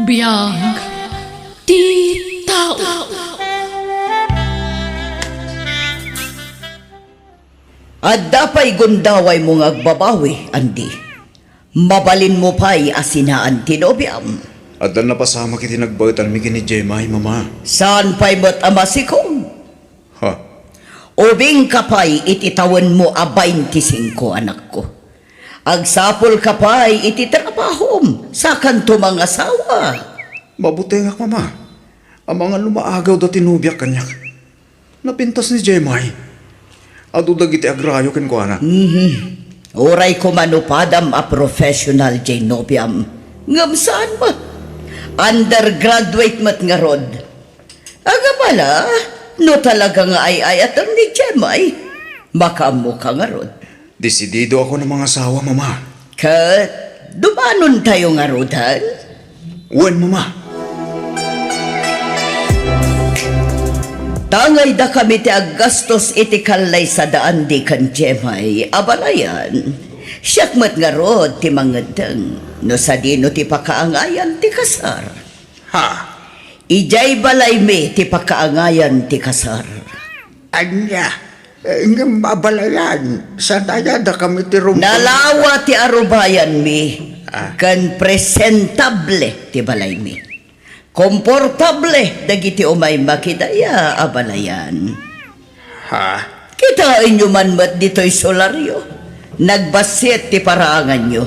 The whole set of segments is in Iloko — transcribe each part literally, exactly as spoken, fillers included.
Biag ti tao. Adda pay gundawaymo nga agbabawi, Andy? Mabalinmo pay a sinaan ti nobiam? Adda napasamak iti nagbaetanmi ken ni Jemay, Mama. Saan pay met a masikog? Ha? Ubingka pay iti tawenmo a baintisingko, anakko. Agsapulka pay iti trabahom, sakanto mangasawa. Mabutengak, Mama. Amangan no maagaw da ti nobiak kaniak. Napintas ni Jemay. Adu dagiti agrayo kenkuana. Mhm. Uray koma no padam a professional jay nobiam. Ngem saan met. Undergraduate met ngarud. Agabala, no talaga nga ay-ayatem ni Jemay, makaammoka ngarud. Desidido ako a mangasawa, Mama. Ket dumanontayo ngaruden? Wen, Mama. Tangay dakami ti aggastos iti kallaysa da Andy ken Jemay a balayan. Siak met ngarud ti mangeddeng no sadino ti pakaangayan ti kasar. Ha? Idiay balaymi ti pakaangayan ti kasar. Ania? Eh, ngem abalayan, saan aya dakami ti rumbeng? Nalawa ti arubayanmi, Ah. ken presentable ti balaymi. Komportable dagiti umay makidaya a balayan. Ha? Kitaenyo man met ditoy solaryo. Nagbassit ti paraanganyo,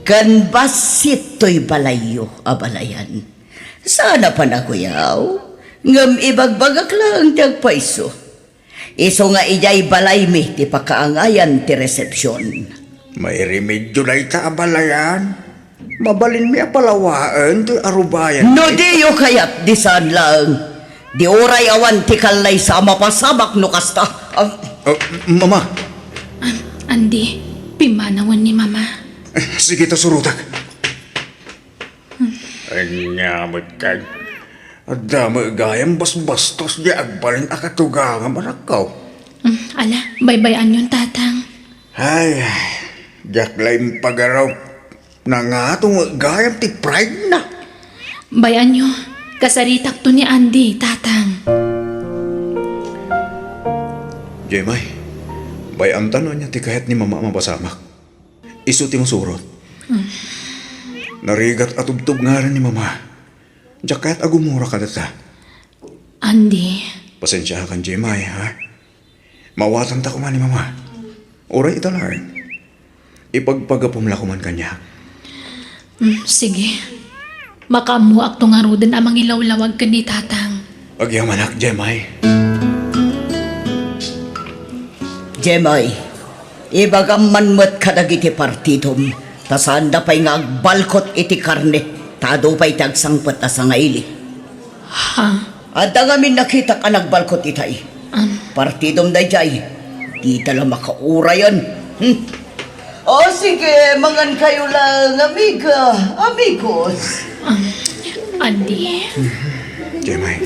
ken bassit toy balayyo a balayan. Saan a panaguyaw, ngem ibagbagak laeng ti agpayso. Isu nga idiay balaymi ti pakaangayan ti resepsion. Mairemedio dayta a balayan. Mabalinmi a palawaen ti arubayan. No diyo kayat, di saan laeng. Di uray awan ti kallaysa a mapasamak no kasta. Ah, Ah, Mama. An-, Andy, pimmanawen ni Mama. Sige ta, surotak. Ania met kay? Adda met gayam basbastos di agbalin a katugangam, anakko. Mm, ala, baybay-anyon, Tatang. Ay, diak la impagaraw. Nangato met gayam ti pride na. Bay-anyo, kasaritakto ni Andy, Tatang. Jemay, bay-amta no ania ti kayat ni Mama a mapasamak. Isu ti masurot. Mm. Narigat a tubtub ngaran ni Mama. Diak kayat a gumura kadata. Andy. Pasensiakan, Jemay, ha? Mawatanta koma ni Mama. Uray ita laeng. Ipagpagapom la koman kaniak. Mm, sige. Makaammoakto ngaruden a mangilawlawag ken ni Tatang. Agyamanak, Jemay. Jemay, ibagam man met kadagiti partidom, ta saanda pay nga agbalkot iti karne, ta adu pay ti agsangpet a sangaili. Ha? Adda ngamin nakitak a nagbalkot itay. An? Partidom daydiay. Dita la makaurayan. Hmm. O sige, mangan kayo lang, amiga, amigos. An, Andy. Jemay,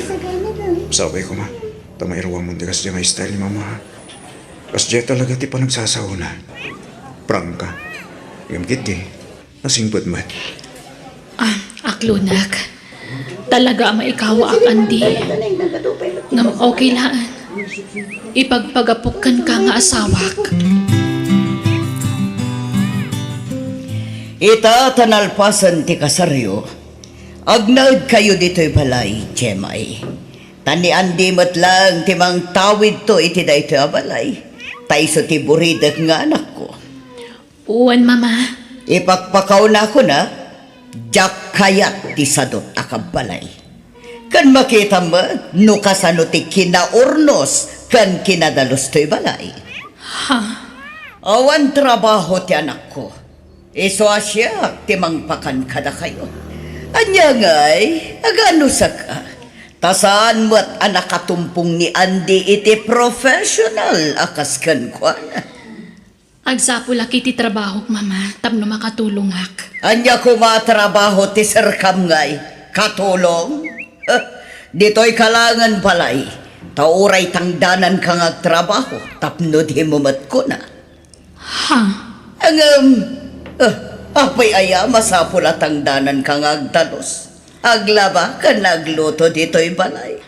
sabay ko ma. Ta mairuang mo ti kas Jemay style ni Mama. Kas Jay talaga ti panagsasaona. Prangka. Ngem ketdi, nasingpet met. Ah, aklonak. Talaga a maikawaak, Andy. Ngem okay laeng. Ipagpagapok kenka nga asawak. Ita ta nalpasen ti kasaryo, agnaed kayo ditoy balay, Jemay. Ta ni Andy met laeng ti mangtawidto iti daytoy a balay, ta isu ti buridek nga anakko. Wen, Mama. Ipakpakawnakon a, diak kayat ti sadut a kabbalay. Ken makitam met no kasano ti kinaurnos ken kinadalus toy balay. Ha? Awan trabaho ti anakko. Isu a siak ti mangpakan kadakayo. Ania ngay, aganusak a? Ta saan met a nakatumpong ni Andy iti professional a kas kenkuana. Agsapulak iti trabahok, Mama, tapno makatulongak. Ania koma a trabaho ti serkam ngay? Katulong? Ditoy ka laengen balay, ta uray tangdananka nga agtrabaho tapno dimo met kuna. Ha? Ngem, eh, apay aya masapul a tangdananka nga agdalus? Aglaba ken agluto ditoy balay.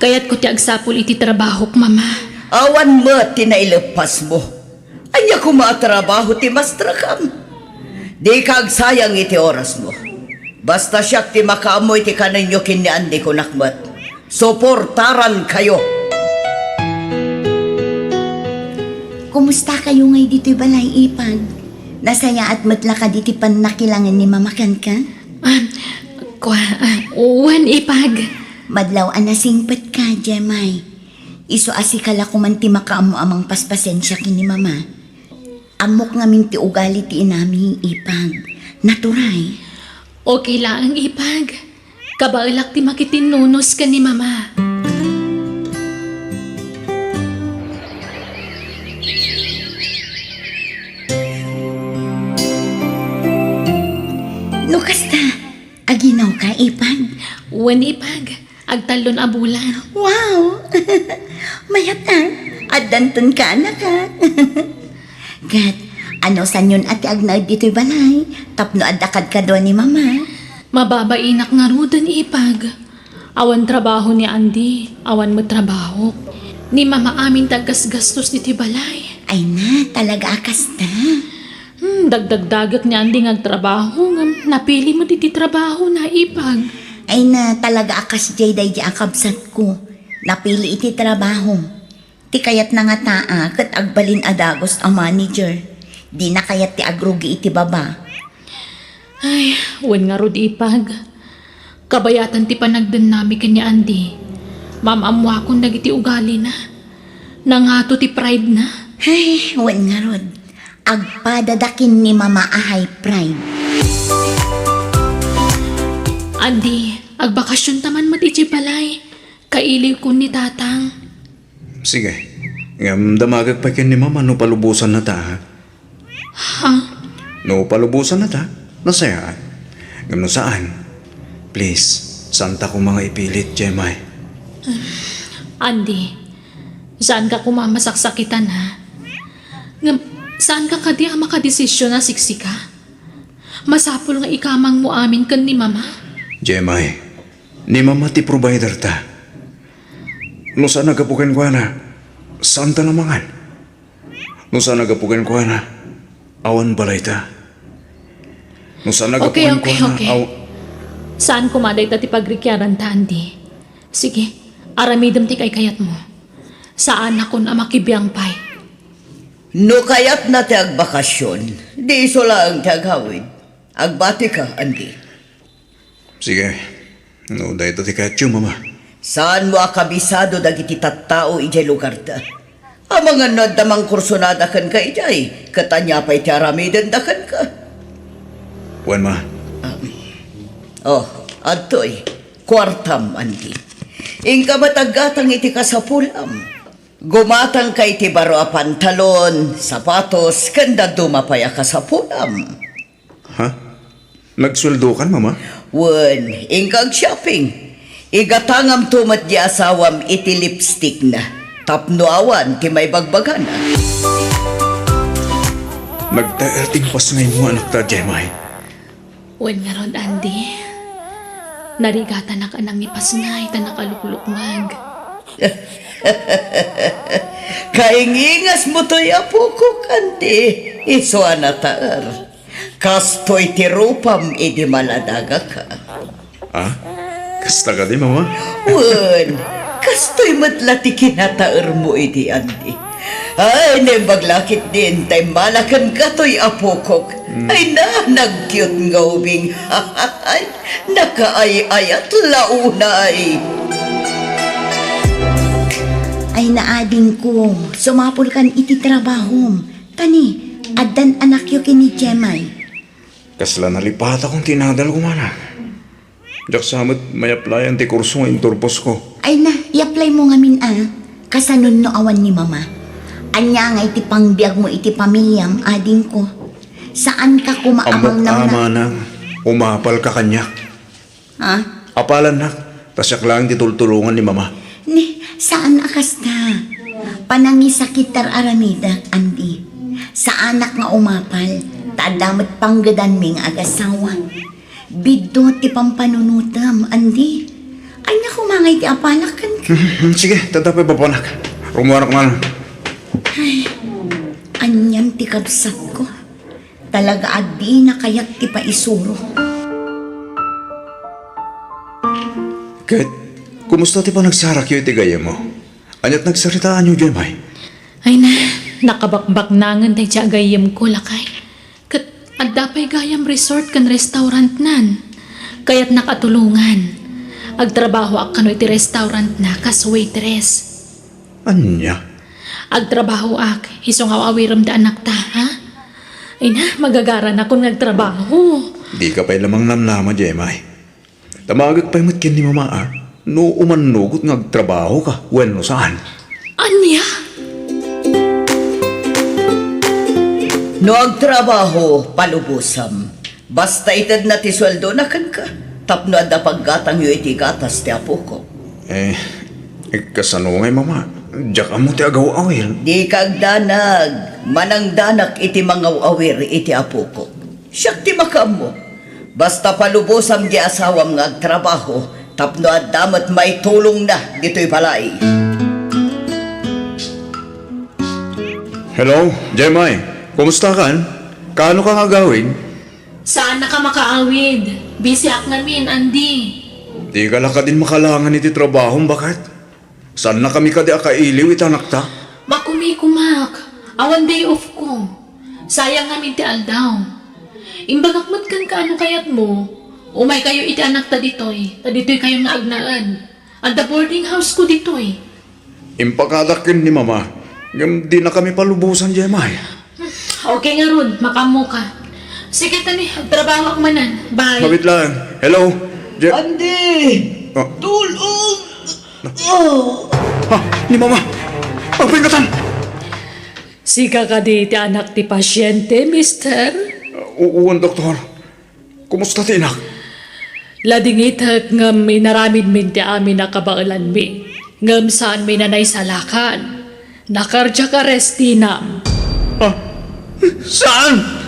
Kayatko ti agsapul iti trabahok, Mama. Awan met ti naileppasmo. Ania koma a trabaho ti mastrakam? Dika agsayang iti orasmo. Basta siak ti makaammo iti kanenyo ken ni Andy, kunak met. Suportarankayo. Kumusta kayo ngay ditoy balay, Ipag? Nasayaat met la kadi ti pannakilangen ni Mama kenka? Ah, kua, ah, wen, Ipag. Madlaw a nasingpetka, Jemay. Isu a sika la koman ti makaammo a mangpaspasensia ken ni Mama. Ammok ngamin ti ugali ti inami, Ipag. Naturay. Okay laeng, Ipag. Kabaelak ti makitinnunos ken ni Mama. No kasta, aginawka, Ipag? Wen, Ipag. Agtallon a bulan. Wow! Mayat a, addanton kaanakak. Ket, ano sanyon a ti agnaed ditoy balay, tapno adda kadkadua ni Mama? Mababainak ngaruden, Ipag. Awan trabaho ni Andy, awan met trabahok. Ni Mama amin ti aggasgastos ditoy balay. Ay na, talaga a kasta. Hmm, dagdagdagek ni Andy nga agtrabaho, ngem napili met iti trabaho na, Ipag. Ay na, talaga a kasdiay daydi a kabsatko. Napili iti trabaho. Ti kayatna ngata a ket agbalin a dagus a manager. Dina kayat ti agrugi iti baba. Ay, wen ngarud, Ipag. Kabayatan ti panagdennami ken ni Andy. Maam-ammoakon dagiti ugalina. Nangato ti pride na. Ay, wen ngarud. Agpadada ken ni Mama a high pride. Andy, agbakasionta man met idiay balay. Kailiwkon ni Tatang. Sige. Ngem damagek pay ken ni Mama no palubosannata, ha? Ha? No palubosannata, nasayaat. Ngem no saan, please, saanta koma nga ipilit, Jemay. Andy, saanka koma a masaksakitan, ha? Ngem, saanka kadi a makadesisyon a siksika? Masapul nga ikamangmo amin ken ni Mama. Jemay, ni Mama ti provider ta. No saan a gapu kenkuana, saanta la mangan. No saan a gapu kenkuana, awan balayta. No saan a gapu Okay, okay, kenkuana, okay. aw- Saan koma dayta ti pagrikiaran ta, Andy? Sige, aramidem ti kaykayatmo. Saanakon a makibiang pay. No kayatna ti agbakasion, di isu laeng ti agawid. Agbatika, Andy. Sige. No, dayta ti kayatyo, Mama. Saanmo a kabisado dagiti tattao idiay lugarda. Amangan no adda mangkursonada kenka idiay, ket ania pay ti aramidenda kenka? Wen, Ma. Um, oh, adtoy. Kuartam, Andy. Inka met aggatang iti kasapulam. Gumatangka iti baro a pantalon, sapatos, ken dadduma pay a kasapulam. Ha? Nagsueldokan, Mama? Wen, inka ag-shopping. Igatangamto met di asawam iti lipstickna, tapno awan ti maibagbagana. Nagtaer ti napasngaymo, anakta, Jemay. Wen ngarud, Andy. Narigatanak a nangipasngay ta nakaluklukmeg. Kaingingasmo toy, apokok, Andy. Isu a nataer. Kastoy ti rupam idi maladagaka. Ah? Kasta kadi, Mama? Wen, kastoy met la ti kinataermo idi, Andy. Ay, naimbag la ketdin ta immala kenka toy, apokok. Hmm. Ay na, nag-cute nga ubing. Ay, nakaay-ayat la unay. Ay na, adingko, sumapulkan iti trabahom. Kani, addan anakyo ken ni Jemay. Kasla nalipatakon ti inadal ko, Mama. Diak sa met mai-applyan ti kurso nga inturposko. Ay na, i-apply mo ngamin a. Kasano no awan ni Mama? Ania ngay ti pangbiagmo iti pamiliam, adingko? Saanka koma a Ammok, mangnamnam. Ama, nang umapalka kaniak. Ha? Apalannak, ta siak laeng ti tultulongan ni Mama. Ni, saan a kasta. Panangisakit ti ar-aramidek, Andy. Saanak nga umapal, ta adda met panggedanmi nga agasawa. Biddut ti pampanunotem, Andy. Ania koma ngay ti apalak kenka? Mhm, sige, tadda pay babanak. Rumuarak man. Ay, anian ti kabsatko. Talaga a dina kayat ti paisuro. Ket, kumusta ti panagsarakyo iti gayyemmo? Aniat nagsaritaanyo, Jemay? Ay na, nakabakbaknangen daydi a gayyemko, lakay. Ket adda pay gayam resort ken restaurantnan. Kayatnak a tulongan. Agtrabahoak kano iti restaurantna kas waitress. Ania? Agtrabahoak, isu nga aw-awirem ti anakta, ha? Ay na, magagaranakon nga agtrabaho. Dika pay lamang namnama, Jemay. Damagek pay met ken ni Mama, a, no umannugot nga agtrabahoka wenno saan. Ania? No agtrabaho, palubosam. Basta itedna ti sueldona kenka, tapno adda paggatangyo iti gatas ti apoko. Eh, eh, kasano ngay, Mama? Diak ammo ti agaw-awir. Dika agdanag, manangdanak iti mangaw-awir iti apoko. Siak ti makaammo. Basta palubosam di asawam nga agtrabaho tapno adda met maitulongna ditoy balay. Hello, Jemay. Kumusta kan? Kaano ka nga agawid? Saan na ka makaawid? Busy ak ngamin, Andy. Di ka la kadin makalangan iti trabahom, baket? Saan na kami kadi a kailiw iti anakta? Makumikumak. Awan day off ko. Sayang ngamin ti aldaw. Imbagak met kenka no kayatmo, umay kayo iti anakta ditoy, ta ditoy kayo nga agnaed. Adda boarding house ko ditoy. Impakadak ken ni Mama, ngem di na kami palubosan, Jemay. Okay ngarud, makaammo ka. Sige, tani, agtrabaho ak manen. Bye. Mabit lang. Hello? Je- Andy! Ah. Tulong! Oh! Ha? Ni Mama? Apay katan? Sika kadi ti anak ti pasyente, mister? U-, uwan, doktor. Kumusta ti inak? Ladingitek ngem inaramidmin ti amin a kabaelanmi. Ngem saanmi a naisalakan. Na-cardiac arrest tinam. Ah, saan?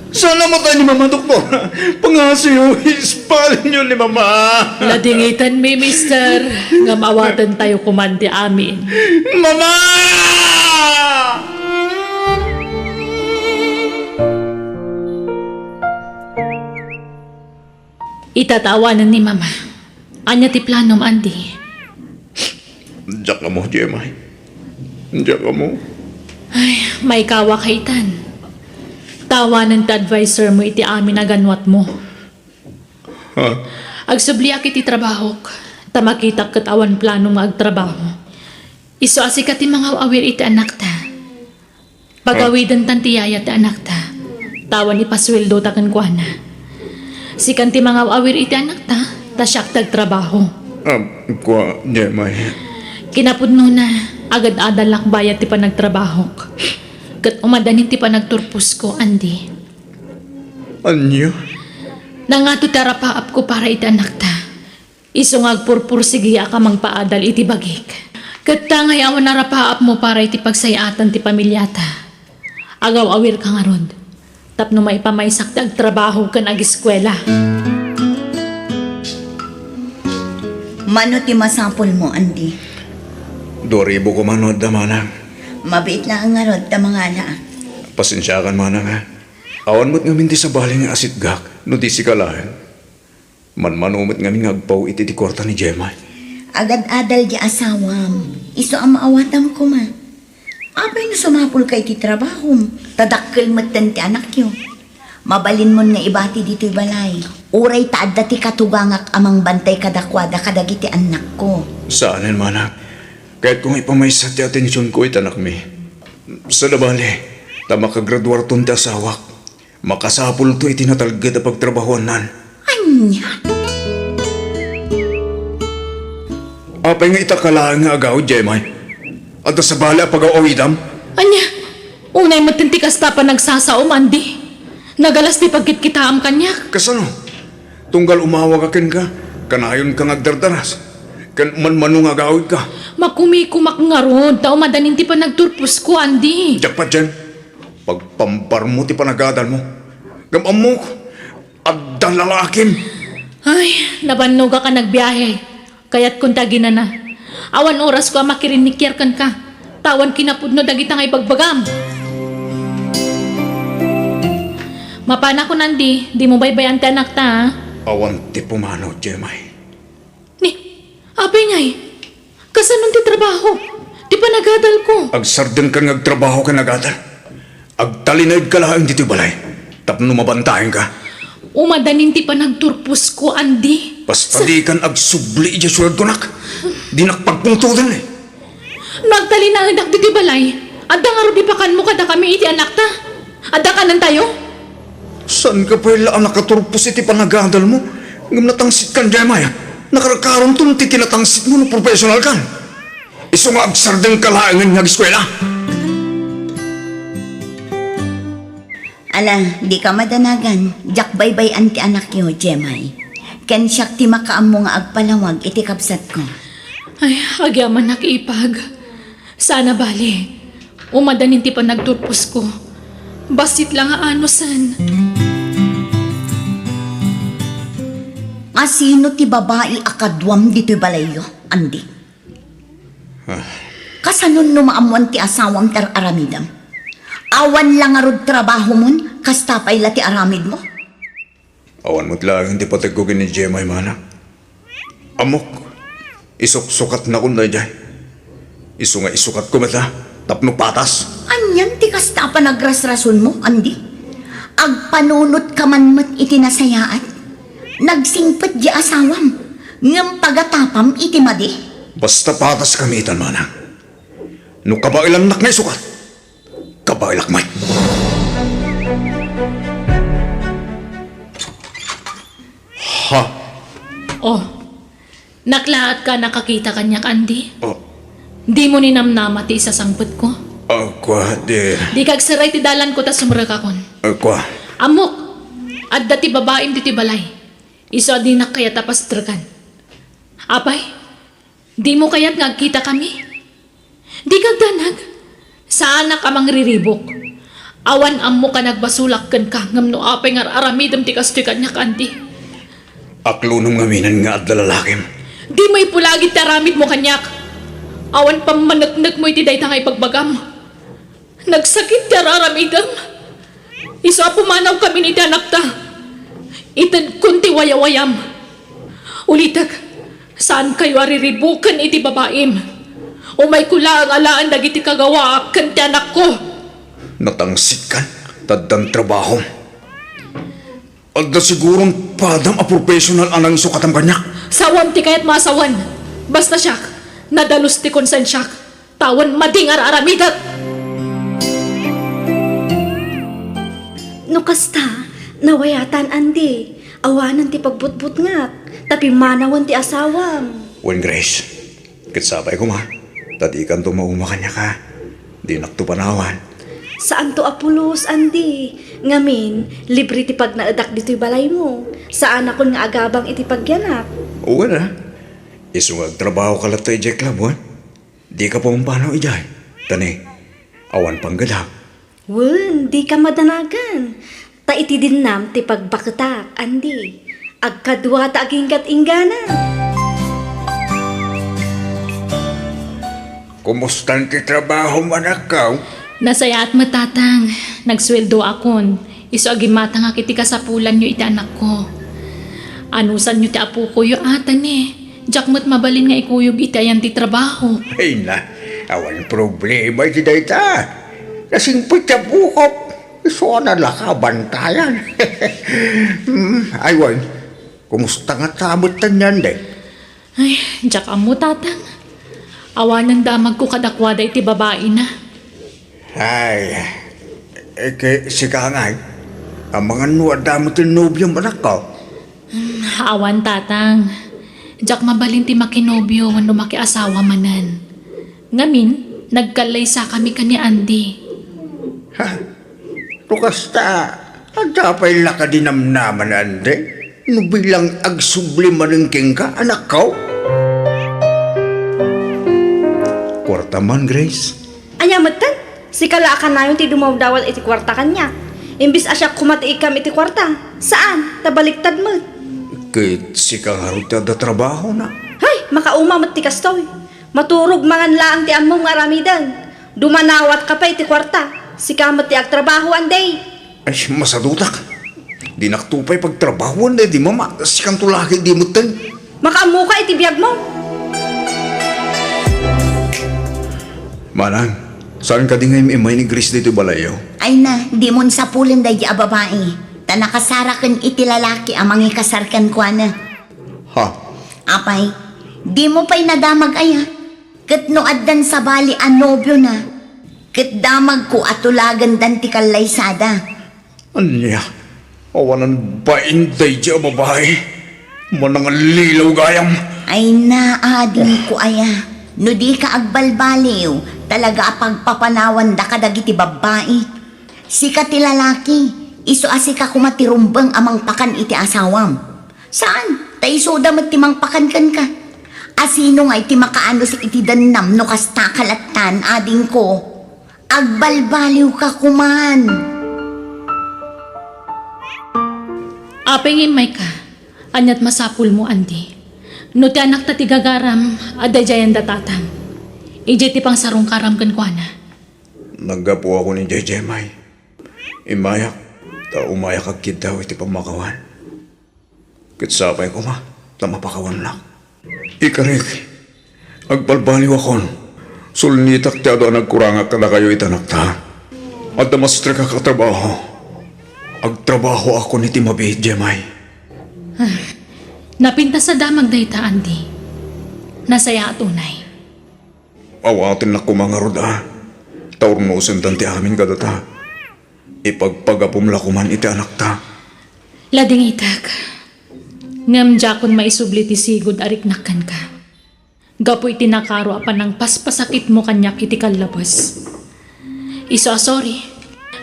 Saan namatay ni Mama, Doktor? Pangasiyo, ispalinyo ni Mama. Ladingitanmi, mister. Ngem awatentayo koman ti amin. Mama! Ita ta awanen ni Mama. Ania ti planom, Andy? Diak ammo, Jemay. Diak ammo. Ay, maikawaka itan. Ta awanen ti adviser mo iti amin a ganwatmo. Ha? Agsubliak iti trabahok, ta makitak ket awan plano nga agtrabaho. Isu a sika ti mangaw-awir iti anakta. Pagawidentan ti yaya ti anakta, ta awan ipasueldota kenkuana. Sikan ti mangaw-awir iti anakta, ta siak ti agtrabaho. Ah, kua, Jemay. Kinapudnona, agad-adalak bayat ti panagtrabahok. Ket umadanin ti panagturposko, Andy. Ania? Nangato ti arapaapko para iti anakta. Isu nga agpurpursigiak a mangpaadal iti bagik. Ket ta ngay awan arapaapmo para iti pagsay-atan ti pamiliata. Agaw-awirka ngarud, tapno maipamaysak ti agtrabaho ken agiskuela. Mano ti masapulmo, Andy? Dua ribu koma no adda, manang. Mabiit laeng ngarud ta mangalaak. Pasensiakan, manang, a. Awan met ngamin ti sabali nga asitgak no di sika laeng. Manmano met ngamin nga agpaw iti, iti kuarta ni Jemay. Agad-adal di asawam. Isu a maawatam koma. Apay no sumapulka iti trabahom, ta dakkel metten ti anakyo. Mabalinmon nga ibati ditoy balay. Uray ta adda ti katugangak a mangbantay kadakuada kadagiti annakko. Saanen, manang. Kayatko nga ipamaysa ti atensionko iti anakmi. Sada bale, ta makagraduarton ti asawak. Makasapulto iti natalged a pagtrabahuannan. Ania? Apay nga ita ka laeng nga agawid, Jemay? Adda sabali a pagaw-awidam? Ania? Unay met ti kasta panagsasaom, Andy. Nagalas ti pagkitkitaam kaniak. Kasano? Tunggal umawag a kenka, kanayonka nga agdardaras. Ken manmano nga agawidka. Makumikumak ngarud, ta umadanin ti panagturposko, Andy. Diak patien. Pagpambarmo ti panagadalmo. Ngem ammok, ad- Tan lalakim. Ay, nabannogak a nagbiahe. Kayatkon ti aginana. Awan orasko a makirinnikiar kenka. Ta awan kinapudno dagita nga ibagbagam. Mapanakon, Andy, dimo baybay-an ti anakta, a? Awan ti pumanaw, Jemay. Ni, apay ngay? Kasanon ti trabaho? Ti panagadalko? Agsardengkan nga agtrabaho ken agadal. Agtalinaedka laeng ditoy balay tapno mabantaenka. Umadanin ti panagturposko, Andy. Basta dikan agsubli idiay sueldo, nak. Dinak pagpungtoden, eh. No agtalinaedak ditoy balay, adda ngarud ipakanmo kadakami iti anakta? Adda kanentayo? Saanka pay la a nakaturpos iti panagadalmo? Ngem natangsitkan, Jemay. Nakarkaronton ti kinatangsitmo no professional kan. Isu nga agsardengka laengen nga ageskuela. Ala, dika madanagan, diak baybay-an ti anakyo, Jemay. Ken siak ti makaammo nga agpalawag iti kabsatko. Ay, agyamanak, ipag. Saan a bali, umadanin ti panagturposko. Bassit la nga anusen. Asino ti babai a kaduam ditoy balayyo, Andy? Ah. Kasanon no maammoan ti asawam ti ar-aramidem? Awan la ngarud trabahomon, kasta pay la ti aramidmo? Awan met laeng ti pategko ken ni Jemay, mana. Ammok, isuksukatnakon daydiay. Isu nga isukatko met la, tapno patas. Anian ti kasta a panagrasrasonmo, Andy? Agpanunotka man met iti nasayaat. Nagsingpet di asawam, ngem pagatapam iti madi. Basta pataskami itan, manang. No kabaelannak nga isukat, kabaelak met. Ha? Oh, naklaatka a nakakita kaniak, Andy? Oh. Dimo ninamnama ti isasangpetko? Oh, kua, di. Dika agseray ti dalanko ta sumrekakon. Oh, kua. Ammok, adda ti babaim ditoy balay. Isu a dinak kayat a pastrekan. Apay, dimo kayat nga agkitakami? Dika agdanag. Saanak a mangriribuk. Awan ammok a nagbasolak kenka ngem no apay nga ar-aramidem ti kastoy kaniak, Andy. Aklonem ngaminen nga adda lalakim. Dimo ipulagid ti aramidmo kaniak. Awan pammaneknekmo iti dayta nga ibagbagam. Nagsakit ti ar-aramidem. Isu a pumanawkamin iti anakta, itedkon ti wayawayam. Ulitek, saankayo a riribuken iti babaim. Umayko laeng alaen dagiti kagawaak ken ti anakko. Natangsitkan, ta addan trabahom. Adda siguron padam a professional a nangisukatam kaniak. Sawam ti kayatmo a sawen. Basta siak, nadalus ti konsensiak. Ta awan madi nga ar-aramidek. No kasta, nawayatan, Andy. Awanen ti pagbutbutngak, ta pimmanawen ti asawam. Wen, Grace, ket sapay koma, ta dikanto mauma kaniak, a. Dinakto panawan. Saanto a pulos, Andy. Ngamin, libre ti pagnaedak ditoy balaymo. Saanakon nga agabang iti pagyanak. Wen a. Isu nga agtrabahoka latta idiay club, wen? Dika pumpanaw idiay. Ta ni, awan panggedak. Wen, dika madanagan. Ta iti dinnam ti pagbaketak, Andy. Agkadua ta aginggat-inggana. Kumustan ti trabahom, anakko? Nasayaat met, Tatang. Nagsueldoakon. Isu a gimmatangak iti kasapulanyo iti anakko. Anusanyo ti apokoyo, a, ta ni, diak met mabalin nga ikuyog iti ayan ti trabaho. Ay na, awan problema iti dayta. Nasingpet ti apokok. Isu a nalaka bantayan. Hmm, ay wen, kumusta ngata met ti ayan, Andy? Ay, diak ammo, Tatang. Awanen damagko kadakuada iti babaina. Ay, eh, ket sika ngay, amangan no adda met ti nobiom, anakko? Hmm, awan, Tatang. Diak mabalin ti makinobio wenno makiasawa manen. Ngamin, nagkallaysakami ken ni Andy. Ha? No kasta, adda pay la kadi namnama ni Andy no bilang agsubli manen kenka, anakko? Kuarta man, Grace. Ania metten? Sika la a kanayon ti dumawdawat iti kuarta kaniak. Imbes a siak koma ti ikkam iti kuarta, saan, ta baliktad met. Ket sika ngarud ti adda trabahona. Hay, makauma met ti kastoy. Maturog mangan laeng ti ammom nga aramiden. Dumanawatka pay ti kuarta. Sika met ti agtrabaho, Andy. Ay, masadutak. Dinakto pay pagtrabahoan daydi mama. Sikanto la ket idi metten. Makaammoka iti biagmo. Manang, saan kadi nga im-immay ni Grace ditoy balayyo? Ay na, dimon sapulen daydi a babai. Ta nakasara ken iti lalaki a mangikasar kenkuana. Ha? Apay, dimo pay nadamag aya? Ket no addan sabali a nobiona, ket damagko a tulagandan ti kallaysada. Ania? Awanan bain daydi a babai? Manangallilaw gayam. Ay na, adingko aya. No dika agbalbaliw, talaga a pagpapanawanda kadagiti babbai. Sika ti lalaki, isu a sika koma ti rumbeng a mangpakan iti asawam. Saan, ta isuda met ti mangpakan kenka. A sino ngay ti makaanus iti dennam no kasta ka lattan, adingko? Agbalbaliwka koman. Apay nga immayka? Aniat masapulmo, Andy? No ti anakta ti gagaram, adda idiayen da tatang. Idiay ti pangsarungkaram kenkuana. Naggapuakon idiay Jemay. Immayak, ta umayak agkiddaw iti pammakawan. Ket sapay koma, ta mapakawannak. Ikarik, agbalbaliwakon. Sulnitak ti adu a nagkurangak kadakayo iti anakta. Adda mastrekak a trabaho. Agtrabahoakon iti mabiit, Jemay. Ah, napintas a damag dayta, Andy. Nasayaat unay. Awatennak koma ngarud a, ta urnosendan ti amin kadata. Ipagpagapom la koman iti anakta. Ladingitek. Ngem diakon maisubli ti sigud a riknak kenka. Gapu iti nakaro a panangpaspasakitmo kaniak iti kallabes. Isu a sorry,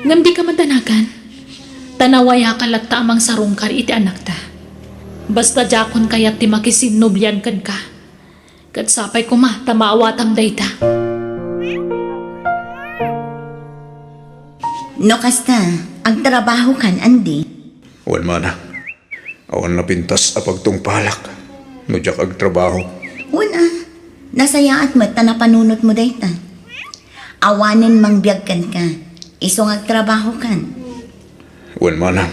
ngem dika madanagan. Ta nawayaka latta a mangsarungkar iti anakta. Basta diakon kayat ti makisinnublian kenka. Ket sapay koma ta maawatam dayta. No kasta, agtrabahokan, Andy? Wen, manang. Awan napintas a pagtungpalak no diak agtrabaho. Wen a, nasayaat met ta napanunotmo dayta. Awanen mangbiag kenka, isu nga agtrabahokan. Wen, manang.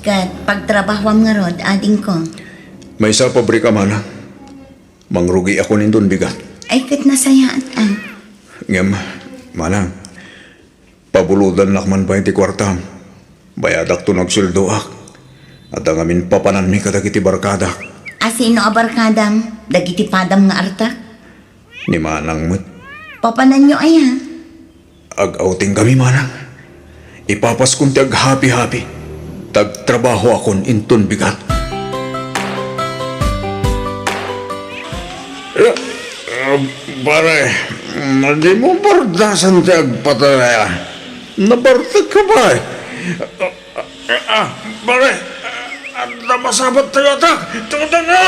Ket pagtrabahoam ngarud, adingko. Maysa a pabrika, manang. Mangrugiakon inton bigat. Ay, ket nasayaat a. Ngem, manang, pabulodannak man pay ti kuartam. Bayadakto no agsueldoak. Adda ngamin papananmi kadagiti barkadak. A sino a barkadam? Dagiti padam nga artak? Ni manang met. Papananyo aya? Ag-outing kami, manang. Ipapaskon ti aghapi-hapi. Ta agtrabahoakon inton bigat. Eh, eh, pare, dimo bardasan ti agpatay a. Nabartek ka, pare. Ah, pare, adda masabat tayo ata. Tugutan na!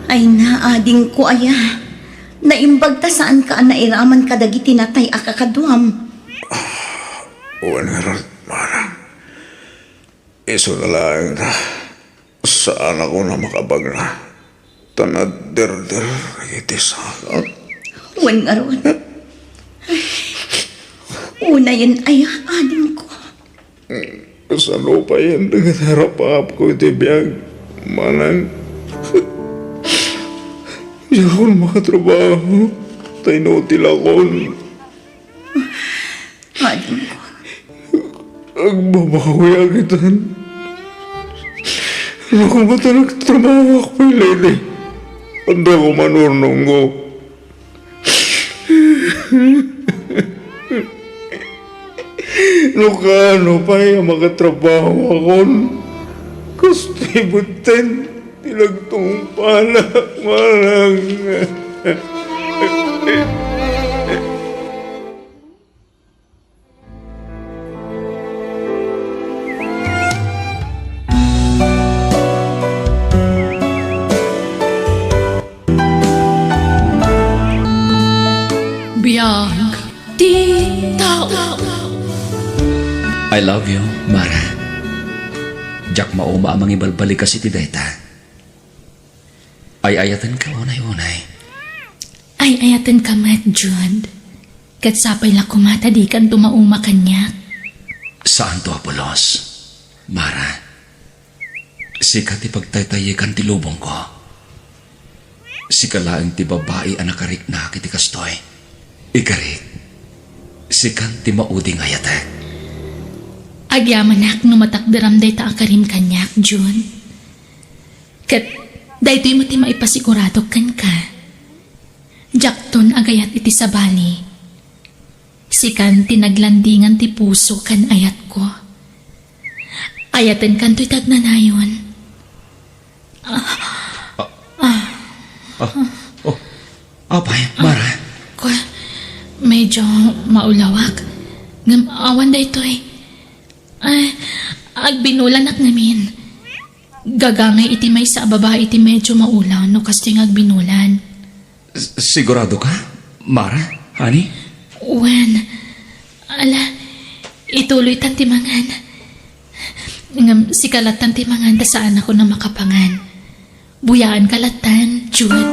Ay na, adingko aya. Naimbag ta saanka a nairaman kadagiti natay a kakaduam. Wen ngarud, manang. Isu na laeng ta, saanakon a makabagna, ta naderder iti sakak. Wen ngarud. Unayen aya, adingko. Kasano payen dagiti arap-apko iti biag, manang? Diakon makatrabaho, ta inutilakon. Adingko. Agbabawiak itan. No koma ta nagtrabahoak pay laeng, adda koman urnongko. No kaano pay a makatrabahoakon, kastoy metten ti nagtungpalak, manang. I love you, Mara. Diak mauma a mangibalbalikas iti dayta. Ay-ayatenka unay-unay. Ay-ayatenka met, Jude. Ket sapay la koma ta dikanto mauma kaniak. Saanto a pulos, Mara. Sika ti pagtaytayekan ti lubongko. Sika laeng ti babai a nakariknak iti kastoy. Ikarik, sikan ti maudi nga ayatek. Agyamanak no matakderam dayta a karim kaniak, June. Ket daytoy met ti maipasigurado kenka. Diakton agayat iti sabali. Sikan ti naglandingan ti puso ken ayatko. Ayatenkanto iti agnanayon. Ah, oh, apay, Mara? Kua, medyo maulawak. Ngem awan daytoy. Ay, agbinulanak ngamin. Gagangay iti maysa a babai iti medyo maulaw no kastoy nga agbinulan. S-, sigurado ka, Mara? Honey? Wen, ala, ituloytan ti mangan. Ngem sika lattan ti mangan ta saanakon a makapangan. Buyaanka lattan, Jude.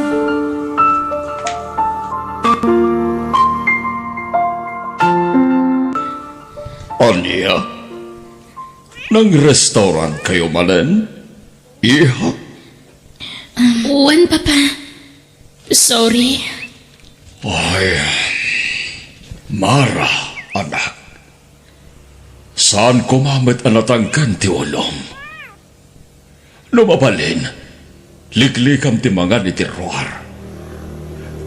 Ania? Nang-restaurant kayo manen, iha? Wen, Papa. Sorry. Ay, Mara, anak. Saan koma met a natangken ti ulom. No mabalin, liklikam ti mangan iti ruar.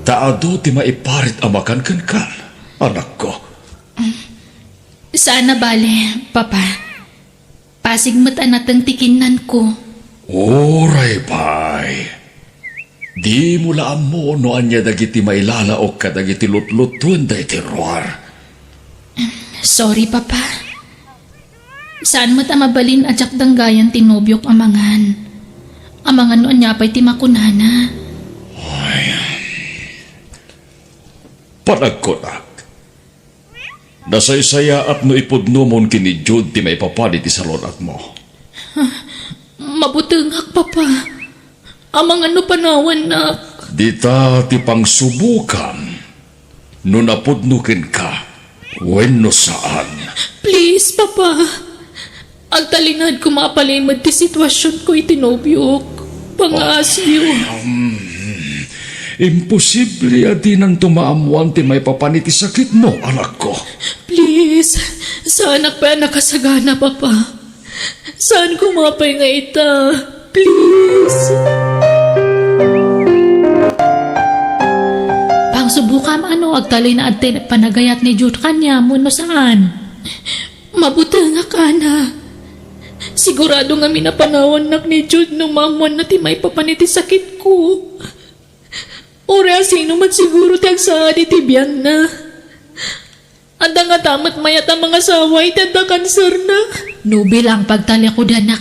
Ta adu ti maiparit a makan kenka, anakko. Saan a bale, Papa. Pasig met a nateng ti kinnanko. Uray pay. Dimo la ammo no ania dagiti mailalaok kadagiti lutlutuen daytoy ruar. Sorry, Papa. Saan met a mabalin a diak danggayan ti nobiok a mangan. Amangan no ania pay ti makunana. Ay. Panagkunak. Nasaysayaat no ipudnomon ken ni Jude ti maipapan iti salun-atmo. Mabutengak, Papa. Amangan no panawannak. Dita ti pangsubokam no napudno kenka wenno saan. Please, Papa. Agtalinaed koma a palimed ti situasionko iti nobiok. Pangaasyo. Ay, um, imposible a dinanto maammoan ti maipapan iti sakitmo, anakko. Please, saanak pay a nakasagana, Papa. Saan koma pay nga ita? Please. Pangsubokam a no agtalinaed ti panagayat ni Jude kaniam wenno saan. Mabutengak, Ana. Sigurado ngamin a panawannak ni Jude no maammoanna ti maipapan iti sakitko. Uray a sino met siguro ti agsaad iti biagna. Adda ngata met mayat a mangasawa iti adda kanserna. No bilang pagtalikudannak,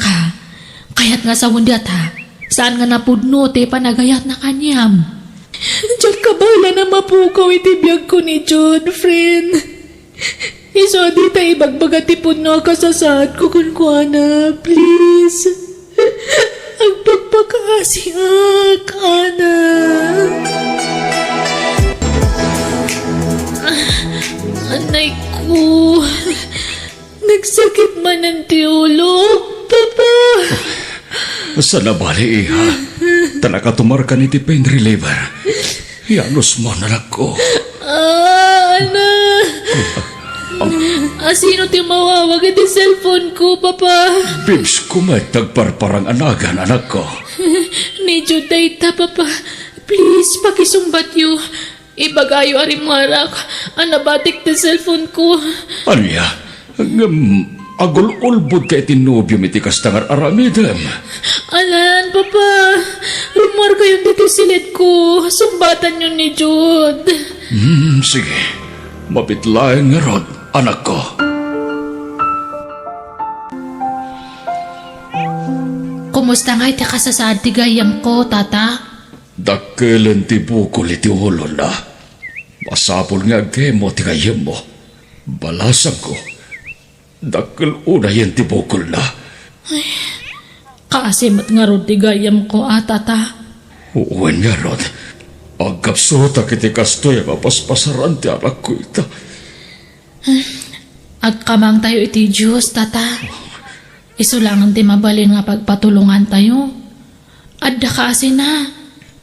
kayat nga sawen dayta, saan nga napudno ti panagayatna kaniam. Diak kabaelan a mapukaw iti biagko ni Jude, friend. Isu a dita ibagbaga ti pudno a kasasaadko kenkuana, please. Agpakpakaasiak, Ana. Anay ko. Nagsakit manen ti ulok, Papa. Saan a bale, iha. Ta nakatumarkan iti pain reliever. Ianusmon, anakko. Ah, Ana. Asino ti mawawag iti cellphone ko, Papa? Bibs ko met ti agparparang a nagan, anakko. Ni Jude dayta, Papa. Please, pakisungbatyo. Ibagayo a rimmuarak a nabatik ti cellphone ko. Ania? Ngem agul-ulbodka iti nobiom iti kasta nga ar-aramidem? Alan, Papa. Rummuarkayon ditoy siled ko. Sungbatanyo ni Jude. Hmm, sige. Mabit laeng ngarud, anakko. Kumusta ngay ti kasasaad ti gayyemko, Tata? Dakkelen ti bukol iti ulona. Masapul nga agkemo ti gayyemmo. Balasangko. Dakkel unayen ti bukolna. Kaasi met ngarud ti gayyemko a, Tata. Wen ngarud, agkapsutak iti kastoy a mapaspasaran ti anakko ita. Agkamangtayo iti Dios, Tata. Isu laeng ti mabalin nga pagpatulongantayo. Adda kaasina,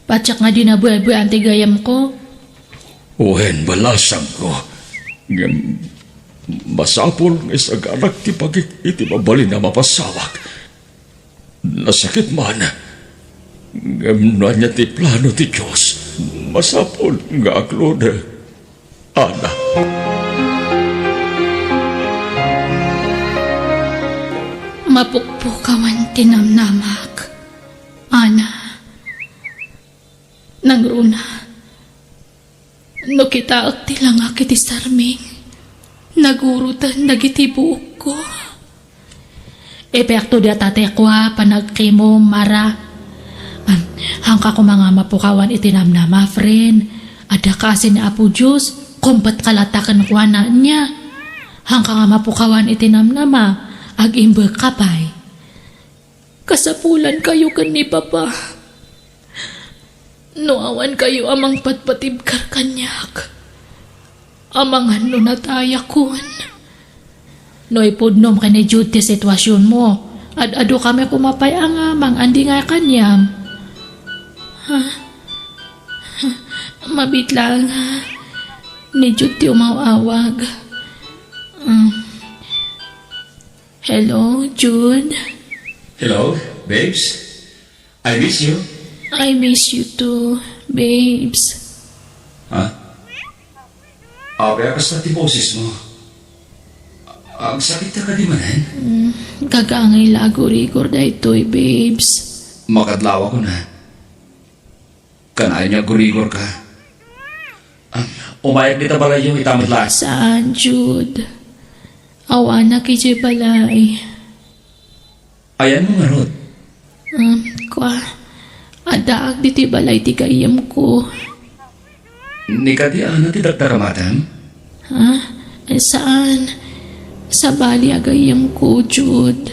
patiek nga dina buelbuelan ti gayyemko. Wen, balasangko. Ngem masapul nga isaganak ti bagik iti mabalin a mapasawak. Nasakit man. Ngem no ania ti plano ti Dios, masapul nga agludek. Ana. Mapukpukawan ti namnamak. Ana. Nangruna. No kitaek ti langak iti sarming, naguroten dagiti buokko. Epekto dayta ti kua panagkemo, Mara. Am, hangka koma nga mapukawan iti namnama, friend. Adda kaasi ni Apo Dios, kumpet ka latta kenkuana, ania? Hangka nga mapukawan iti namnama, agimbegka pay. Kasapulankayo ken ni Papa. No awankayo a mangpatpatibkar kaniak, amangan no natayakon. No ipudnom ken ni Jude ti situasionmo, ad-adu kami koma pay a nga mangandingay kaniam. Ha? Mabiit laeng, ha? Ni Jude ti umaw-awag. Mm. Hello, Jude. Hello, babes? I miss you. I miss you too, babes. Ha? Apay a kasta ti boses mo? Agsakit ka kadi manen? Mm, gagangay la agurigor daytoy, babes. Makadlawakon a. Kanayon nga agurigor ka. Ah, umayak dita balayyo, ita met laeng. Saan, Jude? Awanak idiay balay. Ayanmo ngarud? Um, kua, addaak ditoy balay ti gayyemko. Ni kadi Ana ti dakdaramatem? Ha? Eh, saan? Sabali a gayyemko, Jude.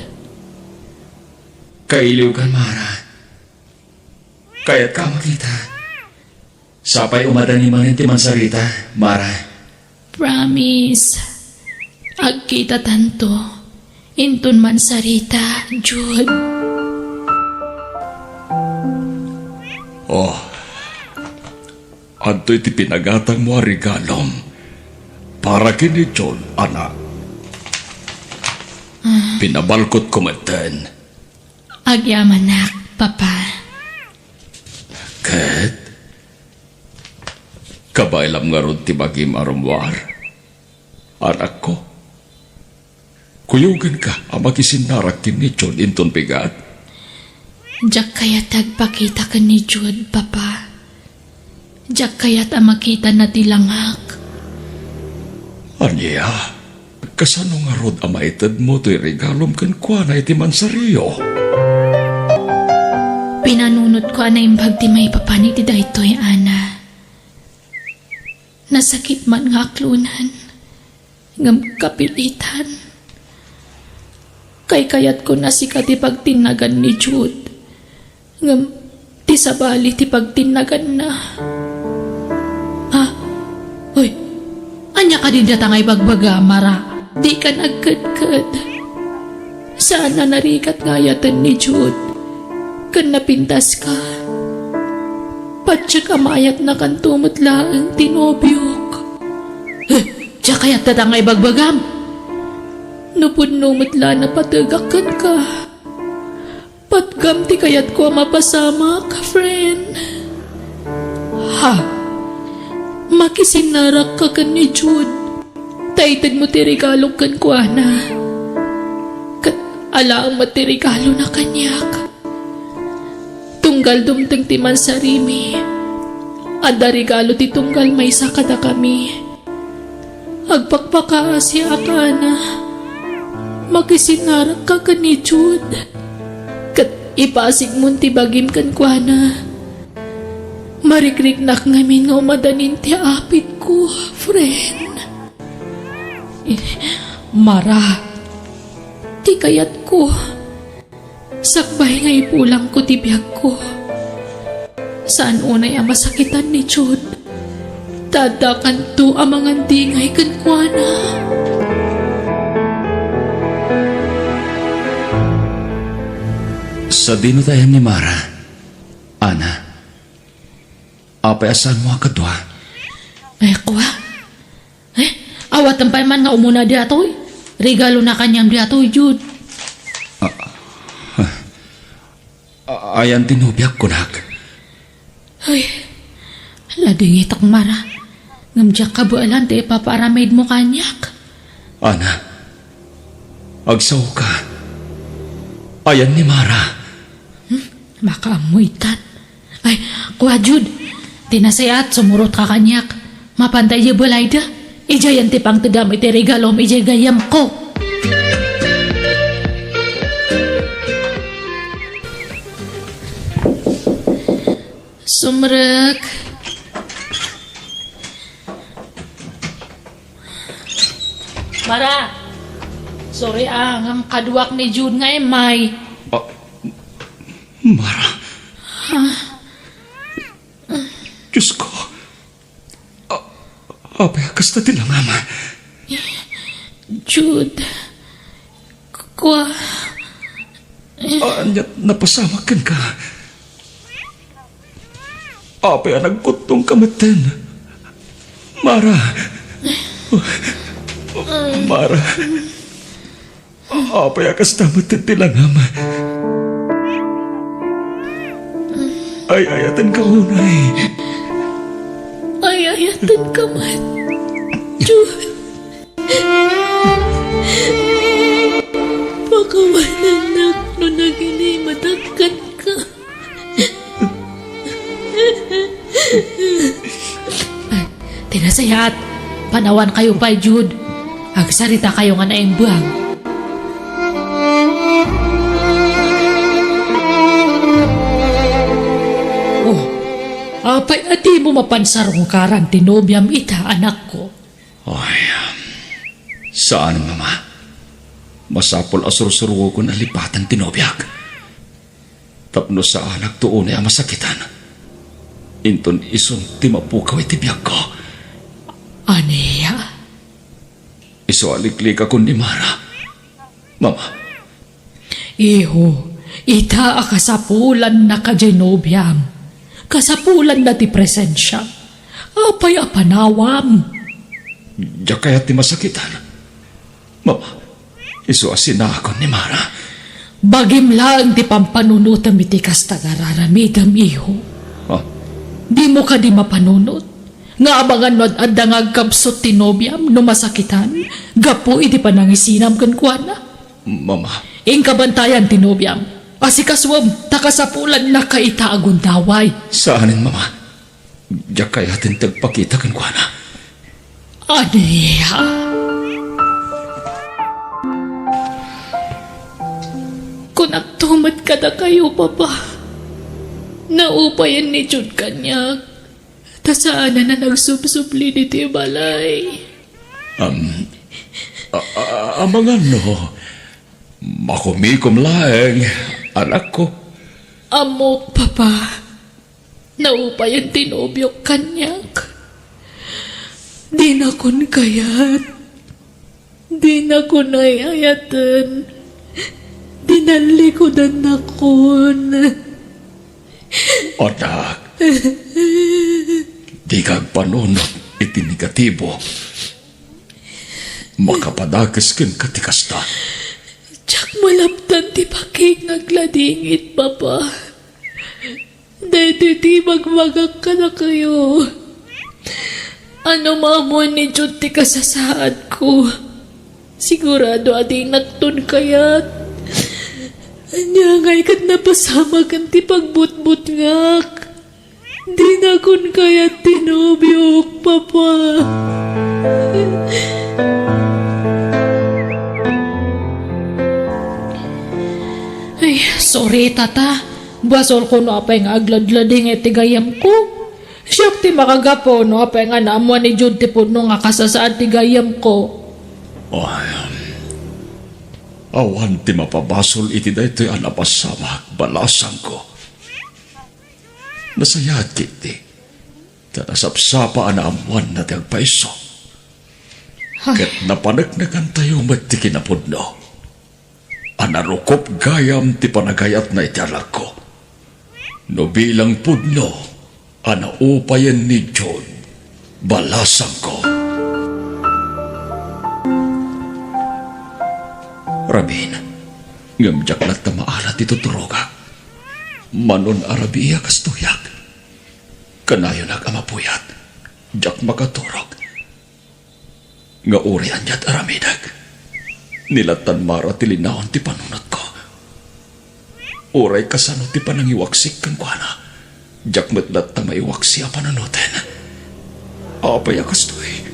Kailiwkan, Mara. Kayatka a makita. Sapay umadani manen ti mansarita, Mara. Promise. Agkitatanto. Inton mansarita, Jude. Oh. Adtoy ti pinagatangmo a regalom para ken ni Jude, anak. Ah. Pinabalkotko metten. Agyamanak, Papa. Ket kabaelam ngarud ti bagim a rummuar, anakko? Kuyogenka a makisinnarak ken ni Jude inton bigat? Diak kayat ti agpakita ken ni Jude, Papa. Diak kayat a makitana ti langak. Ania? Kasano ngarud a maitedmo toy regalom kenkuana iti mansariyo? Pinanunotko a naimbag ti maipapan iti daytoy, Ana. Nasakit man nga aklonen, ngem kapilitan. Kaykayatkon a sika ti pagtinnagan ni Jude. Ngem ti sabali ti pagtinnaganna. Ah, uy, ania kadi dayta nga ibagbaga, Mara? Dikan agkedked. Saan a narigat nga ayaten ni Jude. Ken napintaska. Patiek a maayatnakanto met laeng ti nobiok. Eh, diak kayat dayta nga ibagbagam. No pudno met la a napategak kenka. Patgam ti kayatko a mapasamak, friend. Ha? Makisinnarakka ken ni Jude, ta itedmo ti regalok kenkuana. Ket alaem met ti regalona kaniak. Tunggal dumteng ti mansarimi, adda regalo ti tunggal maysa kadakami. Agpakpakaasiak, Ana. Makisinnarakka ken ni Jude. Ket ipasigmon ti bagim kenkuana. Marikriknak ngamin nga umadanin ti apitko, friend. Eh, Mara, ti kayatko. Sakbay nga ipulangko ti biagko. Saan unay a masakitan ni Jude. Ta addakanto a mangandingay kenkuana. Sadino ti ayan ni Mara, Ana? Apay a saanmo a kadua? Ay, kua. Eh, awaten pay man nga umuna daytoy. Regalona kaniam daytoy, Jude. Ah, ah, ah, ayan ti nobiak, kunak. Ay, ladingitak, Mara. Ngem diak kabaelan ti ipapaaramidmo kaniak. Ana, agsaoka. Ayan ni Mara. Hmm, makaammo itan. Ay, kua, Jude. Ti nasayaat, sumurotka kaniak. Mapanta idiay balayda. Idiayen ti pangtedam iti regalom idiay gayyemko. Sumrek. Mara, sorry a, ngem kaduak ni Jude nga immay. Ah, Mara. Ah. Diosko. Ah, apay a kasta ti langam? Jude, kua. Ania ti napasamak kenka? Apay a nagkuttongka metten? Mara. Mara. Apay a kasta met ti langam? Ay-ayatenka unay. Ay-ayatenka met. Jude. Pakawanennak no nagilimedak kenka. Ti nasayaat, panawankayo pay, Jude. Agsaritakayo nga naimbag. Oh, apay a dimo mapan sarungkaran ti nobiam ita, anakko? Ay, saan, Mama. Masapul a sursuruogen a lipatan ti nobiak. Tapno saanakto unay a masakitan. Inton isun ti mapukaw iti biagko. Ania? Isu a liklikakon ni Mara. Mama. Iho, ita a kasapulanna kadiay nobiam. Kasapulanna ti presensiam. Apay a panawam? Diak kayat ti masakitan. Mama, isu a sinaakon ni Mara. Bagim laeng ti pampanunotem iti kasta nga ar-aramidem, iho. Ah. Dimo kadi mapanunot nga amangan no ad-adda nga agkabsut ti nobiam no masakitan gapu iti panangisinam kenkuana? Mama. Inka bantayan ti nobiam. Asikasuem, ta kasapulannaka ita a gundaway. Saanen, Mama. Diak kayaten ti agpakita kenkuana. Ania? Kunakto met kadakayo, Papa. Naupayen ni Jude kaniak, ta saanen a nagsubsubli ditoy balay. Am, a, a, amangan no, makumikom laeng, anakko. Ammok, Papa. Naupayen ti nobiok kaniak. Dinakon kayat. Dinakon ay-ayaten. Dinallikudannakon. Anak, dika agpanunot iti negatibo. Makapadakes kenka ti kasta. Diak malabtan ti pakik nga agladingit, Papa. Daytoy ti ibagbagak kadakayo. Ammom ni Jude ti kasasaadko. Sigurado a dinakton kayat. Ania ngay ket napasamagen ti pagbutbutngak. Dinakon kayat ti nobiok, Papa. Ay, sorry, Tata. Basolko no apay nga agladladingit ti gayyemko. Siak ti makagapu no apay nga naammuan ni Jude ti pudno nga kasasaad ti gayyemko. Ay, Awan ti mapabasol iti daytoy a napasamak, balasangko. Nasayaat ketdi, ta nasapsapa a naammoanna ti agpayso. Ay. Ket napaneknekantayo met ti kinapudno a narukop gayam ti panagayatna iti alakko. No bilang pudno a naupayen ni Jude, balasangko. Rabiin, ngem diak latta maala ti tuturogak. Manon a rabii a kastoyak. Kanayonak a mapuyat, diak makaturog. Nga uray ania ti aramidek, ni lattan Mara ti linaon ti panunotko. Uray kasano ti panangiwaksik kenkuana, diak met latta maiwaksi a panunoten. Apay a kastoy?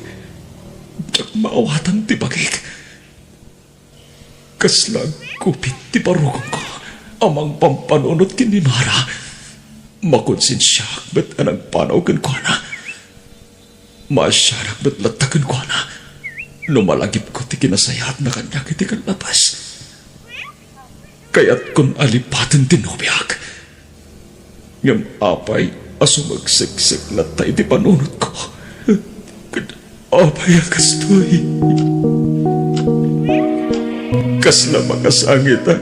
Diak maawatan ti bagik. Kasla agkupit ti barukongko a mangpampanunot ken ni Mara. Makonsensiaak met a nagpanaw kenkuana. Maasianak met latta kenkuana no malagipko ti kinasayaatna kaniak iti kallabas. Kayatkon a lipaten ti nobiak. Ngem apay a sumagseksek latta iti panunotko? Ket apay a kastoy? Kasla makasangitak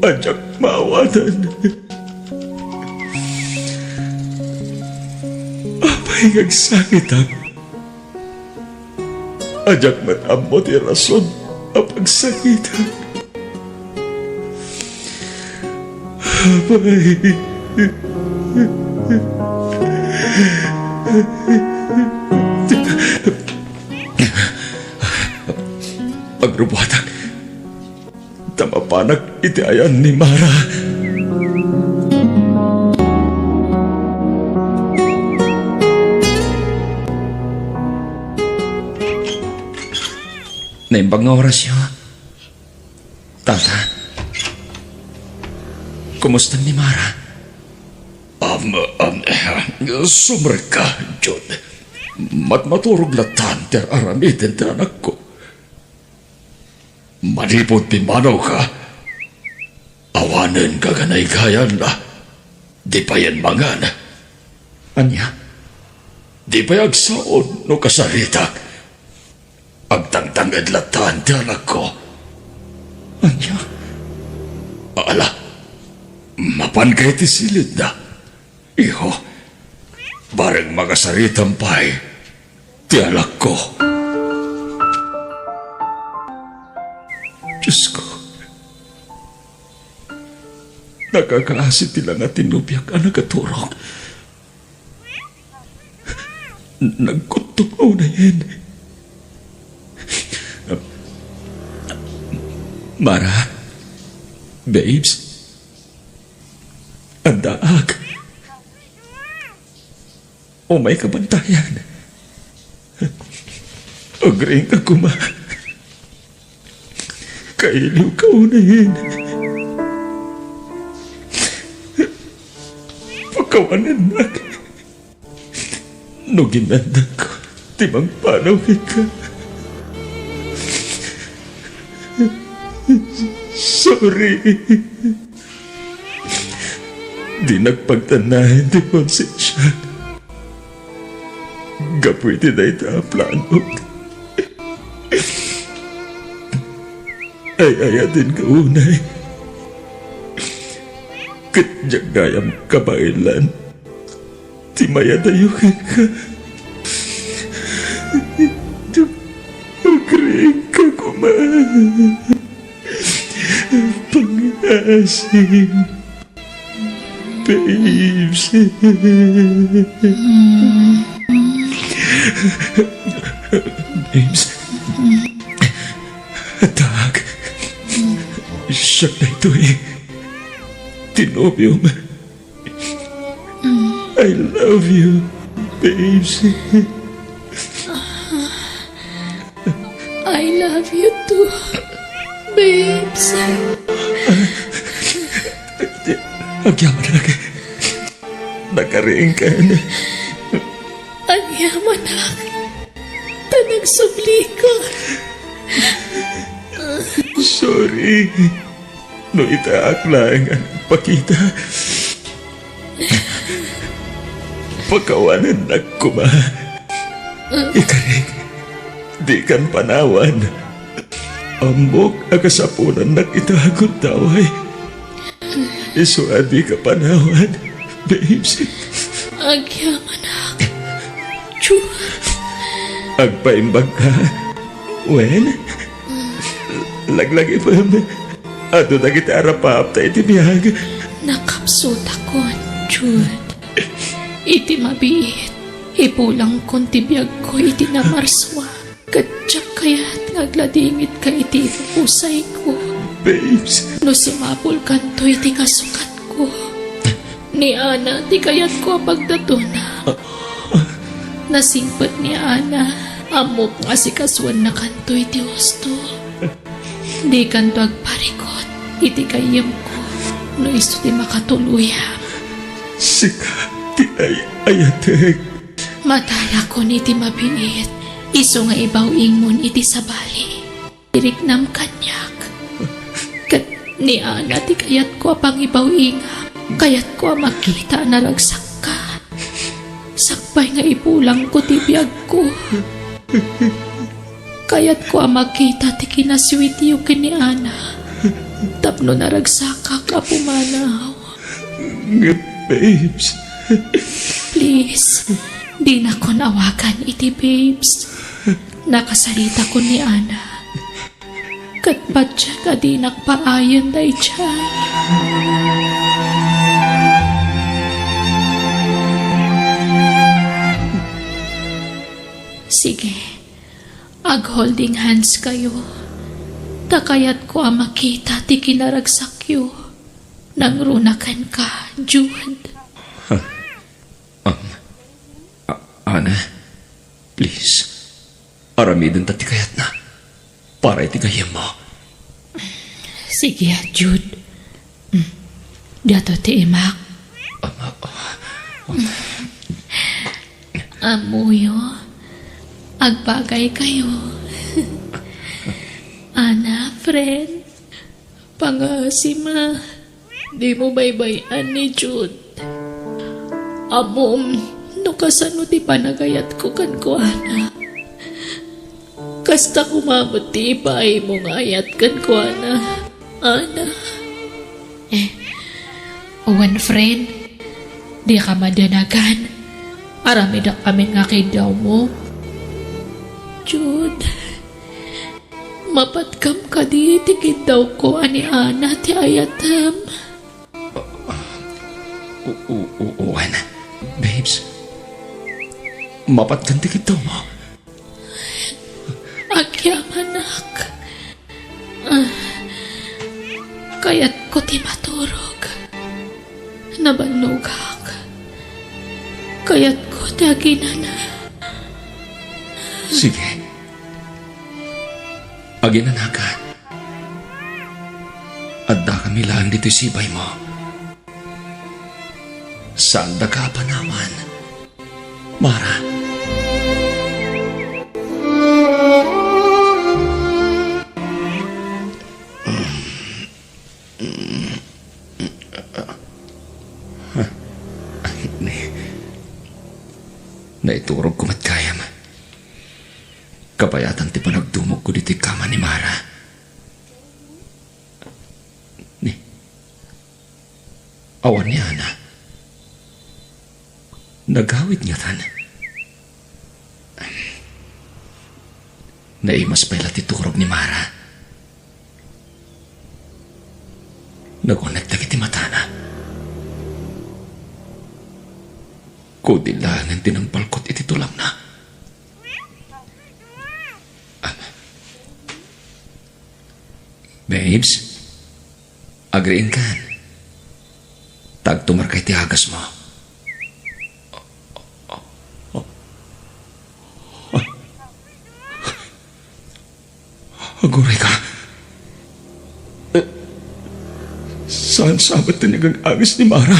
a diak maawatan? Apay nga agsangitak a diak met ammo ti rason a pagsangitak? Apay. Agrubuatak ta mapanak iti ayan ni Mara. Naimbag nga orasyo, Tata. Kumusta ni Mara? Am, am, sumrekka, Jude. Matmaturog lattan ti ar-aramiden ti anakko. Manipud pimmanawka, awanen gaganaygayam, di payen mangan. Ania? Di pay agsaon no kasaritak. Agtangtanged lattan ti alakko. Ania? Ala, mapanka iti silidna, iho. Bareng makasaritam pay ti alakko. Diosko, nakakaasi ti langa ti nobiak a nagaturog. Nagkuttok unayen. Mara, babes, addaak. Umayka bantayan. Agriingka koma. Kailiwka unayen. Pakawanennak no ginandanko ti mangpanaw kenka. Sorry. Dinak pagtannaen ti konsensiak gapu iti dayta a planok. Ay-ayatenka unay. Ket diak gayam kabaelan ti mayadayo kenka. Agriingka koma. Pangaasim, babes. Babes. Addaak. Siak daytoy. Ti nobiom. I love you, babes. I love you too, babes. Agyamanak. Nakariingkan. Agyamanak. Ta nagsubliko. Sorry. No itaak laeng a nagpakita, pakawanennak koma. Ikarik, dikan panawan. Ammok a kasapulannak ita a gundaway. Isu a dika panawan, babes. Agyamanak, Juan. Agpaimbagka wen? Laglagipem, adu dagiti arapapta iti biag. Nakapsutakon, Jude. Iti mabiit, ipulangkon ti biagko iti namarsua, ket diak kayat nga agladingitka iti ipupussayko. Babes. No sumapulkanto iti kasukatko, ni Ana ti kayatko a pagdatona. Nasingpet ni Ana, ammok nga asikasuennakanto iti husto. Dikanto agparikut iti gayyemko no isu ti makatuluyam. Sika ti ay-ayatek. Matalakon iti mabiit, isu nga ibaw-ingmon iti sabali. Iriknam kaniak. Ket ni Ana ti kayatko a pangibaw-ingam. Kayatko a makita a naragsakka. Sakbay nga ipulangko ti biagko. Kayatko a makita ti kinasweetyo ken ni Ana. Tapno naragsakak a pumanaw. Nga, babes. Please, dinakon awagan iti babes. Nakasaritakon ni Ana. Ket patiek a dinak paayen daydiay. Sige, ag-holding hands kayo. Ta kayatko a makita ti kinaragsakyo. Nangruna kenka, Jude. Um, A-, Ana, please, aramidenta ti kayatna para iti gayyemmo. Sige, Jude. Mm. Diato ti imak. Ama, ah, Ammoyo, agbagaykayo. Ana, friend. Pangasim a dimo baybay-an ni Jude. Ammom no kasano ti panagayatko kenkuana. Kasta koma met ti ibaaymo nga ayat kenkuana, Ana. Eh, wen, friend, dika madanagan. Aramidek amin nga kiddawmo. Jude, mapatkam kadi ti kiddawko a ni Ana ti ayatem? U-, u-, u-, wen. Babes, mapatkan ti kiddawmo? Agyamanak. Ah, kayatko ti maturog. Nabannogak. Kayatko ti aginana. Sige. Aginanaka. Addakami laeng ditoy sibaymo. Saandaka a panawan, Mara. Naiturogko met gayam. Kabayatan ti panagdumogko ditoy kama ni Mara. Ni, awan ni Ana. Nagawid ngatan. Naimas pay la ti turog ni Mara. Naguneg dagiti matana. Kudil laengen ti nangpalkut iti tulangna. Babes, agriingkan. Ta agtumarka iti agasmo. Aguray ka. Eh, saan sa met ti nagang-agas ni Mara?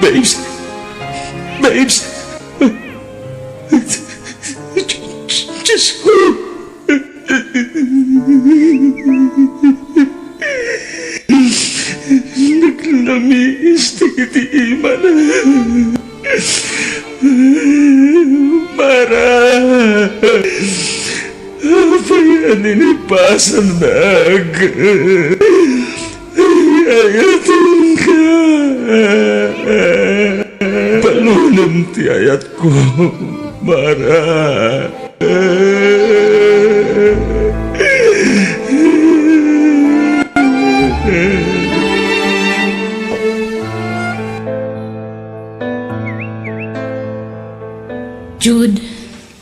Babes! Babes! Diyos ko! Miis dagiti imana. Mara, apay a ninipasannak? Ay-ayatenka. Balunem ti ayatko, Mara. Jude,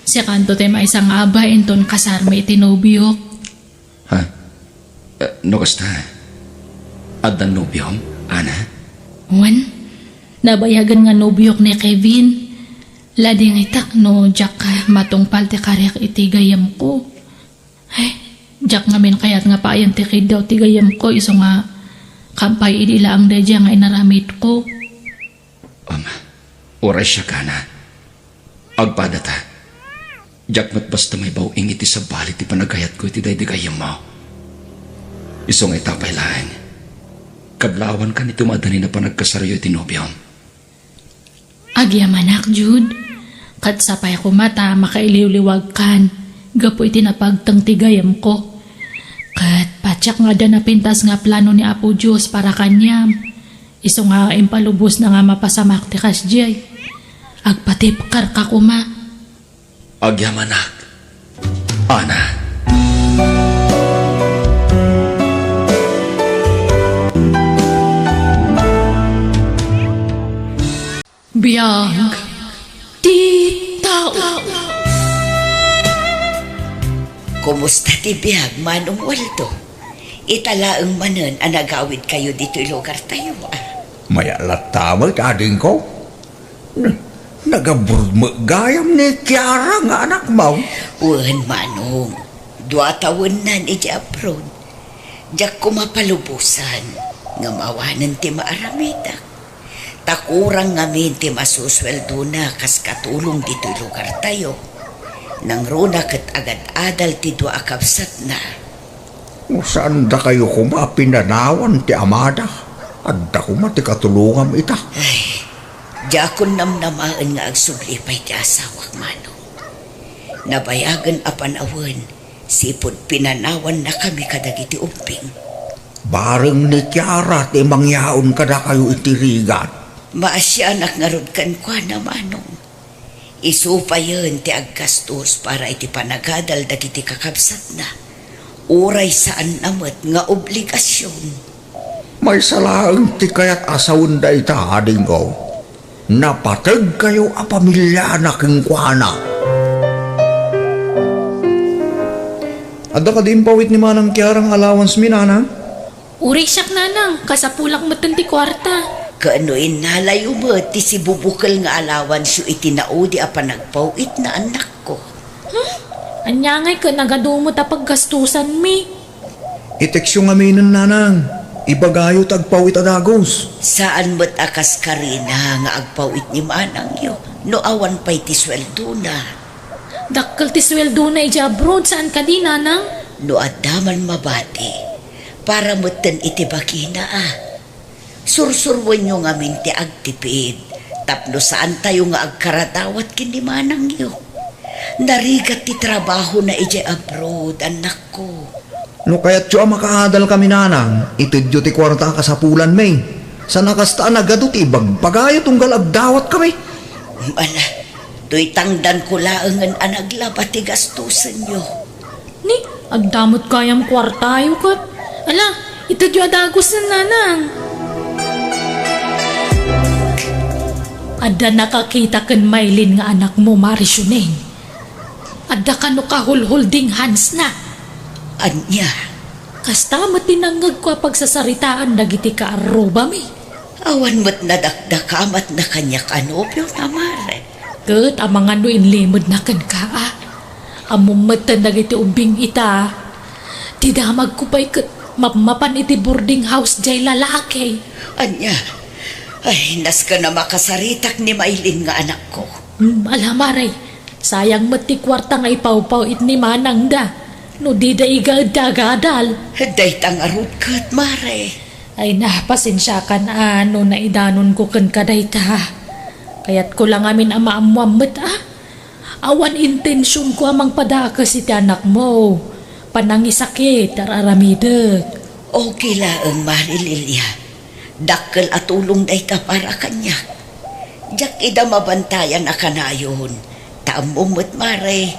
siakanto ti maysa nga aba inton kasarmi iti nobiok. Ha? Eh, no kasta, adda nobiom, Ana? Wen, nabayagen nga nobiok ni Kevin. Ladingitak no diak matungpal ti kariak iti gayyemko. Ay, diak ngamin kayat nga paayan ti kiddaw ti gayyemko isu nga kappay idi laeng daydiay nga inaramidko. Ama, uray siak, Ana. Agpadata. Diak met basta maibaw-ing iti sabali ti panagayatko iti daydi gayyemmo. Isu nga ita pay laeng, kablawankan iti maadanin a panagkasaryo iti nobiom. Agyamanak, Jude. Ket sapay koma ta makailiwliwagkan gapu iti napagteng ti gayyemko. Ket patiek nga adda napintas nga plano ni Apo Dios para kaniam. Isu nga impalubosna nga mapasamak ti kasdiay. Agpatibkerka koma. Agyamanak, Ana. Biag ti tao. Kumusta ti biag, Manong Waldo? Ita laeng manen a nagawidkayo ditoy lugartayo, a? Mayat latta met, adingko. N-, nagabroad met gayam ni Kiara nga anakmo? Wen, Manong. Dua tawennan idiay abroad. Diak koma palubosan ngem awanen ti maaramidak. Ta kurang ngamin ti masusueldona kas katulong ditoy lugartayo. Nangruna ket agad-adal ti dua a kabsatna. No saandakayo koma a pinanawan ti amada, adda koma ti katulongam ita. Ay, diakon namnamaen nga agsubli pay ti asawak, Manong. Nabayagen a panawen, sipud pinanawannakami kadagiti ubbing. Bareng ni Kiara ti mangyaon kadakayo iti rigat. Maasianak ngarud kenkuana, Manong. Isu payen ti aggastos para iti panagadal dagiti kakabsatna. Uray saanna met nga obligasion. Maysa laeng ti kayat a sawen dayta, adingko. Napategkayo a pamiliana kenkuana. Adda kadi impawit ni Manang Kiara nga allowance mi, Nanang? Uray siak, Nanang, kasapulak metten ti kuarta. Ken no innalayo met ti sibubukel nga allowance-yo iti naudi a panagpaw-itna, annakko. Hmm? Ania ngay ket nagadu met a paggastosanmi? I-text-yo ngaminen, Nanang. Ibagayo ta agpaw-it a dagus. Saan met a kas karina nga agpaw-it ni manangyo no awan pay ti sueldona. Dakkel ti sueldona idiay abroad, saan kadi, Nanang? No adda man mabati, para metten iti bagina, a. Sursuroenyo ngamin ti agtipid tapno saantayo nga agkaradawat ken ni manangyo. Narigat ti trabahona idiay abroad, annakko. No kayatyo a makaadalkami, Nanang, itedyo ti kuarta a kasapulanmi. Saan a kasta a nagadu ti ibagbagayo tunggal agdawatkami. Ala, toy tangdanko laengen a naglaba ti gastosenyo. Ni, adda met gayam kuartayo ket. Ala, itedyo a dagusen, Nanang. Adda nakakita ken Maylin nga anakmo, Mari Shuneng. Adda kano kahulhulding handsna. Ania? Kasta met ti nangngegko a pagsasaritaan dagiti kaarrubami. Awan met nadakdakamatna kaniak a nobiona, Mare. Ket amangan no inlimedna kenka, a. Ammom metten dagiti ubbing ita. Ti damagko pay ket mapmapan iti boarding house diay lalaki. Ania? Ay, nasken a makasaritak ni Maylin nga anakko. Hmm, ala, Mare. Sayang met ti kuarta nga ipawpaw-it ni manangda no dida igaedda agadal. Dayta ngarud ket, Mare. Ay na, pasensiakan a no naidanonko kenka dayta. Kayatko la ngamin a maammoam met a awan intensionko a mangpadakes iti anakmo. Panangisakit, ar-aramidek. Okay laeng, Mare Lilia. Dakkel a tulong dayta para kaniak. Diak ida mabantayan a kanayon. Ta ammom met, Mare,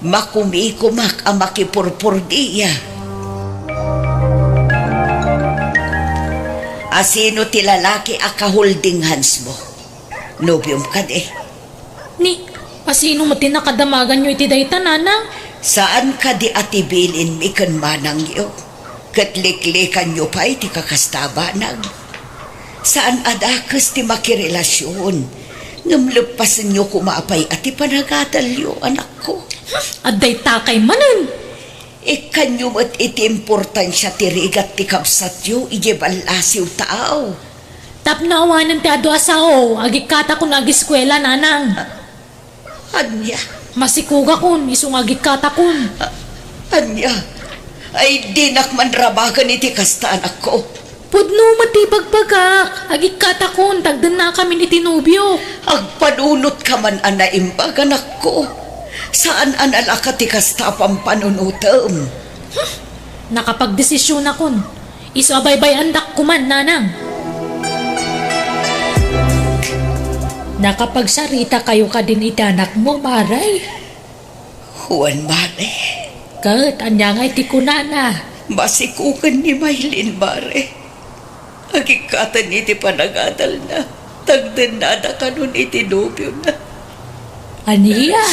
makumikumak a makipurpurdia. Asino ti lalaki a ka-holding hands mo? Nobiom kadi? Ni, asino met ti nakadamaganyo iti dayta, Nanang? Saan kadi a ti bilinmi ken manangyo? Ket liklikanyo pay ti kakasta a banag. Saan a dakes ti makirelasion, ngem leppasenyo koma pay a ti panagadalyo, anakko. Hmm, adda itakay manen. Ikkanyo met iti importansia ti rigat ti kabsatyo idiay ballasiw taaw. Tapno awanen ti adu a sao, agikkatakon nga agiskuela, Nanang. Ania? Masikugakon, isu nga agikkatakon. A-, ania? Ay, dinak man rabaken iti kasta, anakko. Pudno met ti ibagbagak, agikkatakon, tagdennakamin iti nobio. Agpanunot ka man a naimbag, anakko. Saan a nalaka ti kasta a pampanunotem. Hmm, nakapagdesisionakon. Isu a baybay-andak koman, Nanang. Nakapagsarita kayo kadin iti anakmo, Mare? Wen, Mare. Ket ania ngay ti kunana? Masikugen ni Maylin, Mare. Agikkaten iti panagadalna. Tagdennada kanon iti nobiona. Ania?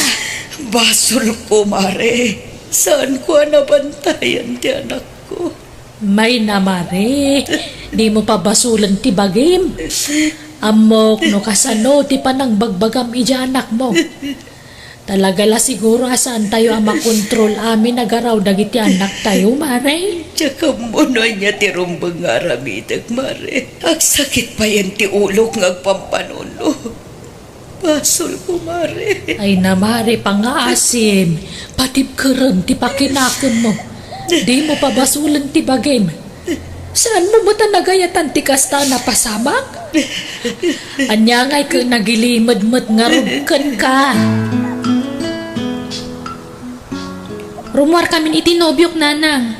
Basolko, Mare. Saanko a nabantayan ti anakko. Mayna, Mare, dimo pabasolen ti bagim. Ammok no kasano ti panangbagbagam idiay anakmo. Talaga la siguro a saantayo a makontrol amin a garaw dagiti anaktayo, Mare. Diak ammo no ania ti rumbeng nga aramidek, Mare. Agsakit payen ti ulok nga agpampanuno. Basolko, Mare. Ay na, Mare, pangaasim. Patibkerem ti pakinakenmo. Dimo pabasolen ti bagim. Saanmo met a nagayatan ti kasta a napasamak? Ania ngay ket nagilimedmet ngarud kenka? Rummuarkamin iti nobiok, Nanang.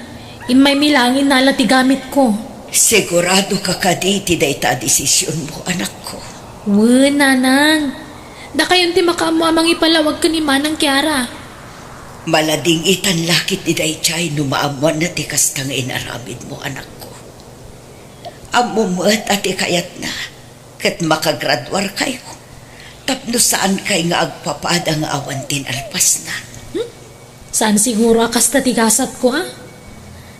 Immaymi laeng innala ti gamitko. Siguradoka kadi iti dayta a desisionmo, anakko? Wen, Nanang. Dakayon ti makaammo a mangipalawag ken ni Manang Kiara. Maladingitan la ketdi daydiay no maammoanna ti kasta nga inaramidmo, anakko. Ammom met a ti kayatna ket makagraduarkayo tapno saankay nga agpapada nga awan ti nalpasna. Hmm? Saan siguro a kasta ti gasatko, a?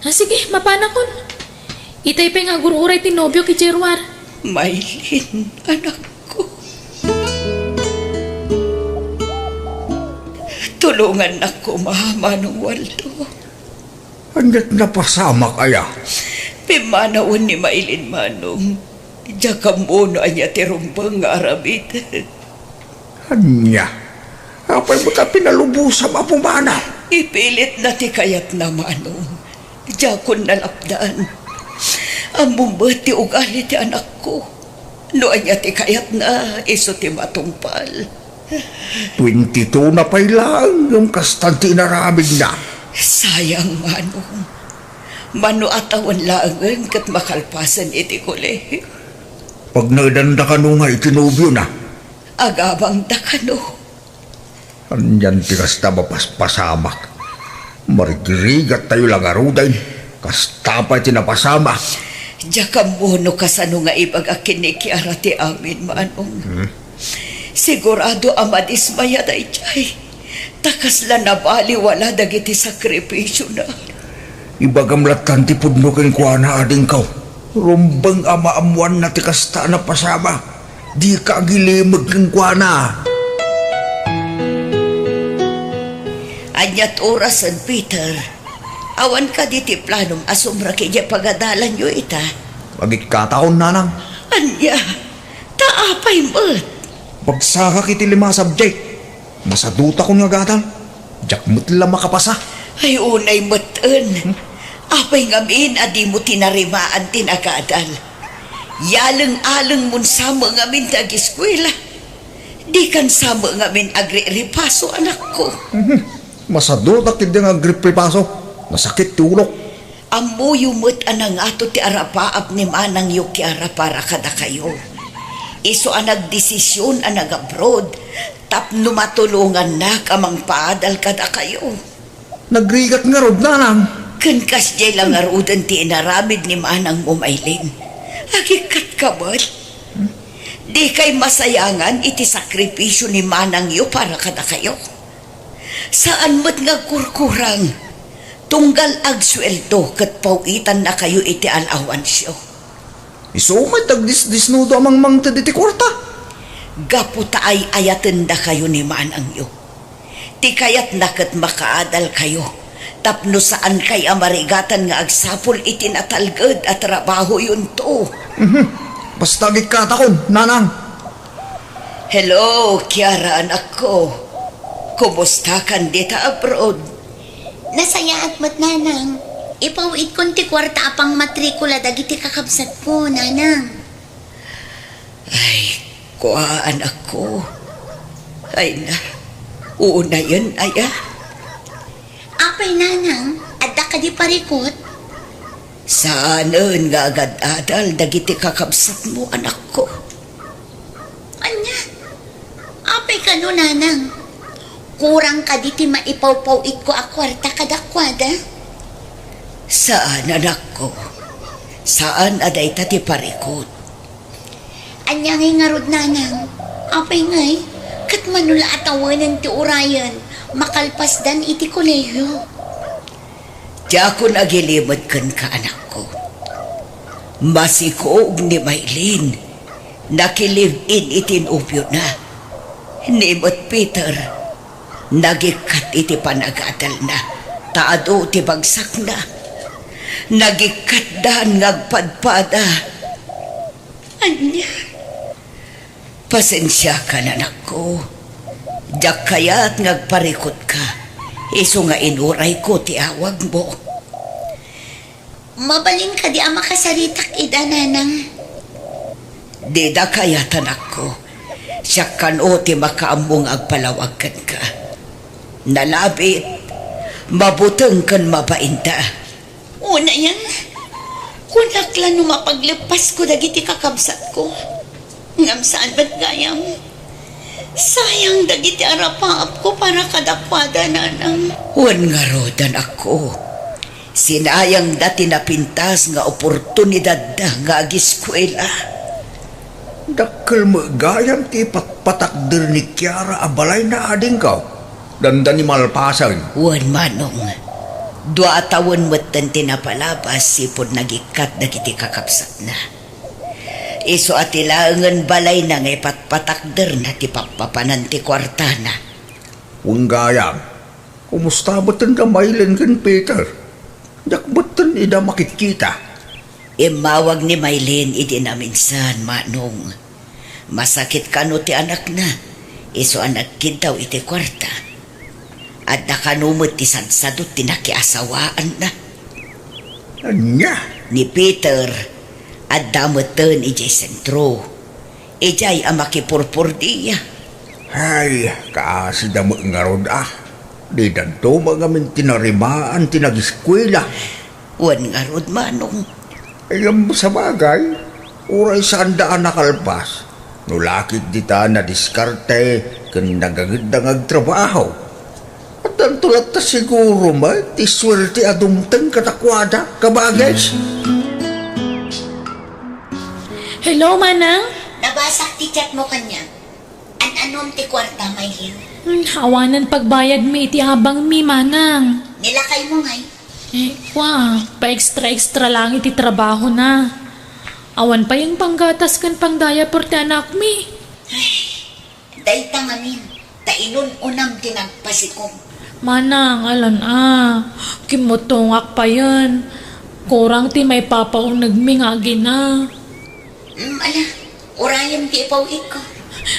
A, sige, mapanakon. Itay pay nga agur-uray ti nobiok idiay ruar. Maylin, anakko. Tulongannak koma, Manong Waldo. Ania't napasamak aya? Pimmanawen ni Maylin, Manong. Diak ammo no ania ti rumbeng nga aramid. Ania? Apay met a pinalubosam a pumanaw? Ipilitna ti kayatna, Manong. Diakon nalapdan. Ammom met ti ugali ti anakko. No ania ti kayatna, isu ti matungpal. Twenty-two na pay laeng ngem kastan ti inaramidna. Sayang, Manong. Mano a tawen laengen ket makalpasen iti kolehio. Pagnaedanda kano nga iti nobiona? Agabangda kano. Anian ti kasta mapaspasamak? Marigrigattayo la ngaruden. Kasta pay ti napasamak. Diak ammo no kasano nga ibagak ken ni Kiara ti amin, Manong. Hmm? Sigurado a madismaya daydiay. Ta kasla nabaliwala dagiti sakrifisiona. Ibagam lattan ti pudno kenkuana, adingko. Rumbeng a maammoanna ti kasta a napasamak. Dika agilimeg kenkuana. Ania't orasen, Peter? Awan kadi ti planom a sumrek idiay pagadalanyo ita? Agikkatakon, Nanang. Ania? Ta apay met? Bagsakak iti lima a subject. Masadutakon nga agadal. Diak met la makapasa. Ay, unay met en. Hmm? Apay ngamin a dimo tinarimaan ti nagadal? Yaleng-alengmon sa met ngamin ti agiskuela. Dikan sa met ngamin agripripaso, anakko. Mhm. Masadutak ketdi nga agripripaso. Nasakit ti ulok. Ammoyo met a nangato ti arapaap ni manangyo Kiara para kadakayo. Isu a nagdesision a nag-abroad tapno matulongannak a mangpaadal kadakayo. Nagrigat ngarud, nanang. Ken kasdiay la ngaruden ti inaramid ni manangmo, Maylin. Agikkatka met. Dikay masayangan iti sakripisio ni manangyo para kadakayo. Saan met nga agkurkurang. Tunggal agsueldo ket paw-itannakayo iti alawansyo. Isu met agdisdisnudo a mangmangted iti kuarta. Gapu ta ay-ayatendakayo ni manangyo. Ti kayatna ket makaadalkayo tapno saankay a marigatan nga agsapul iti natalged a trabahoyonto. Mhm. Basta agikkatakon, nanang. Hello, Kiara, anakko. Kumustakan dita abroad? Nasayaat met, nanang. Ipaw-itkon ti kuarta a pangmatrikula dagiti kakabsatko, nanang. Ay, kua, anakko. Ay na, unayen aya? Apay, nanang, adda kadi parikut? Saanen nga agad-adal dagiti kakabsatmo, anakko. Ania? Apay kano, nanang? Kurang kadi ti maipawpaw-itko a kuarta kadakuada? Saan, anakko. Saan a dayta ti parikut. Ania ngay ngarud, nanang? Apay ngay, ket mano la a tawenen ti urayen, makalpasdan iti kolehiyo. Diakon agilimed kenka, anakko. Masikog ni Maylin, nakilive-in iti nobiona. Ni met Peter, nagikkat iti panagadalna, ta adu ti bagsakna. Nagikkatdan nga agpadpada. Ania? Pasensiakan, anakko. Diak kayat nga agparikutka, isu nga inurayko ti awagmo. Mabalin kadi a makasaritak ida, nanang? Dida kayat, anakko. Siak kano ti makaammo nga agpalawag kenka. Nalabit, mabuteng ken mabainda. Unayen, kunak la no mapagleppasko dagiti kakabsatko. Ngem saan met gayam. Sayang dagiti arapaapko para kadakuada, nanang. Wen ngarud, anakko. Sinayangda ti napintas nga oportunidadda nga agiskuela. Dakkel met gayam ti ipatpatakder ni Kiara a balayna, adingko. Dandani malpasen. Wen, manong. Dua a tawen metten ti napalabas sipud nagikkat dagiti kakabsatna. Isu a ti laengen balayna nga ipatpatakderna ti pappapanan ti kuartana. Wen gayam, kumusta metten da Maylin ken Peter? Diak metten ida makitkita. Immawag ni Maylin idi naminsan, manong. Masakit kano ti anakna, isu a nagkiddaw iti kuarta. Adda kano met ti sadsadot ti nakiasawaanna. Ania? Ni Peter, adda metten idiay sentro. Idiay a makipurpordia. Ay, kaasida met ngarud a. Didanto met ngamin tinarimaan ti nagiskuela. Wen ngarud, manong. Ngem sabagay, uray saanda a nakalpas, no la ket dita nadiskarte ken nagangedda nga agtrabaho. Addanto latta siguro met ti suerte a dumteng kadakuada, kabages? Hello, manang. Nabasak ti chat mo kaniak. An-anom ti kuarta, Maylin? Hmm, awanen pagbayadmi iti abangmi, manang. Nilakaymo ngay? Eh, kua, pa-extra-extra lang iti trabahona. Awan pay panggatas ken pangdiaper ti anakmi. Ay, dayta ngamin, ta inun-unam ti nagpasikog. Manang, alan a, kimmutongak payen. Kurang ti maipapaunegmi nga agina. Mm, ala, urayem ti ipaw-itko.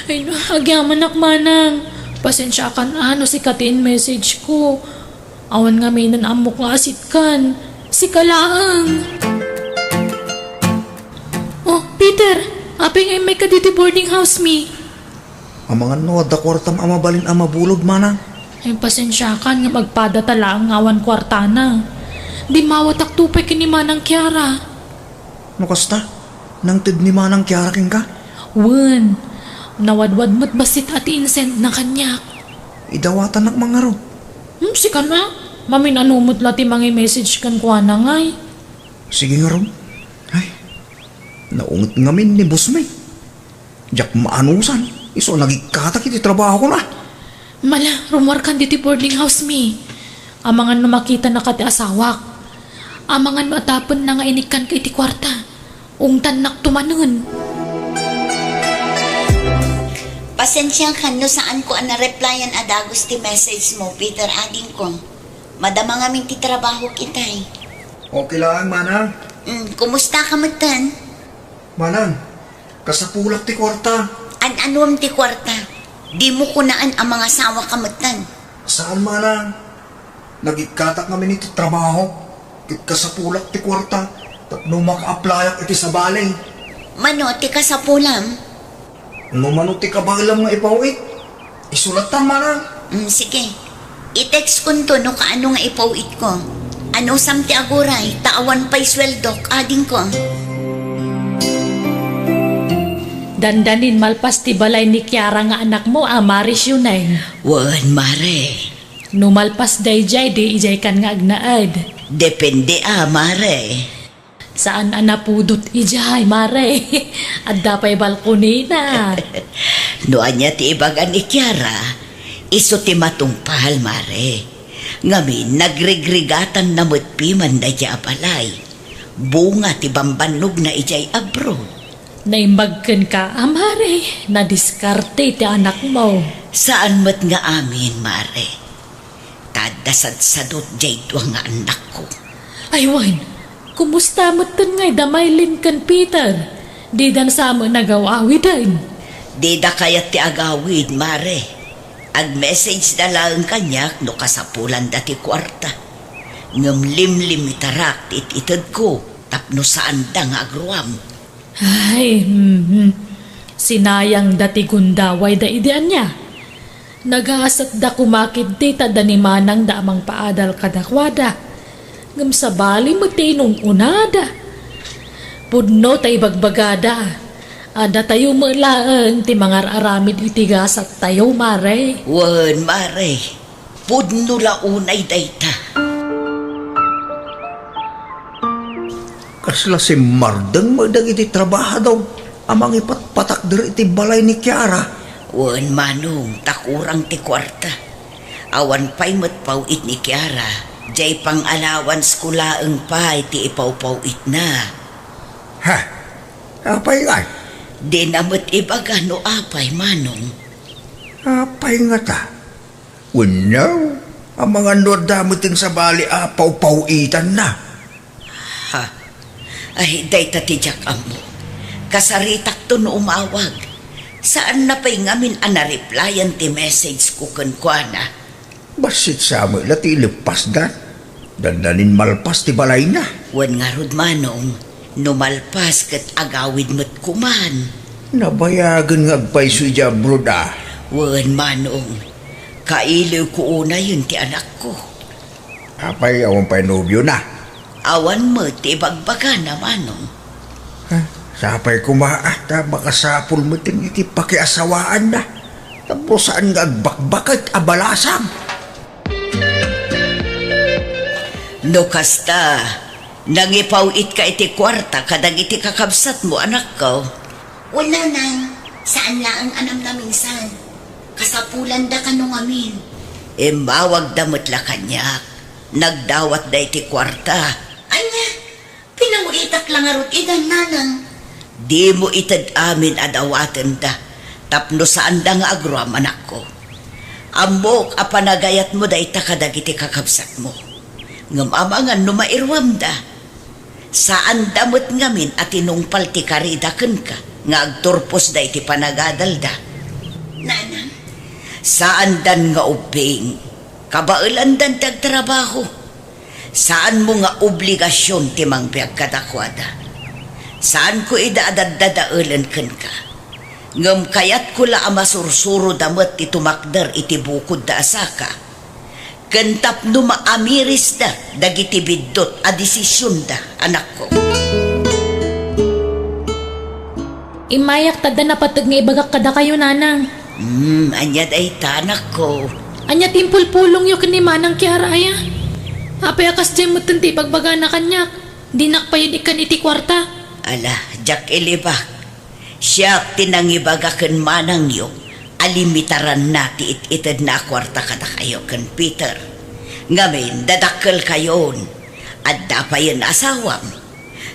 Ay, agyamanak, manang. Pasensiakan a no sika ti in-message ko. Awan ngaminen ammok nga asitkan. Sika laeng. Oh, Peter, apay nga immayka ditoy boarding house mi? Amangan no adda kuartam a mabalin a mabulod, manang? Ay, pasensiakan ngem agpadata laeng nga awan kuartana. Dimmawatakto pay ken ni Manang Kiara. No kasta, nangted ni Manang Kiara kenka? Wen, nawadwad met bassit a ti insendna kaniak. Idawatannak man ngarud. Hmm, sika na. Mamin-ano met la ti mangi-message kenkuana ngay. Sige ngarud. Ay, naunget ngamin ni boss mi. Diak maanusan, isu a nagikkatak iti trabahokon a. Mala, rummuarkan ditoy boarding house mi. Amangan no makitanaka ti asawak. Amangan no adapenna nga inikkanka iti kuarta. Ungtannakto manen. Pasensiakan no saanko a nareplyan a dagus ti message mo, Peter, adingko. Madama ngamin ti trabahok itay. Okay lang, manang. Mm, kumusta ka metten? Manang, kasapulak ti kuarta. An-anuam ti kuarta? Dimo kunaen a mangasawa ka metten. Saan, manang. Nagikkatak ngamin iti trabaho, ket kasapulak ti kuarta tapno maka-applyak iti sabali. Mano ti kasapulam? No mano ti kabaelam nga ipaw-it, isu latta, manang. Mm, sige. I-text konto no kaano nga ipaw-itko. Anusam ti aguray, ta awan pay sueldok, adingko. Dandanin malpas ti balay ni Kiara nga anakmo a Mare Shuneng. Wen, Mare. No malpas daydiay, di idiaykan nga agnaed? Depende a, Mare. Saan a napudot idiay, Mare. Adda pay balkonina. No ania ti ibaga ni Kiara, isu ti matungpal, Mare. Ngamin, nagrigrigatanna met piman daydiay a balay. Bunga ti bambannogna idiay abroad. Naimbag kenka a, Mare, nadiskarte ti anakmo. Saan met nga amin, Mare. Ta adda sadsadot diay dua nga annakko. Ay wen, kumusta metten ngay da Maylin ken Peter? Dida sa met nagaw-awiden? Dida kayat ti agawid, Mare. Ag-message da laeng kaniak no kasapulanda ti kuarta. Ngem limlimitarak ti it-itedko tapno saanda nga agruam. Ay, hmm, hmm. Sinayangda ti gundawayda idi ania. Nagasatda koma ketdi ta adda ni manangda a mangpaadal kadakuada. Ngem sabali met ti inun-unada. Pudno ta ibagbagada. Adda tayo met laeng ti mangar-aramid iti gasattayo, Mare. Wen, Mare. Pudno la unay dayta. Kasla simmardeng met dagiti trabahador a mangipatpatakder iti balay ni Kiara. Wen, Manong, ta kurang ti kuarta. Awan pay met paw-it ni Kiara, diay pang-allowance ko laeng pay ti ipawpaw-itna. Ha? Apay ngay? Dina met ibaga no apay, Manong. Apay ngata? Wenno, amangan no adda met sabali a pawpaw-itanna. Ha? Ay, dayta ti diak ammo. Kasaritakto no umawag. Saanna pay ngamin a nareplyan ti message ko kenkuana. Bassit sa met la ti ileppasda. Dandanin malpas ti balayna. Wen ngarud, Manong, no malpas ket agawid met koman. Nabayagen nga agpayso idiay abroad a. Wen, Manong, kailiwko unayen ti anakko. Apay, awan pay nobiona? Awan met ti ibagbagana, Manong. Ha? Sapay koma, ah, ta makasapul met iti pakiasawaanna. Tapno saan nga agbakbaket a balasang. No kasta, nangipaw-itka iti kuarta kadagiti kakabsatmo, anakko? Wen, Nanang, saan laeng a namnaminsan. Kasapulanda kano ngamin. Immawagda met la kaniak. Nagdawatda iti kuarta. Ania? Pinaw-itak la ngarud ida, Nanang. Dimo ited amin a dawatenda, tapno saanda nga agruam, anakko. Ammok a panagayatmo dayta kadagiti kakabsatmo. Ngem amangan no mairuamda. Saanda met ngamin a tinungpal ti karida kenka nga agturposda iti panagadalda. Nanang? Saandan nga ubbing. Kabaelandan ti agtrabaho. Saanmo nga obligasion ti mangbiag kadakuada. Saanko ida a daddadaelen kenka. Ngem kayatko la a masursuroda met ti tumakder iti bukodda a saka, ken tapno maamirisda dagiti biddut a desisionda, anakko. Immayak ta adda napateg nga ibagak kadakayo, Nanang. Hmm, ania dayta, anakko? Ania ti impulpulongyo ken ni Manang Kiara, aya? Apay a kasdiay metten ti ibagbagana kaniak? Dinak pay ikkan iti kuarta. Ala, diak ilibak. Siak ti nangibaga ken manangyo a limitaranna ti it-itedna a kuarta kadakayo ken Peter. Ngamin, dadakkelkayon. Adda payen asawam.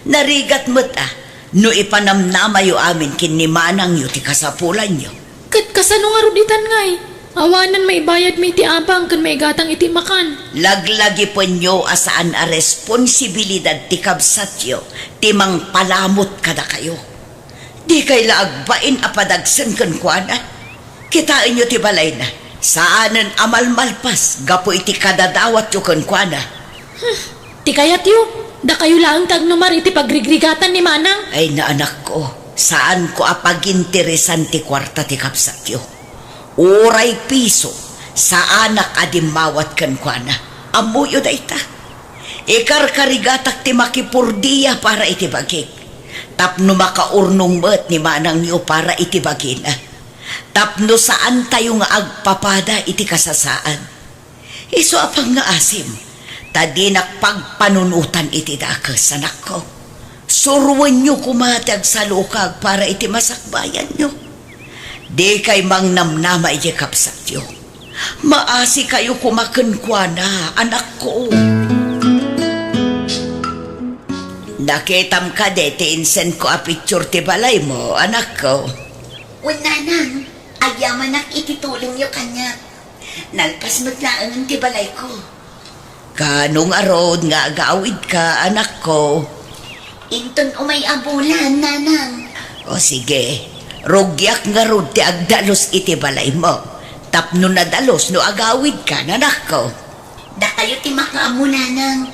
Narigat met a no ipanamnamayo amin ken ni manangyo ti kasapulanyo. Ket kasano ngarud itan ngay? Awanen maibayadmi iti abang ken maigatang iti makan. Laglagipenyo a saan a responsibilidad ti kabsatyo ti mangpalamut kadakayo. Dikay la agbain a padagsen kenkuana. Kitaenyo ti balayna. Saanen a malmalpas gapu iti kadadawatyo kenkuana. Hmm, ti kayatyo, dakayo laeng ti agnumar iti pagrigrigatan ni Manang. Ay, na, anakko, saanko a paginteresan ti kuarta ti kabsatyo. Uray piso, saanak a dimmawat kenkuana. Ammoyo dayta. Ikarkarigatak ti makipurdia para iti bagik. Tapno makaurnong met ni manangyo para iti bagina. Tapno saantayo nga agpapada iti kasasaan. Isu a pangngaasim, ta dinak pagpanunotan iti dakes, anakko. Suroenyo koma ti agsalukag para iti masakbayanyo. Dikay mangnamnama iti kabsatyo. Maasikayo koma kenkuana, anakko. Nakitam kadi ti insenko a picture ti balaymo, anakko? Wen, Nanang, agyamanak iti tulongyo kaniak. Nalpas met laengen ti balayko. Kaano ngarud nga agawidka, anakko? Inton umay a bulan, Nanang. O sige, rugiak ngarud ti agdalus iti balaymo. Tapno nadalus no agawidka, anakko. Dakayo ti makaammo, Nanang.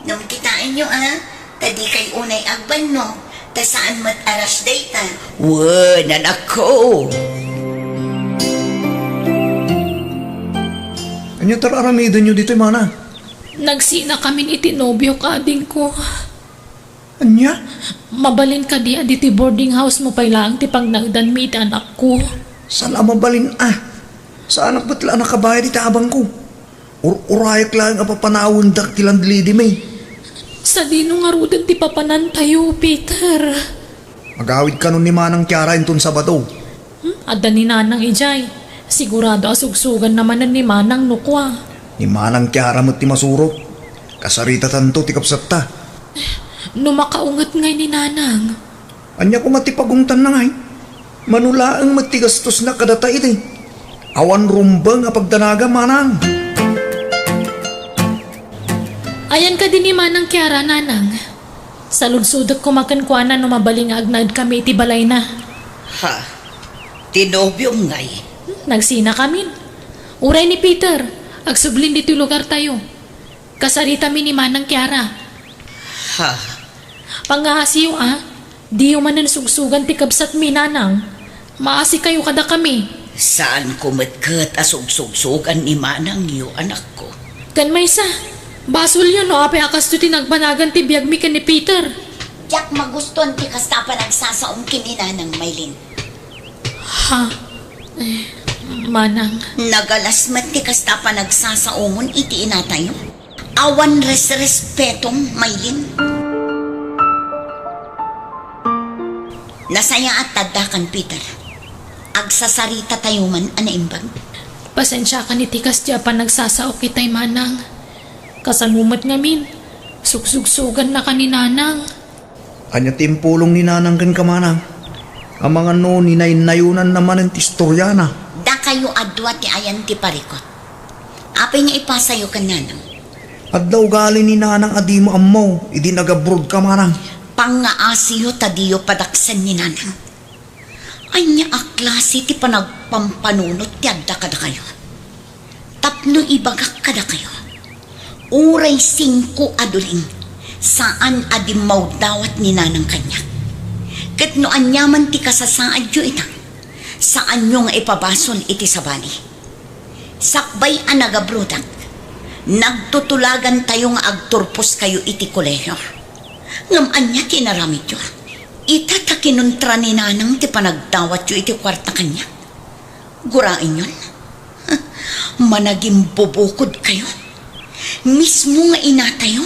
Ngem kitaenyo, a, ta dikay unay agbanno, ta saan met a rush dayta. Wen, anakko. Ania ti ar-aramidenyo ditoy, Manang? Nagsinakamin iti nobiok, adingko. Ania? Mabalin kadi a ditoy boarding house-mo pay laeng ti pagnaedanmi iti anakko? Saan a mabalin a. Saanak met la a nakabayad iti abangko. Ur-urayak laeng a papanawendak ti landlady-mi. Sadino ngaruden ti papanantayo, Peter? Agawid kanon ni Manang Kiara inton Sabado. Hmm? Adda ni Nanang idiay. Sigurado a sugsuganna manen ni Manang no kua. Ni Manang Kiara met ti masurot. Kasaritatanto ti kabsatta. No makaunget ngay ni Nanang. Ania koma ti pagungtanna ngay? Mano laeng met ti gastosna kadata idi. Awan rumbeng a pagdanagan, Manang. Ayan kadi ni Manang Kiara, Nanang. Saludsodek koma kenkuana no mabalin nga agnaedkami iti balayna. Ha? Ti nobiom ngay? Nagsinakamin. Uray ni Peter, agsublin ditoy lugartayo. Kasaritami ni Manang Kiara. Ha? Pangngaasiyo a, diyo manen sugsugan ti kabsatmi, Nanang. Maasikayo kadakami. Saanko met ket a sugsugsugan ni manangyo, anakko. Ken maysa, basolyo no apay a kastoy ti nagbanagan ti biagmi ken ni Peter. Diak magustuan ti kasta a panagsasaom ken ni Nanang, Maylin. Ha? Eh, Manang. Nagalas met ti kasta a panagsasaomon iti inatayo. Awan resrespetom, Maylin. Nasayaat ta addakan, Peter. Agsasarita tayo man a naimbag. Pasensiakan iti kasdi a panagsasaok itay, Manang. Kasano met ngamin, sugsugsugannaka ni Nanang. Ania ti impulong ni Nanang kenka, Manang? Amangan no ninaynayonanna manen ti istoriana. Dakayo a dua ti ayan ti parikut. Apay nga ipasayo ken Nanang? Adda ugali ni Nanang a dimo ammo idi nag-abroad ka, Manang. Pangngaasiyo ta diyo padaksen ni Nanang. Ania a klase ti panagpampanunot ti adda kadakayo? Tapno ibagak kadakayo, Uray singko a duling, saan a dimmawdawat ni Nanang kaniak. Ket no aniaman ti kasasaadyo ita, saanyo nga ipabasol iti sabali. Sakbay a nagabrodak, nagtutulagantayo nga agturposkayo iti kolehio. Ngem ania ti inaramidyo? Ita ta kinuntra ni Nanang ti panagdawatyo iti kuarta kaniak. Guraenyon, managimbubukodkayo. Mismo nga inatayo,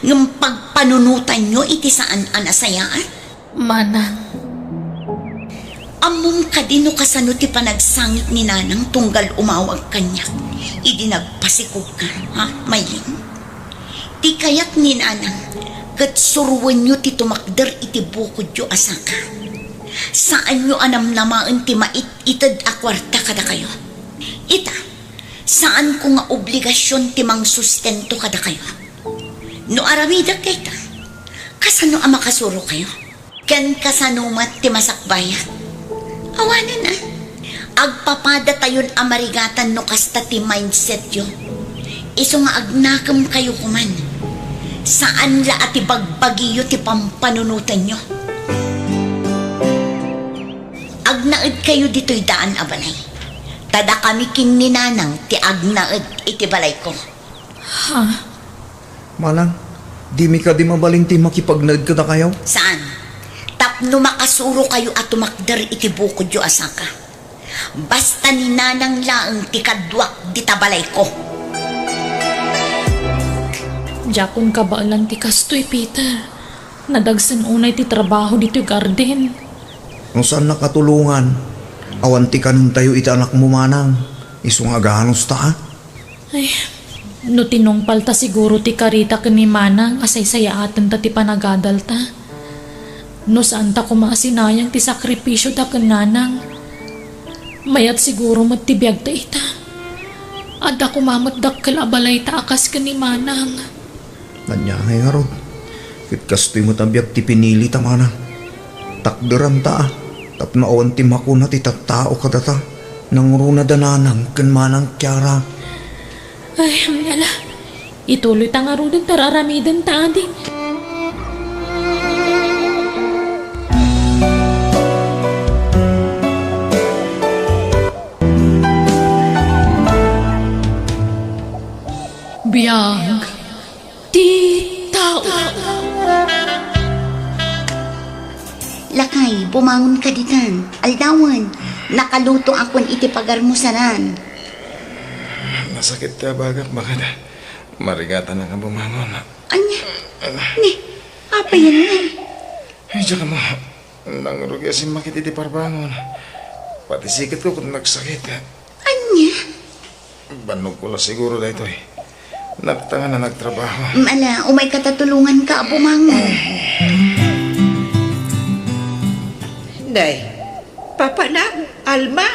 ngem pagpanunotanyo iti saan a nasayaat. Manang. Ammom kadi no kasano ti panagsangit ni Nanang tunggal umawag kaniak idi nagpasikogka, ha, Maylin? Ti kayat ni Nanang, ket suroenyo ti tumakder iti bukodyo a saka. Saanyo a namnamaen ti mait-ited a kuarta kadakayo. Ita, saanko nga obligasion ti mangsustento kadakayo. No aramidek dayta, kasano a makasurokayo? Ken kasano met ti masakbayak? Awanen a, agpapadatayon a marigatan no kasta ti mindsetyo. Isu nga agnakemkayo koman. Saan la a ti bagbagiyo ti pampanunotenyo. Agnaedkayo ditoy daan a balay. Ta dakami ken ni Nanang ti agnaed iti balayko. Ha? Manang, dimi kadi mabalin ti makipagnaed kadakayo? Saan? Tapno makasurokayo a tumakder iti bukodyo a saka. Basta ni Nanang laeng ti kaduak dita balayko. Diakon kabaelan ti kastoy, Peter. Nadagsen unay ti trabaho ditoy garden. No saan nakatulongan, awan ti kanentayo iti anakmo, Manang. Isu nga aganusta, a? Ay, no tinungpalta siguro ti karita ken ni Manang a saysayaatenta ti panagadalta. No saanta koma a sinayang ti sakripisioda ken Nanang, mayat siguro met ti biagta ita. Adda koma met dakkel a balayta a kas ken ni Manang. Ania ngay ngarud? Ket kastoy met a biag ti pinilita, Manang. Takderanta, a, tapno awan ti makuna ti tattao kadata. Nangruna da Nanang ken Manang Kiara. Ay, ala. Ituloyta ngaruden ta ar-aramidenta, ading. Biag ti tao. Lakay, bumangonka ditan. Aldawen, nakalutoakon iti pagarmusaran. Nasakit ti abagak, baket. Marigatannaka bumangon. Ania? Ni, apay ngay? Ay, diak ammo. Nangrugi a simmakit iti parbangon. Pati siketko ket nagsakit. Ania? Bannogko la siguro daytoy. Nagtangan a nagtrabaho. Mm, ala, umayka ta tulonganka a bumangon. Nay, Papa Nang, Alma.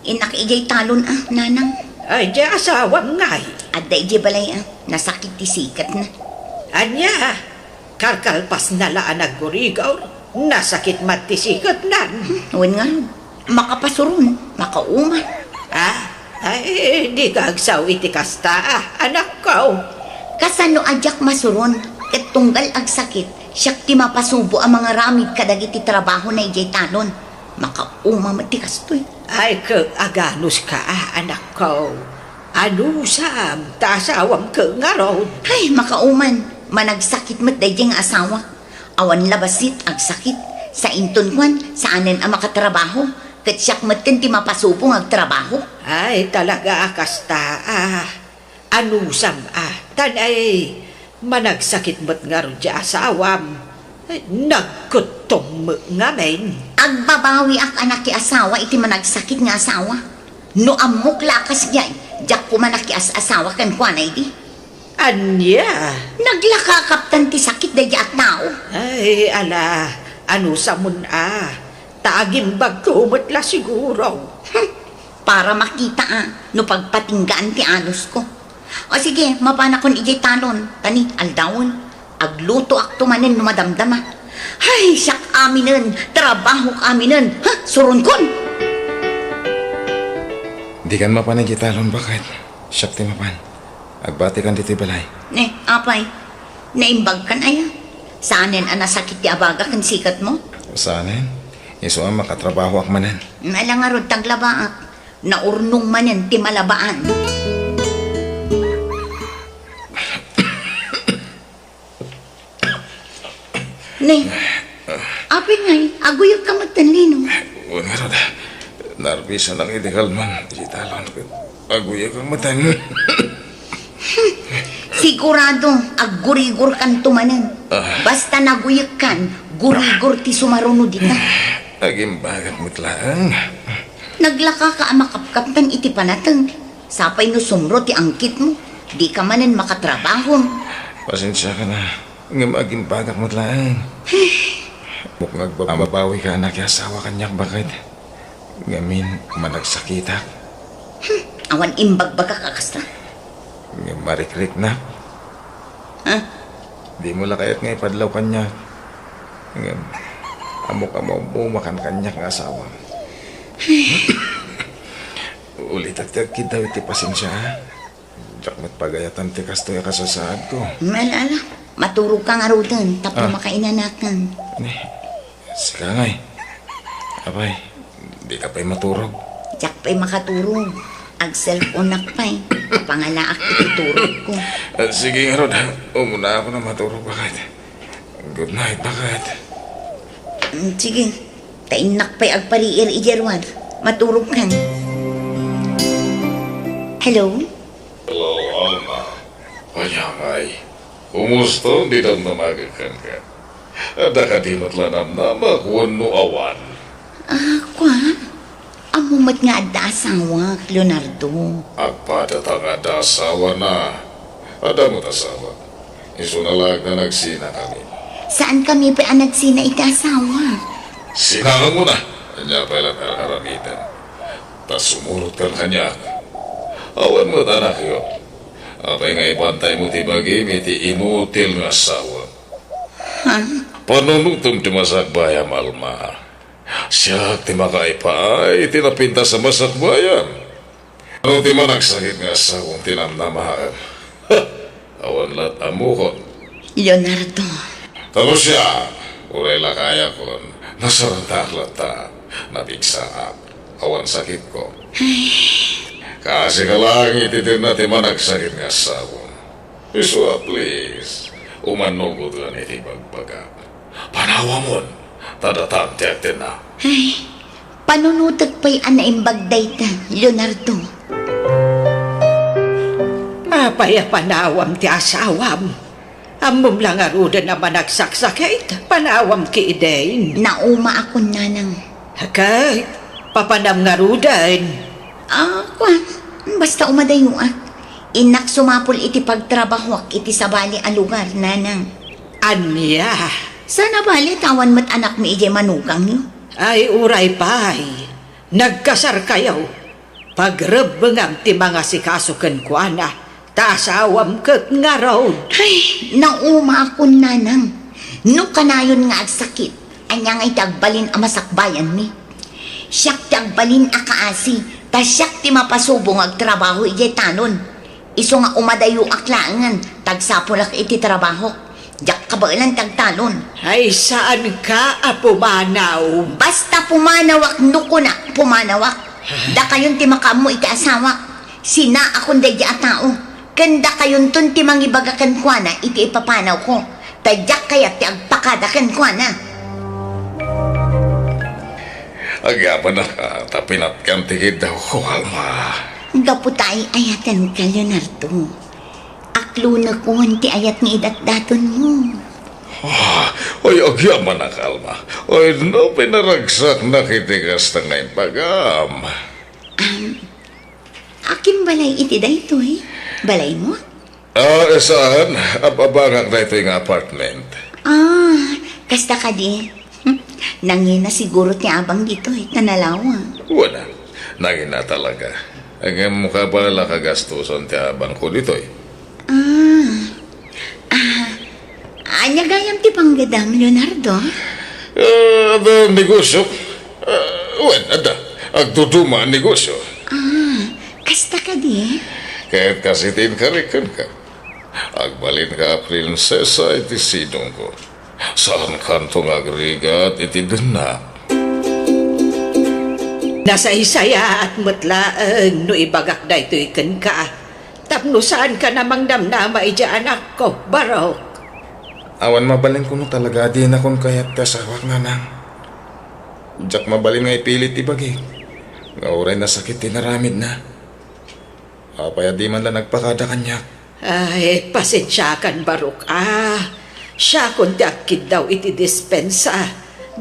Innak idiay talon a, Nanang. Ay, diay asawam ngay? Adda idiay balay a, nasakit ti siketna. Ania? Kalkalpasna la a nagurigor, nasakit met ti siketnan. Hmm, wen ngarud, makapasuron, makauma. Ah, ay, dika agsao iti kasta, a, anakko. Kasano a diak masuron, ket tunggal agsakit, siak ti mapasubo a mangaramid kadagiti trabahona idiay talon. Makauma met ti kastoy. Ay, ket aganuska, a, anakko. Anusam, ta asawam ket ngarud. Ay, makauman. Managsakit met daydiay nga asawa. Awan la bassit, agsakit. Sainton kuan, saanen a makatrabaho. Ket siak metten ti mapasubo nga agtrabaho. Ay, talaga a kasta, a. Anusam, a. Tan, ay, managsakit met ngarud ti asawam. Ay, nagkettom met ngamin. Agbabawiak a nakiasawa iti managsakit nga asawa. No ammok la a kasdiay, diak koma nakias-asawa kenkuana idi. Ania? Naglaka a kaptan ti sakit daydiay a tao. Ay, ala, anusamon a. Ta agimbagko met la siguro. Hmm, para makita a no pagpatinggaan ti anusko. O sige, mapanakon idiay talon, ta ni, aldawen, aglutoakto manen no madamdama. Ay, siak aminen, trabahok aminen. Ha, suronkon! Dikan mapan idiay talon, baket. Siak ti mapan. Agbatikan ditoy balay. Ne, apay, naimbagkan aya? Saanen a nasakit ti abaga ken siketmo? Saanen. Isu a makatrabahoak manen. Ala ngarud ti aglabaak. Naurnong manen ti malabaan. Ne, apay ngay, aguyegka metten, Lino? Wen ngarud, narbisanak iti kalman iti talon ket aguyegak metten. Sigurado, aggurigorkanto manen. Ah. Basta naguyegkan, gurigor ti sumaruno dita. Agimbagak met laeng. Naglakaka a makapkaptan iti panateng. Sapay no sumro ti angkitmo, dika manen makatrabaho. Pasensiakan a, ngem agimbagak met laeng. Buknag a mabawika a nakiasawa kaniak, baket. Ngamin, managsakitak. Hmm, awan imbagbagak a kasta. Ngem marikriknak. Ha? Dimo la kayat nga ipadlaw kaniak. Ngem, ammok a maummakan kaniak nga asawa. Ulitek ti agkiddaw iti pasensia, a? Diak met pagayatan ti kastoy a kasasaadko. Ala, ala, maturogka ngaruden tapno Ah. makainanakan. Ne, sika ngay. Apay, dika pay maturog? Diak pay makaturog. Ag-cellphoneak pay. Pangalaak iti turogko. Ah, sige ngarud, umunaakon a maturog, baket. Good night, baket. Mm, sige. Ta innak pay agpariir idiay ruar. Maturogkan. Hello? Hello, Alma. Ania ngay? Kumusta ti damdamagek kenka? Adda kadi met la namnamak wenno awan? Ah, kua? Ammo met nga adda asawak, Leonardo. Agpadata nga adda asawana. Adda met asawa. Isuna laeng ta nagsinakami. Saankami pay a nagsina iti asawa? Sinaanmo na. Ania pay la ti ar-aramidem? Ta sumurot kan kaniak. Awan met anakyo. Apay nga ibantaymo ti bagim iti inutil nga asawa? Ha? Panunotem ti masakbayam, Alma. Siak ti makaipaay iti napintas a masakbayam. Ano ti managsakit nga asawam ti namnamaem? Awan lat ammokon. Leonardo. Tapos siya, uray la kayakon, nasarataak latta, napigsaak, awan sakitko. Ay. Kasika laeng iti dirna ti managsakit nga asawam. Isu a, please, umanugotkan iti bagbagak. Panawamon, ta datam ti agtenna. Ay, panunotek pay a naimbag dayta, Leonardo. Apay a panawam ti asawam? Ammom la ngaruden a managsaksakit, panawam ketdin. Naumaakon, nanang. Ket, papanam ngaruden? Ah, kuan, basta umadayoak. Innak sumapul iti pagtrabahoak iti sabali a lugar, nanang. Ania? Saan a bale ta awan met anakmi idiay manugangyo? Ay, uray pay. Nagkasarkayo. Pagrebbengam ti mangasikaso kenkuana, ta asawam ket ngarud. Ay, naumaakon, nanang. No kanayon nga agsakit, ania ngay ti agbalin a masakbayanmi? Siak ti agbalin a kaasi, ta siak ti mapasubo nga agtrabaho idiay talon. Isu nga umadayoak laengen, ta agsapulak iti trabahok. Diak kabaelan ti agtalon. Ay, saanka a pumanaw? Basta pumanawak no kunak, pumanawak. Dakayon ti makaammo iti asawak. Sinaakon daydi a tao. Ken dakayonton ti mangibaga kenkuana iti ipapanawko. Ta diak kayat ti agpakada kenkuana. Agyamanak a ta pinatkam ti kiddawko, Alma. Gapu ta ay-ayatenka, Leonardo. Aklonekon ti ayat nga idatdatonmo. Ah, ay, agyamanak, Alma. Ay, no, pinaragsaknak iti kasta nga imbagam. Um, akin balay iti daytoy? Balaymo? Ah, saan? Ab-abangak daytoy nga apartment. Ah, kasta kadi. Hmm, nangina siguro ti abang ditoy, ta nalawa. Wala. Nangina talaga. Ngem kabaelak a gastosen ti abangko ditoy. Ah. Ah. Ania gayam ti panggadam, Leonardo? Ah, adda negosio. Ah, wen, adda. Agduduma a negosio. Ah, kasta kadi? Ket kas iti inkari kenka, agbalinka a prinsesa iti sidongko. Saankanto nga agrigat iti dennak. Nasaysayaat met laeng no ibagak daytoy kenka, tapno saankan a mangdamdama idiay anakko, Barok. Awan mabalin kono talaga a dinakon kayat ti asawak, nanang. Diak mabalin nga ipilit ti bagik nga uray nasakit ti inaramidna. Apay a di man la nagpakada kaniak? Ay, pasensiakan, Barok, a. Siakon ti agkiddaw iti dispensa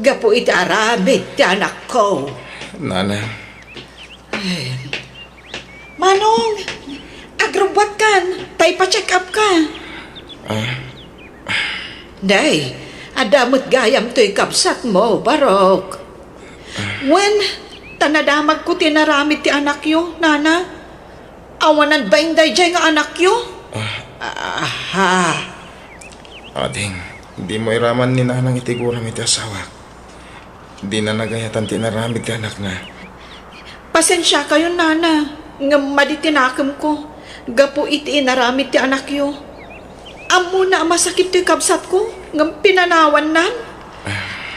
gapu iti aramid ti anakko. Nana. Ay. Manong, agrubbuatkan, ta ipa-check up ka. Ah? Day, adda met gayam toy kabsatmo, Barok. Wen, ta nadamagko ti inaramid ti anakyo, nana. Awanan bain daydiay nga anakyo? Ah. Aha. Ading, dimo iraman ni nanang iti guram iti asawak. Dina nagayatan ti inaramid ti anakna. Pasensiakayon, nana, ngem madi ti nakemko gapu iti inaramid ti anakyo. Ammona a masakit toy kabsatko, ngem pinanawannan.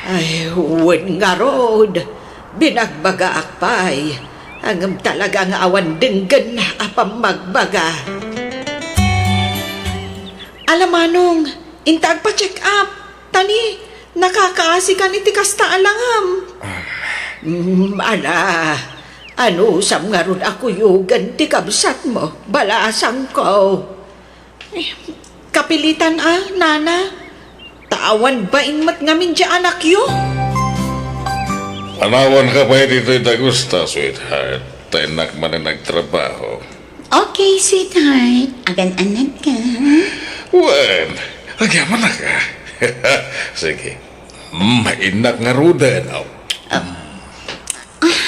Ay, wen ngarud, binagbagaak pay, ngem talaga nga awan denggenna a pammagbaga. Ala manong, inta agpa-check up, ta ni, nakakaasikan iti kasta a langam. Ah. Mm, ala, anusam ngarud a kuyogen ti kabsatmo, balasangko. Eh, kapilitan a, nana. Ta awan bain met ngamin diay anakyo. Panawanka pay ditoy dagusta, sweetheart. Ta innak manen agtrabaho. Okay, sweetheart. Agan-anad ka. Wen, agyamanak a. Sige. Mm, innak ngaruden. Oh. Ah. Ah.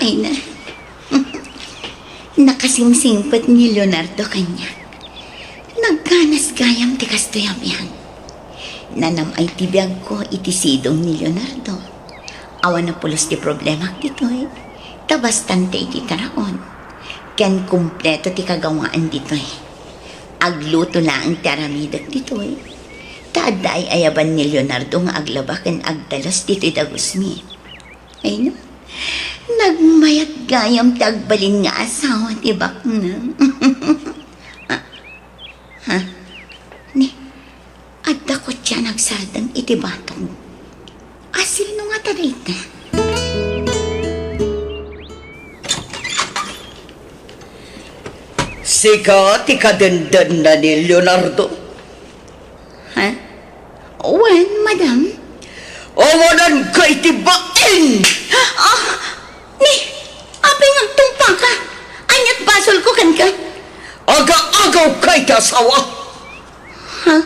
Ay na. Nakasingsingpet ni Leonardo kaniak. Nagkanas gayam ti kastoy a biag. Nanam-ay ti biagko iti sidong ni Leonardo. Awan a pulos ti problemak ditoy. Ta bastante iti taraon. Ken kumpleto ti kagawaan ditoy. Agluto laeng ti aramidek ditoy. Ta adda ay-ayaban ni Leonardo nga aglaba ken agdalus ditoy dagusmi. Ay, no? Nagmayat gayam ti agbalin nga asawa ti baknang. Ah, ha? Ni, adda kotse a nagsardeng iti batog. Asino ngata dayta? Sika ti kadendenna ni Leonardo? Ha? Wen, madam. Awananka iti bain! Ah, ni, apay nga agtumpaka? Ania't basolko kenka? Aga-agawka iti asawa. Ha?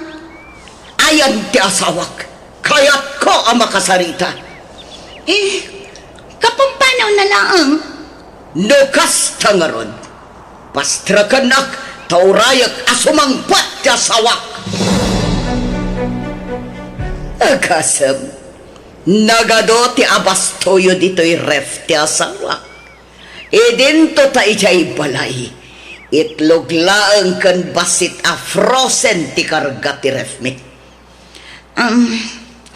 Ayan ti asawak. Kayatko a makasarita. Eh, kapampanaw na laeng. No kasta ngarud, pastrakennak ta urayek a sumangpet ti asawak. Agasem, nagadu ti abastoyo ditoy ref ti asawak. Idinto ta idiay balay, itlog laeng ken bassit a frozen ti karga ti refmi. Um,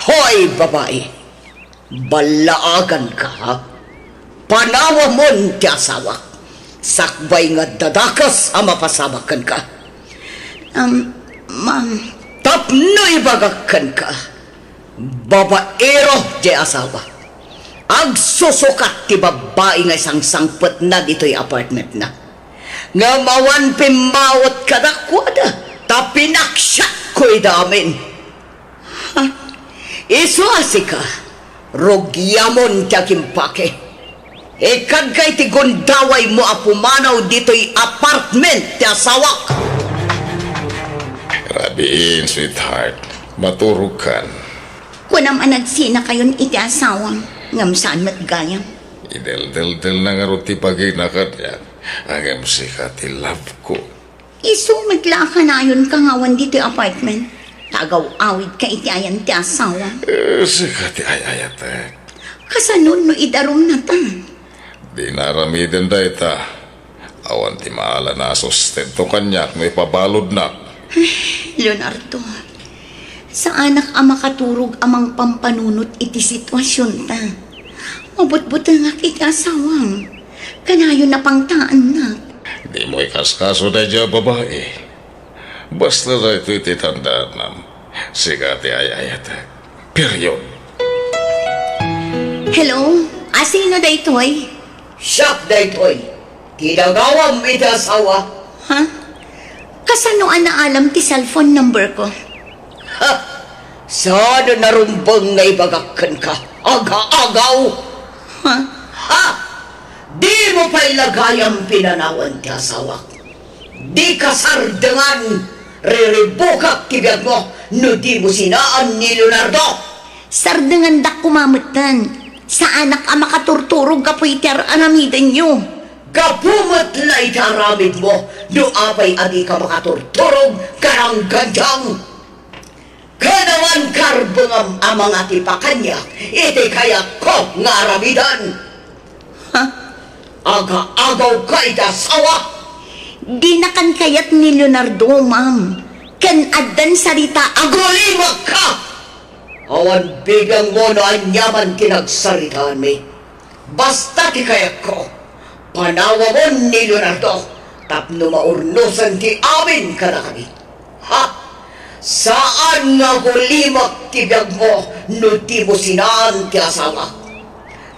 hoy, babai! Ballaaganka, ha? Panawamon ti asawak. Sakbay nga dadakes a mapasamak kenka. Um, ma'am. Tapno ibagak kenka, babaero ti asawa. Agsusukat ti babbai nga isangsangpetna ditoy apartmentna. Ngem awan pimmawet kadakuada, ta pinaksiatko ida amin. Ha? Isu a sika, rugiamon ti agimpake. Ikkadka iti gundawaymo a pumanaw ditoy apartment ti asawak. Rabiin, sweetheart. Maturogkan. Kunam a nagsinakayon iti asawam, ngem saan met gayam. Ideldeldelna ngarud ti bagina kaniak, ngem sika ti love ko. Isu met la a kanayonka nga awan ditoy apartment. Ta agaw-awidka iti ayan ti asawam. Eh, sika ti ay-ayatek. Kasano no idarumnata? Dina aramiden dayta. Awan ti maala a sustento kaniak no ipabaludnak. Leonardo, saanak a makaturog a mangpampanunot iti situasionta. Mabutbutengak iti asawam. Kanayon a pangtaennak. Dimo ikaskaso daydiay a babai. Basta daytoy ti tandaanam. Sika ti ay-ayatek. Period. Hello? Asino daytoy? Siak daytoy. Ti dagawam iti asawa. Ha? Kasano a naalam ti cellphone number ko? Ha? Saan a narumbeng nga ibagak kenka? Aga-agaw! Ha? Ha? Dimo pay la gayam pinanawan ti asawak. Dika sardengan, riribukak ti biagmo no dimo sinaan ni Leonardo. Sardengandak koma metten. Saanak a makaturturog gapu iti ar-aramidenyo. Gapu met la iti aramidmo no apay a dika makaturturog, karangganjang. Ket awan karbengam a mangatipa kaniak iti kayatko nga aramiden. Ha? Aga-agawka iti asawa? Dinakan kayat ni Leonardo, ma'am. Ken addan sarita. Agulimakka! Awan bibiangmo no aniaman ti nagsaritaanmi. Basta ti kayatko, panawamon ni Leonardo tapno maurnosan ti amin kadakami. Ha? Saan nga agulimak ti biagmo no dimo sinaan ti asawak.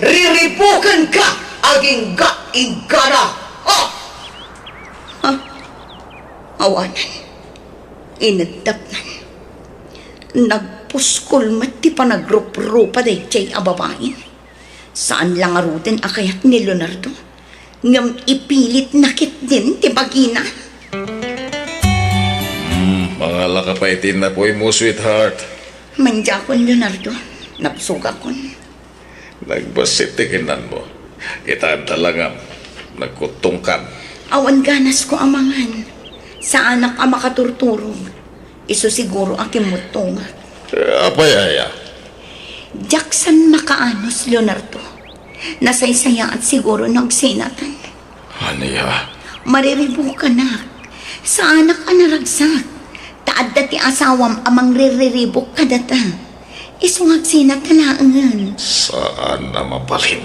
Riribukenka agingga-inggana. Ha? Ha? Awanen. Ineddaknan. Nagpuskol met ti panagruprupa daydiay a babain. Saan la ngaruden a kayat ni Leonardo, ngem ipilitna ketdin ti bagina. Hmm, mangalaka pay ti napuymo, sweetheart. Mandiakon, Leonardo. Nabsogakon. Nagbassit ti kinanmo. Ita adda langam. Nagkuttongkan. Awan ganasko a mangan. Saanak a makaturturog. Isu siguro a kimmuttongak. Eh, apay aya? Diak saan makaanus, Leonardo. Nasaysayaat siguro no agsinatan. Ania? Mariribukanak. Saanak a naragsak. Ta adda ti asawam a mangririribuk kadata. Isu nga agsinat laengen. Saan a mabalin.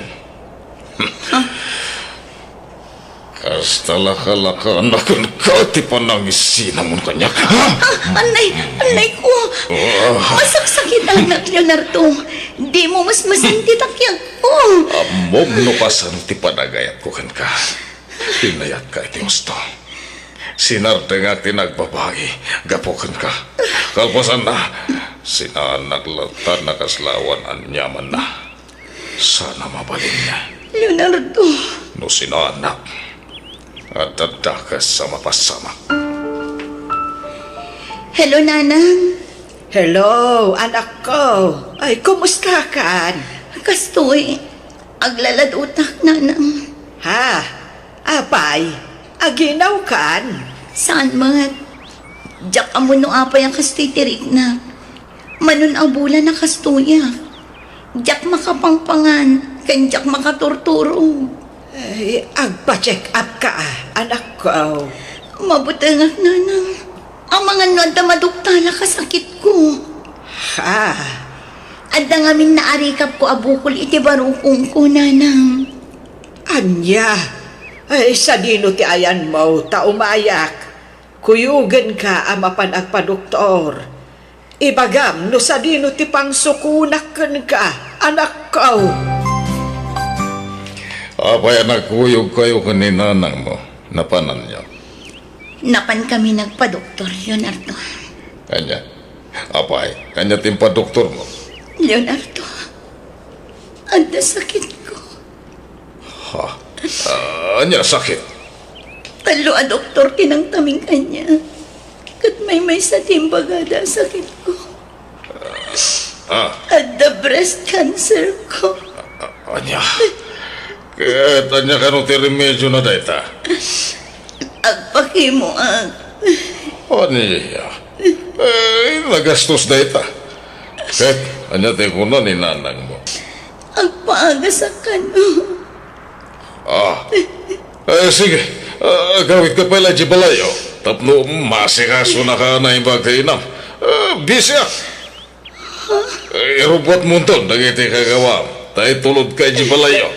Ha? Kasta la kalakaanna kenka ti panangisinamon kaniak. Ha? Ah, anay, anay ko. Ah. Masaksakitanak, Leonardo. Dimo mesmesen ti takiagko. Ammom no kasano ti panagayatko kenka. Pinayatka iti husto. Sinardengak ti nagbabai gapu kenka. Kalpasanna, sinaannak latta a nakaslawan aniamanna. Saan a mabalin. Leonardo. No sinaannak, adda dakes a mapasamak. Hello, Nanang. Hello, anakko. Ay, kumustakan? Kastoy, aglaladutak, Nanang. Ha? Apay, aginawkan? Saan met? Diak ammo no apay a kastoy ti riknak. Mano a bulan a kastoyak. Diak makapangpangan, ken diak makaturturog. Ay, agpa-check up ka, anakko. Mabutengak, Nanang. Amangan no adda maduktalak a sakitko. Ha? Adda ngamin naarikapko a bukol iti barukongko, Nanang. Ania? Ay, sadino ti ayanmo ta umayak? Kuyogenka a mapan agpadoktor. Ibagam no sadino ti pangsukonak kenka, anakko. Apay a nagkuyogkayo ken ni nanangmo? Napananyo? Napankami nagpadoktor, Leonardo. Ania? Apay, ania ti impadoktormo? Leonardo, adda sakitko. Ha? Ah, ania sakit? Tallo a doktor ti nangtaming kaniak. Ket maymaysa ti imbagada a sakitko. Ah. Adda breast cancer ko. Ah, ania? Ket ania kano ti remediona dayta? Agpakimoak. Ania? Eh, nagastos dayta. Ket ania ti kuna ni nanangmo? Agpaagasak kano. Ah. Eh, sige. Ah, agawidka pay la idiay balayyo. Tapno maasikasonak a naimbag nga inam. Ah, bisiak. Eh, irubbuatmonton dagiti kagawam. Ta itulodka idiay balayyo.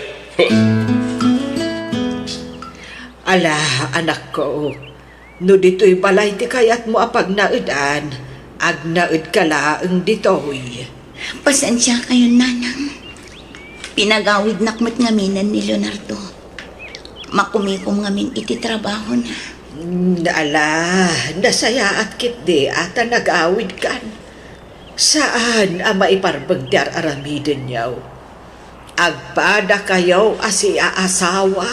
Ala, anakko, no ditoy balay ti kayatmo a pagnaedan, agnaedka laeng ditoy. Pasensiakayon, nanang. Pinagawidnak met ngaminen ni Leonardo. Makumikom ngamin iti trabahona. Mm, ala, nasayaat ketdi a ta nagawidkan. Saan a maiparbeng ti ar-aramidenyo. Agpadakayo a siaasawa,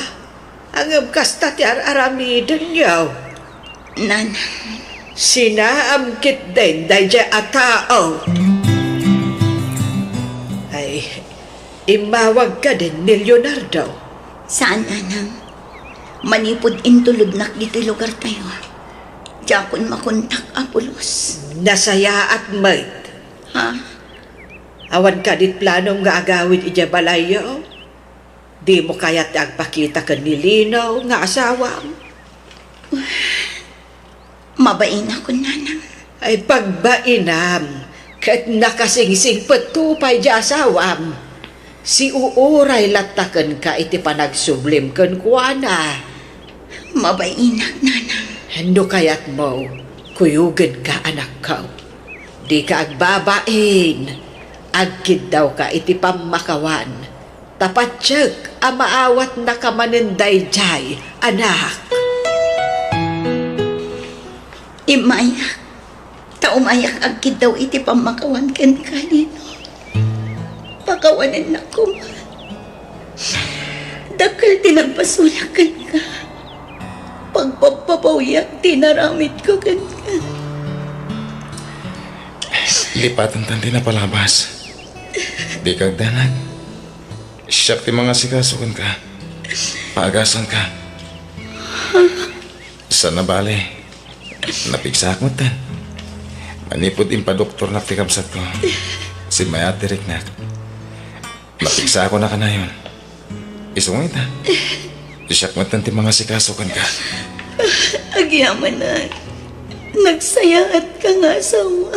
ngem kasta ti ar-aramidenyo. Nanang. Sinaam ketdin daydiay a tao. Ay, immawag kadin ni Leonardo? Saan, nanang. Manipud intulodnak ditoy lugartayo, diakon makontak a pulos. Nasayaat met. Ha? Awan kadit planom nga agawid idiay balayyo? Dimo kayat ti agpakita ken ni Lino nga asawam? Mabainakon, nanang. Ay, pagbainam, ket nakasingsingpetto pay diay asawam. Siuuray latta kenka iti panagsublim kenkuana. Mabainak, nanang. No kayatmo, kuyogenka, anakko. Dika agbabain. Agkiddawka iti pammakawan. Ta patiek a maawatnaka manen daydiay, anak. Immayak, ta umayak agkiddaw iti pammakawan kenka, Lino. Pakawanennak koma. Dakkel ti nagbasolak kenka. Pagpappapawiak ti naramidko kenka. Lipatentan ti napalabas. Dika agdanag. Siak ti mangasikaso kenka. Paagasanka. Saan a bale, napigsaak metten. Manipud impadoktornak ti kabsatko, simmayaat ti riknak. Napigsaakon a kanayon. Isu nga ita, siak metten ti mangasikaso kenka. Agyamanak, nagsayaatka nga asawa.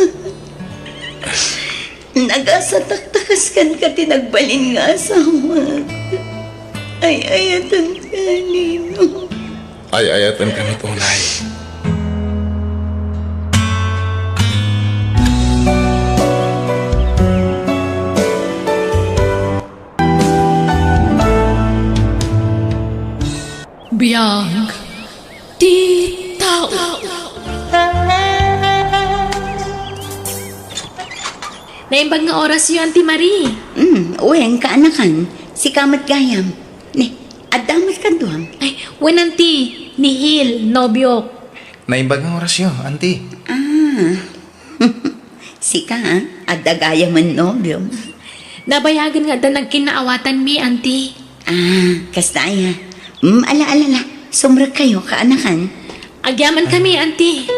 Nagasatak ta kas kenka ti nagbalin nga asawa. Ay-ayatenka, Lino. Ay-ayatenka met unay. Biag ti tao. Naimbag nga orasyo, Auntie Marie. Mm, wen, kaanakan. Sika met gayam. Ne, adda met kaduam? Ay, wen, Auntie. Ni Hil, nobiok. Naimbag nga orasyo, Auntie. Ah. Sika, ah? Adda gayamen nobiom? Nabayagen nga adda nagkinnaawatanmi, Auntie. Ah, kasta aya. Mm, ala, ala, ala. Sumrekkayo, kaanakan. Agyamankami, Auntie.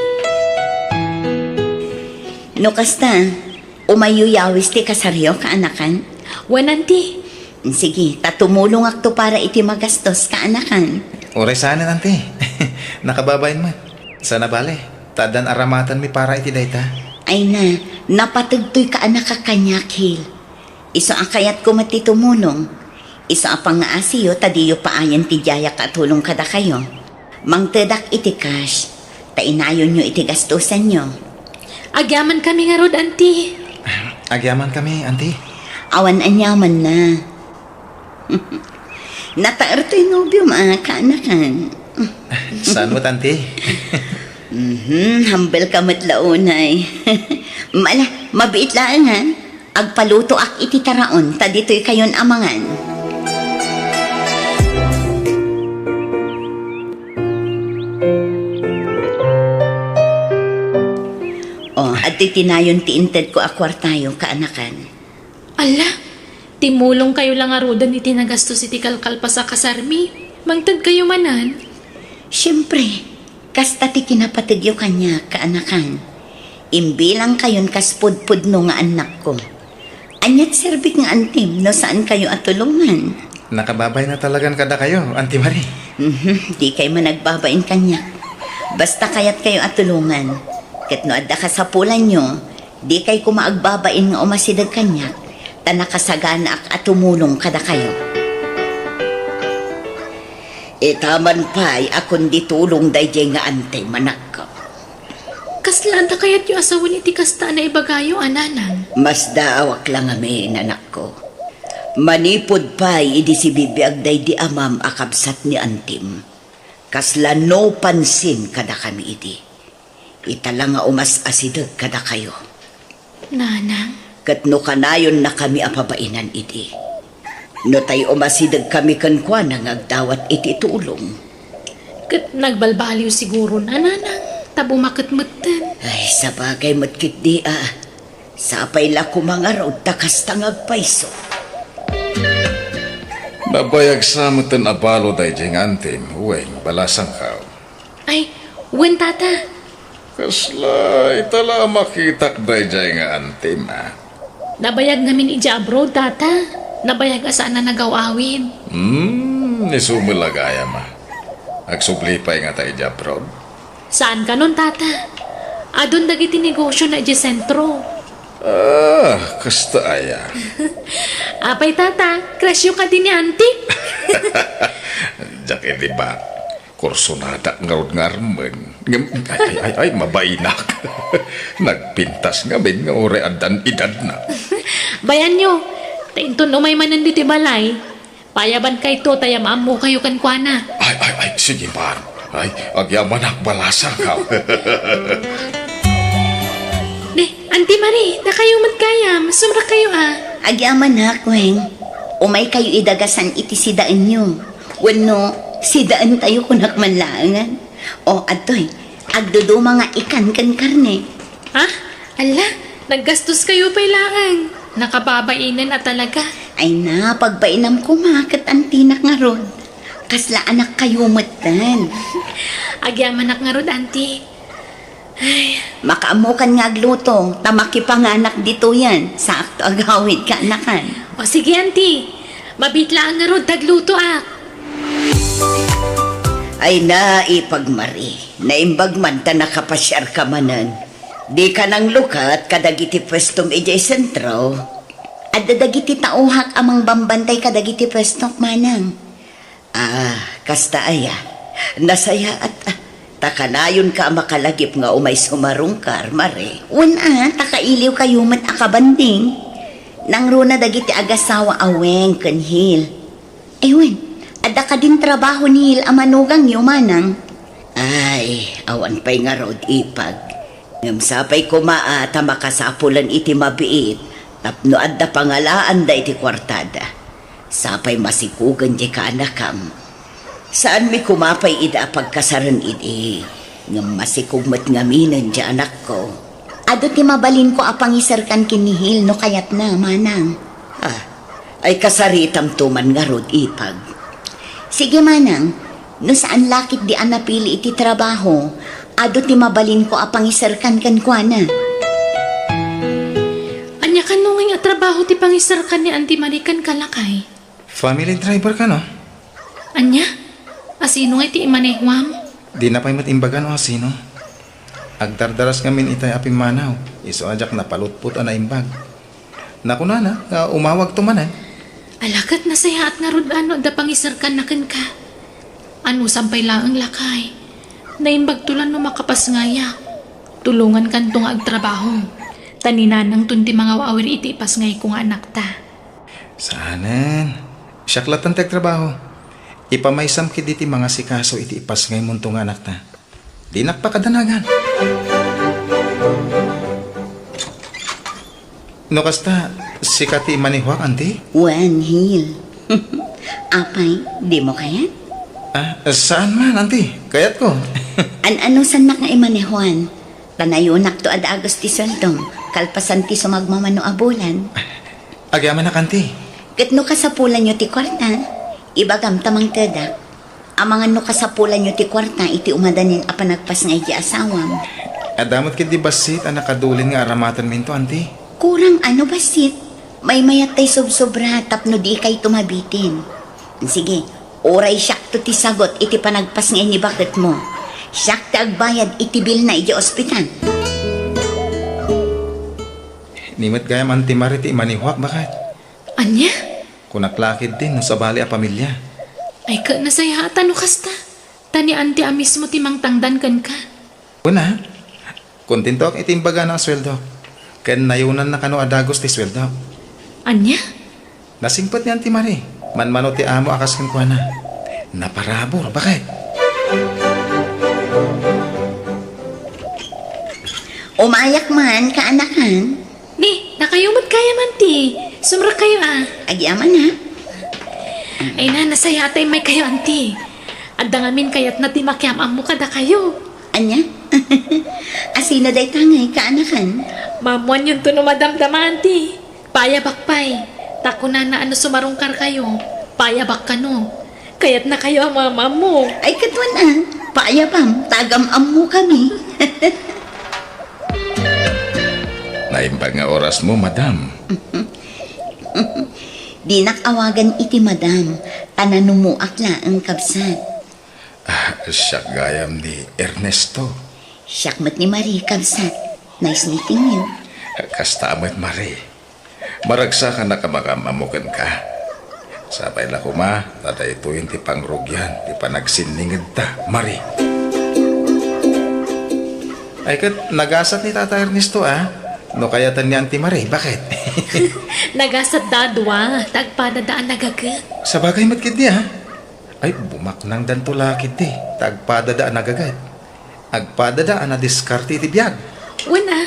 No kasta, umayyo yawis ti kasaryo, kaanakan? Wen, Auntie. Sige, ta tumulongakto para iti magastos, kaanakan. Uray saanen, Auntie. Nakababain met. Saan a bale, ta addan aramatenmi para iti dayta. Ay na, napategtoy kaanakak kaniak, Hil. Isu a kayatko met ti tumulong. Isu a pangngaasiyo ta diyo paayen ti diayak a tulong kadakayo. Mangtedak iti cash, ta inayonyo iti gastusenyo. Agyamankami ngarud, Auntie. Agyamankami, Auntie. Awan aniamanna. Nataer toy nobiom a, kaanakan. Saan met, Auntie? Mhm, humble ka met la unay. Ala, mabiit laeng, ha? Agpalutoak iti taraon, ta ditoy kayon a mangan. O, adtoy tinayon ti intedko a kuartayo, kaanakan. Ala, timulongkayo la ngaruden iti nagastos iti kalkalpas a kasarmi. Mangtedkayo manen? Siempre, kasta ti kinapategyo kaniak, kaanakan. Imbilangkayon kas pudpudno nga annakko. Ania ti serbik nga antim no saankayo a tulongan? Nakababayna talagan kadakayo, Auntie Marie. Mhm, dikay man agbabain kaniak. Basta kayatkayo a tulongan. Ket no adda kasapulanyo, dikay koma agbabain nga umasideg kaniak, ta nakasaganaak a tumulong kadakayo. Ita man pay a kundi tulong daydiay nga antim, anakko. Kasla adda kayatyo a sawen iti kasta a naibagayo a nanang? Masdaawak la ngamin, anakko. Manipud pay idi sibibiag daydi amam a kabsat ni antim, kasla no pansin kadakami idi. Ita la nga umas-asideg kadakayo. Nanang? Ket no kanayonnakami a pabainan idi, no tay umasidegkami kenkuana nga agdawat iti tulong. Ket nagbalbaliw siguron a nanang, ta bumaket metten. Ay, sabagay met ketdi a. Sapay la koma ngarud ta kasta nga agpayso. Nabayag sa metten a balo daydiay nga antim, wen, balasangko. Ay, wen, tata. Kasla, ita la a makitak daydiay nga antim, a. Nabayag ngamin idiay abroad, tata. Nabayag a saan a nagaw-awid. Hmm, isu met la gayam, a. Agsubli pay ngata idiay abroad? Saan kanon, tata? Adun dagiti negosiona idiay sentro. Ah, kasta aya. Apay, tata, crush-yo kadi ni anti? Diak idi ba? Kursonadak ngarud nga armen. Ngem, ay, ay, ay, ay, mabainak. Nagpintas ngamin nga uray addan edadna. Bayanyo, ta inton umay manen ditoy balay, payabankayto ta yam-ammokayo kenkuana. Ay, ay, ay, sige man. Ay, agyamanak, balasangko. Ne, Anti Marie, dakayo met gayam, sumrakayo a. Agyamanak, Weng. Umaykayo idagasan iti sidaenyo. Wenno, sidaentayo kunak man laengen. O, adtoy, agduduma nga ikan ken karne. Ha? Ala, naggastoskayo pay laeng. Nakababainen a talaga. Ay na, pagbainam koma ket antinak ngarud. Kasla anakkayo metten. Agyamanak ngarud, anti. Ay. Makaammokan nga agluto, ta makipanganak ditoyen, saakto agawid kaanakan. O sige, anti. Mabiit laeng ngarud ta aglutoak. Ay na, Ipag Marie, naimbag man ta nakapasiarka manen. Dika nanglukat kadagiti puestom idiay sentro. Adda dagiti taohak a mangbambantay kadagiti puestok, manang. Ah, kasta aya. Nasayaat, a. Ta kanayonka a makalagip nga umay sumarungkar, Marie. Wen a, ta kailiwkayo met a kabanding. Nangruna dagiti agasawa a Weng ken Hil. Ay wen, adda kadin trabaho ni Hil a manugangyo, manang? Ay, awan pay ngarud, Ipag. Ngem sapay koma a ta makasapulan iti mabiit tapno adda pangalaanda iti kuartada. Sapay masikogen diay kaanakam. Saanmi koma pay ida a pagkasaren idi, ngem masikog met ngaminen diay anakko. Adu ti mabalinko a pangiserkan ken ni Hil no kayatna, manang. Ah, ay kasaritamto man ngarud, Ipag. Sige, manang, no saan la ketdi a napili iti trabaho, adu ti mabalinko a pangiserkan kenkuana. Ania kano ngay a trabaho ti pangiserkan ni Anti Marie kenka, lakay? Family driver kano? Ania? Asino ngay ti imanehuam? Dina pay met imbaga no asino. Agdardaras ngamin itay a pimmanaw, isu a diak napalutpot a naimbag. Nakunana nga umawagto manen. Ala, ket nasayaat ngarud a no adda pangiserkanna kenka. Anusam pay laeng, lakay. Naimbagto la no makapasngayak. Tulongankanto nga agtrabaho. Ta ni nanangton ti mangaw-awir iti ipasngayko nga anakta. Saanen. Siak latta ti agtrabaho. Ipamaysam ketdi ti mangasikaso iti ipasngaymonto nga anakta. Dinak pakadanagan. No kasta, sika ti imanehuak, anti? Wen, Hil. Apay, dimo kayat? Ah, saan man, anti? Kayatko. An-anusannak nga imanehuan? Ta nayonakto a dagus ti sueldom, kalpasan ti sumagmamano a bulan. Agyamanak, anti. Ket no kasapulanyo ti kuarta, ibagam ta mangtedak. Amangan no kasapulanyo ti kuarta iti umadanin a panagpasngay ti asawam. Adda met ketdi bassit a nakadulin nga aramatenminto, anti? Kurang a no bassit. Maymayat tay sobsobra tapno dikayto mabitin. Sige, Uray siakto ti sagut iti panagpasngay ni baketmo. Siak ti agbayad iti bilna idiay ospital. Ni met gayam, Auntie Marie, ti imanihuak, baket. Ania? Kunak la ketdin no sabali a pamilia. Ay, ket nasayaat no kasta. Ta ni Auntie a mismo ti mangtangdan kenka. Kuna, kontentoak iti imbagana a sueldok. Ken nayonanna kano a dagus ti sueldok. Ania? Nasingpet ni Auntie Marie. Manmano ti amo a kas kenkuana. Naparabur, baket. Umayak man, kaanakan. Ni, dakayo met gayam, Auntie. Sumrekkayo, a. Agyaman, ha? Ay na, nasayaat ta immaykayo, Auntie. Adda ngamin kayatna ti makiam-ammo kadakayo. Ania? Asino dayta ngay, kaanakan? Maammoanyonto no madamdama, Auntie. Paayabak pay. Ta kunana a no sumarungkarkayo, paayabak kano. Kayatnakayo a maam-ammo. Ay, ket wen a, paayabam, ta agam-ammokami. Naimbag nga orasmo, madam. Dinak awagan iti madam, ta nanumoak laeng, kabsat. Ah, siak gayam ni Ernesto. Siak met ni Marie, kabsat. Nice meeting you. Kasta met, Marie. Maragsakanak a makam-ammo kenka. Sapay la koma, ta daytoyen ti pangrugian ti panagsinningedta, Marie. Ay ket, nagasat ni Tata Ernesto, a. No kayatan ni Auntie Marie, baket? Nagasatda a dua, ta agpadada a nagaget. Sabagay met ketdi, a. Ay, bumaknangdanto la ketdi, ta agpadada a nagaget. Agpadada a nadiskarte iti biag. Wen a,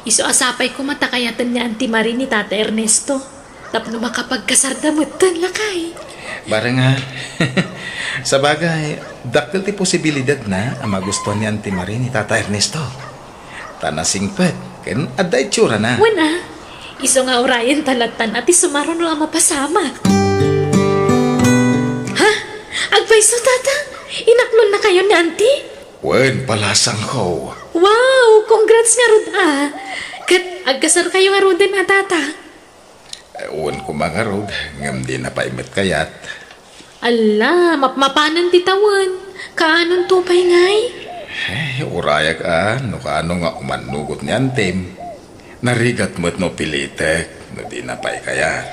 isu a sapay koma ta kayaten ni Auntie Marie ni Tata Ernesto tapno makapagkasarda metten, lakay. Bareng a, sabagay, dakkel ti posibilidadna a magustuan ni Auntie Marie ni Tata Ernesto. Ta nasingpet ken adda itsurana. Wen a, isu nga urayenta lattan a ti sumaruno a mapasamak. Ha? Agpayso, Tata? Inaklonnakayon ni Auntie? Wen, balasangko. Wow! Congrats ngarud a! Ket agkasarkayo ngaruden a, Tata? Eh, wen koma ngarud, ngem dina pay met kayat. Alla, mapmapanen ti tawen. Kaanonto pay ngay? Eh, urayak a, no kaano nga umannugot ni Antem. Narigat met no pilitek, no dina pay kayat.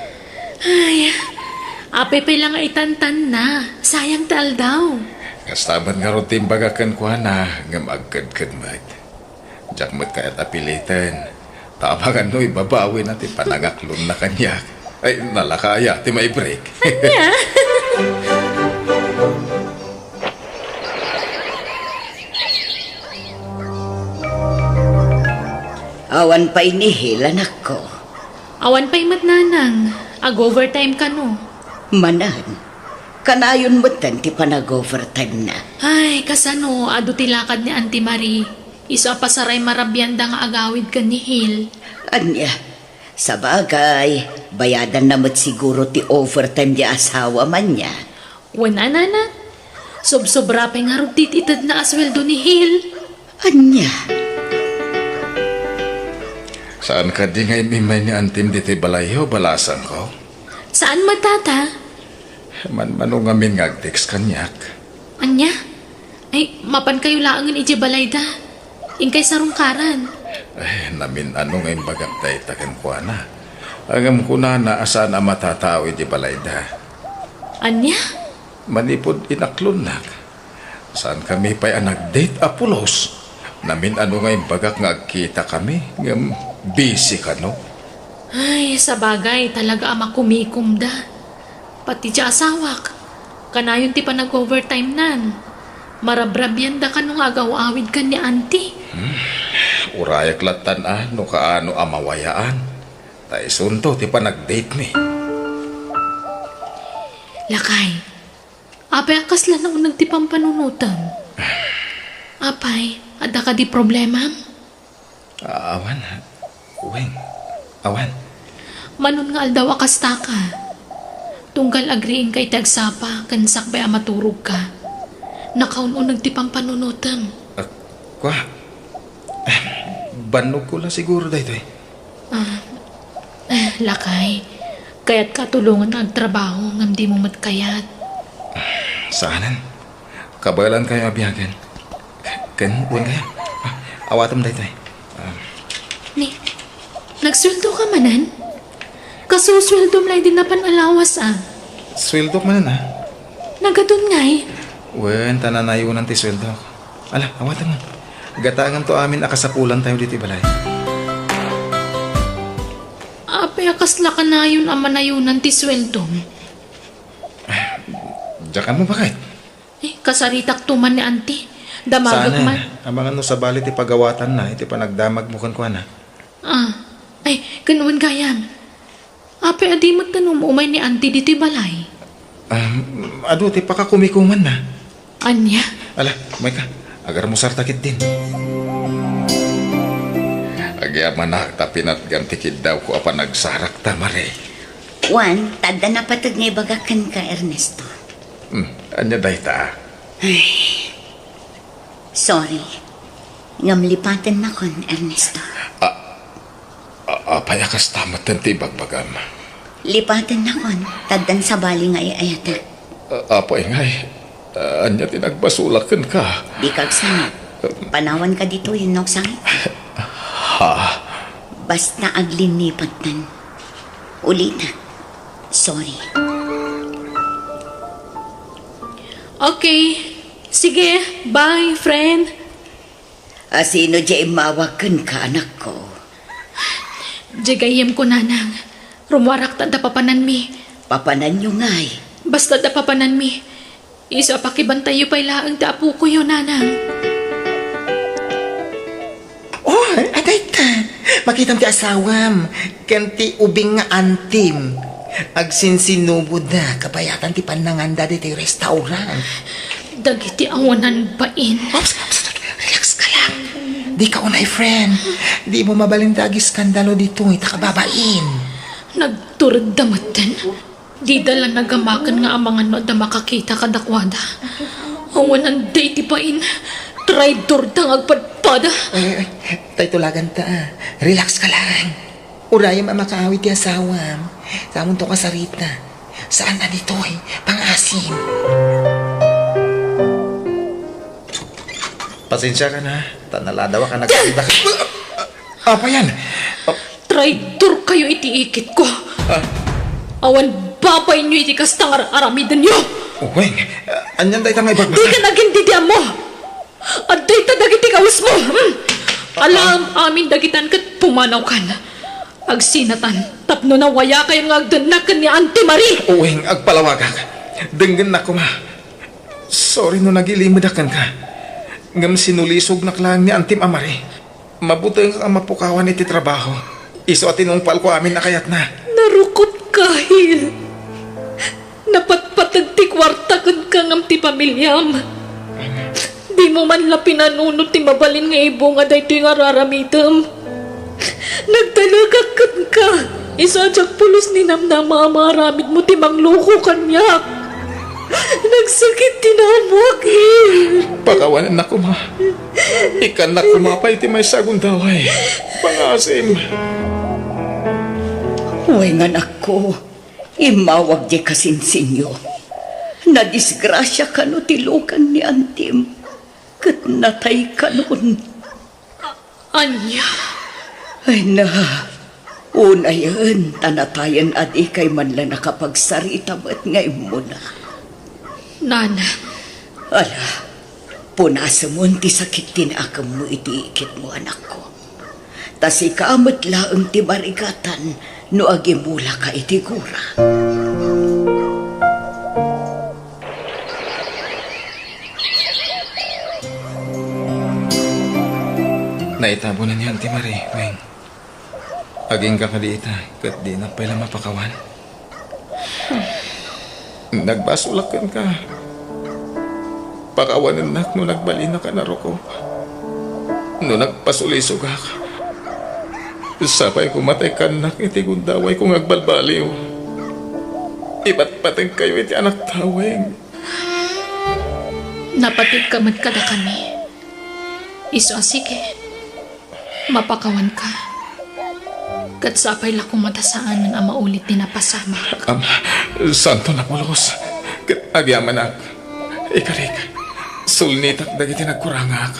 Ay, apay pay la nga itantanna, sayang ti aldaw. Kasta met ngarud ti imbagak kenkuana, ngem agkedked met. Diak met kayat a piliten, ta amangan no ibabawina ti panangaklonna kaniak. Ay, nalaka aya ti maibreak. Ania? Awan pay ni Hil, anakko. Awan pay met, nanang. Ag-overtime kano? Manen. Kanayon metten ti panag-overtime na. Ay, kasano, adu ti lakad ni Auntie Marie. Isu a pasaray marabianda nga agawid ken ni Hil. Ania? Sabagay, bayadanna met siguro ti overtime ti asawa man niya. Wen a, nana. Sobsobra pay ngarud ti itedna a sueldo ni Hil. Ania? Saan kadi nga im-immay ni Antem ditoy balayyo, balasangko? Saan met, Tata? Manmano ngamin nga ag-text kaniak. Ania? Ay, mapankayo laengen idiay balayda. Inkay sarungkaran. Ay, namin-ano nga imbagak dayta kenkuana. Ngem kunana a saan a matatao idiay balayda. Ania? Manipud inaklonnak, saankami pay a nag-date a pulos. Namin-ano nga imbagak nga agkitakami, ngem busy kano. Ay, sabagay, talaga a makumikomda. Pati ti asawak, kanayon ti panag-overtime nan. Marabrabianda kano nga agaw-awid ken ni Auntie. Hmm, urayak lattan a no kaano a mawayaan. Ta isunto ti panag-date mi. Lakay, apay a kasla nauneg ti pampanunotem? Apay, adda kadi problemam? Awan, Weng. Awan. Manon nga aldaw a kastaka. Tunggal agriingka iti agsapa ken sakbay a maturogka, nakaun-uneg ti pampanunotem. Ah, kua? Bannogko la siguro daytoy. Ah, eh, lakay. Kayatka a tulongan nga agtrabaho ngem dimo met kayat. Saanen. Kabaelankayo a biagen. Ken, wen kaya? Ah, awatem daytoy. Ah. Ni, nagsueldo ka manen? Kasusueldom la idi napan alawas, ah. Sueldok manen, ah? Nagadun ngay? Wen, ta nanayonan ti sueldok. Ala, awatem. Gatanganto amin a kasapulantayo ditoy balay. Apay a kasla kanayon a manayonan ti sueldom? Diak ammo baket. Eh, kasaritakto man ni Auntie. Damagek man. Amangan no sabali ti pagawatanna iti panagdamagmo kenkuana. Ah, ay, ken wen gayam. Apay a di met ta um-umay ni Auntie ditoy balay? Ah, adu ti pakakumikumanna. Ania? Ala, umayka. Agarmusarta ketdin. Agyamanak ta pinatgam ti kiddawko a panagsarakta, Mare. Wen, ta adda napateg nga ibagak kenka, Ernesto. Hmm, ania dayta? Ay, sorry. Ngem lipatennakon, Ernesto. A-, a-, apay a kasta metten ti ibagbagam? Lipatennakon, ta addan sabali nga ay-ayatek. A-, apay ngay, ania ti nagbasolak kenka? Dika agsangit. Panawanka ditoy wenno agsangit? Ha? Basta aglinnipattan. Ulitek. Sorry. Okay. Sige, bye, friend. A, sino diay immawag kenka, anakko? Diay gayyemko, nanang. Rummuarak ta adda papananmi. Papananyo ngay? Basta adda papananmi. Isu a pakibantayyo pay laeng ti apokoyo, nanang. Oh, adayta. Makitam ti asawam ken ti ubing nga antim. Agsinsinuboda kabayatan ti pannanganda ditoy restaurant. Dagiti awanan bain. Ops, ops, ops, relax ka lang. Dika unay, friend. Dimo mabalin ti agiskandalo ditoy, ta kababain. Nagturedda metten. Dida la nagamaken nga amangan no adda makakita kadakuada. Awanan daydi bain. Traidorda nga agpadpada. Ay, ay, ay, tay tulaganta, ah. Relax ka lang. Urayem a makaawid ti asawam. Samonto kasarita. Saan a ditoy, pangaasim. Pasensiakan, ta naladaw a nagkita. Apay yan? Traidor kayo iti ikit ko. Ah? Awan babainyo iti kasta nga ar-, aramidenyo. Weng, anian dayta nga ibagbasa? Dika nagin didiammo. Adda ita dagiti kawesmo. Hmm? Alam amin dagitan ket pumanawkan. Agsinatan tapno nawayakayon nga agdennak ken ni Auntie Marie. Uwing, agpalawagak. Denggennak koma. Sorry no nagilimedak kenka. Ngem sinulisognak laeng ni Auntie Marie. Mabutengak a mapukawan iti trabaho. Isu a tinungpalko amin a kayatna. Narukop ka, Hil. Napatpateg ti kuarta kenka ngem ti pamiliam. Dimo man la pinanunot ti mabalin nga ibunga daytoy nga ar-aramidem. Nagtalekak kenka. Isu a diak pulos ni namnama a maaramidmo ti mangloko kaniak. Nagsakit ti naammoak, Hil. Pakawanennak koma. Ikkannak koma pay ti maysa a gundaway. Pangaasim. Wen, anakko, immawag diay kasinsinyo. Nadisgrasia kano ti lukan ni Antim, ket natay kanon. Ania? Ay na, unayen ta natayen a dikay man la nakapagsarita met nga immuna. Nanang. Ala, punasemon ti sakit ti naakemmo iti ikitmo, anakko. Ta sika met laeng ti marigatan no agimulaka iti gura. Naitabonan ni Auntie Marie, Weng. Agingga kadi ita, ket dinak pay la mapakawan. Nagbasolak kenka. Pakawanennak no nagbalinak a narukop. No nagpasulisogak, sapay koma ta ikkannak iti gundawayko nga agbalbaliw. Ipatpategkayo iti anakta, Weng. Napategka met kadakami. Isu a sige. Mapakawanka. Ket sapay la koma ta saanen a maulit ti napasamak. Ama, santo napulos. Ket agyamanak, ikarik, sulnitak dagiti nagkurangak.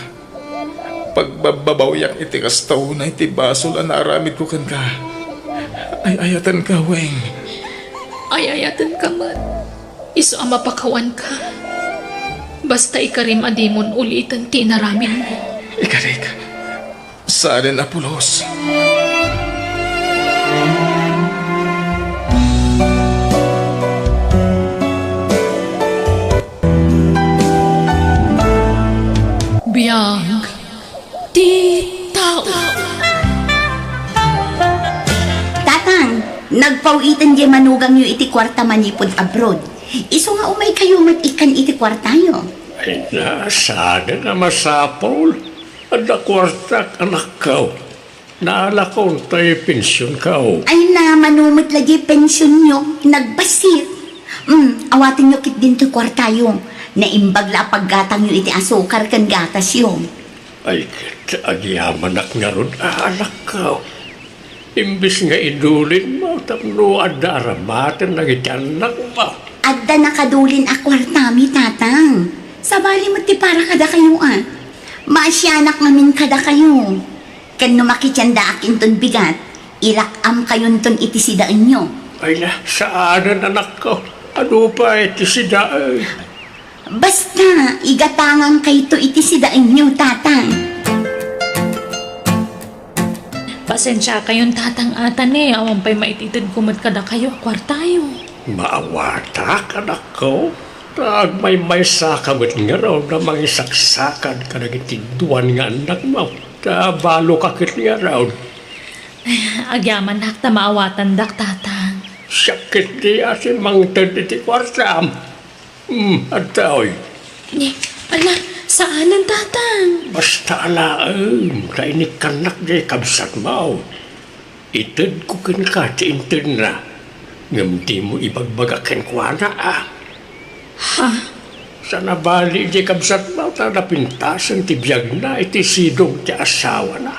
Pagbabbabawiak iti kasta unay ti basol a naaramidko kenka. Ay-ayatenka, Weng. Ay-ayatenka met. Isu a mapakawanka. Basta ikarim a dimon uliten ti inaramidmo. Ikarik, saanen a pulos. Biag ti tao. Tatang, nagpaw-iten diay manugangyo iti kuarta manipud abroad. Isu nga umaykayo met ikkan iti kuartayo. Ay na, saanen a masapul. Adda kuartak, anakko. Naalakon tay pensionko. Ay na, mano met la diay pensionyo, nagbassit. Mm, awatenyo ketdin toy kuartayo. Naimbag la a paggatangyo iti asukar ken gatasyo. Ay, ket agyamanak ngarud, anakko. Imbes nga idulinmo tapno adda aramaten dagiti annakmo. Adda nakadulin a kuartami, Tatang. Sabali met ti para kadakayo a. Maasianak ngamin kadakayo. Ken no makitiandaak inton bigat, ilak-amkayonton iti sidaenyo. Ay na, saanen, anakko. Adu pay ti sidaen. Basta, igatangankayto iti sidaenyo, Tatang. Pasensiakayon, Tatang, a ta ne, awan pay maititedko met kadakayo a kuartayo. Maawatak, anakko. Ta agmaymaysaka met ngarud a mangisaksakad kadagiti duan nga annakmo. Ta baloka ket ngarud. Agyamanak ta maawatandak, Tatang. Siak ketdi a simmangted iti kuartam. Hmm, adtoy. Ni, ala, saanen, Tatang? Basta alaem, ta inikkannak diay kabsatmo. Itedko kenka ti intedna, ngem dimo ibagbaga kenkuana, a. Ha? Saan a bali diay kabsatmo ta napintasen ti biagna iti sidong ti asawana.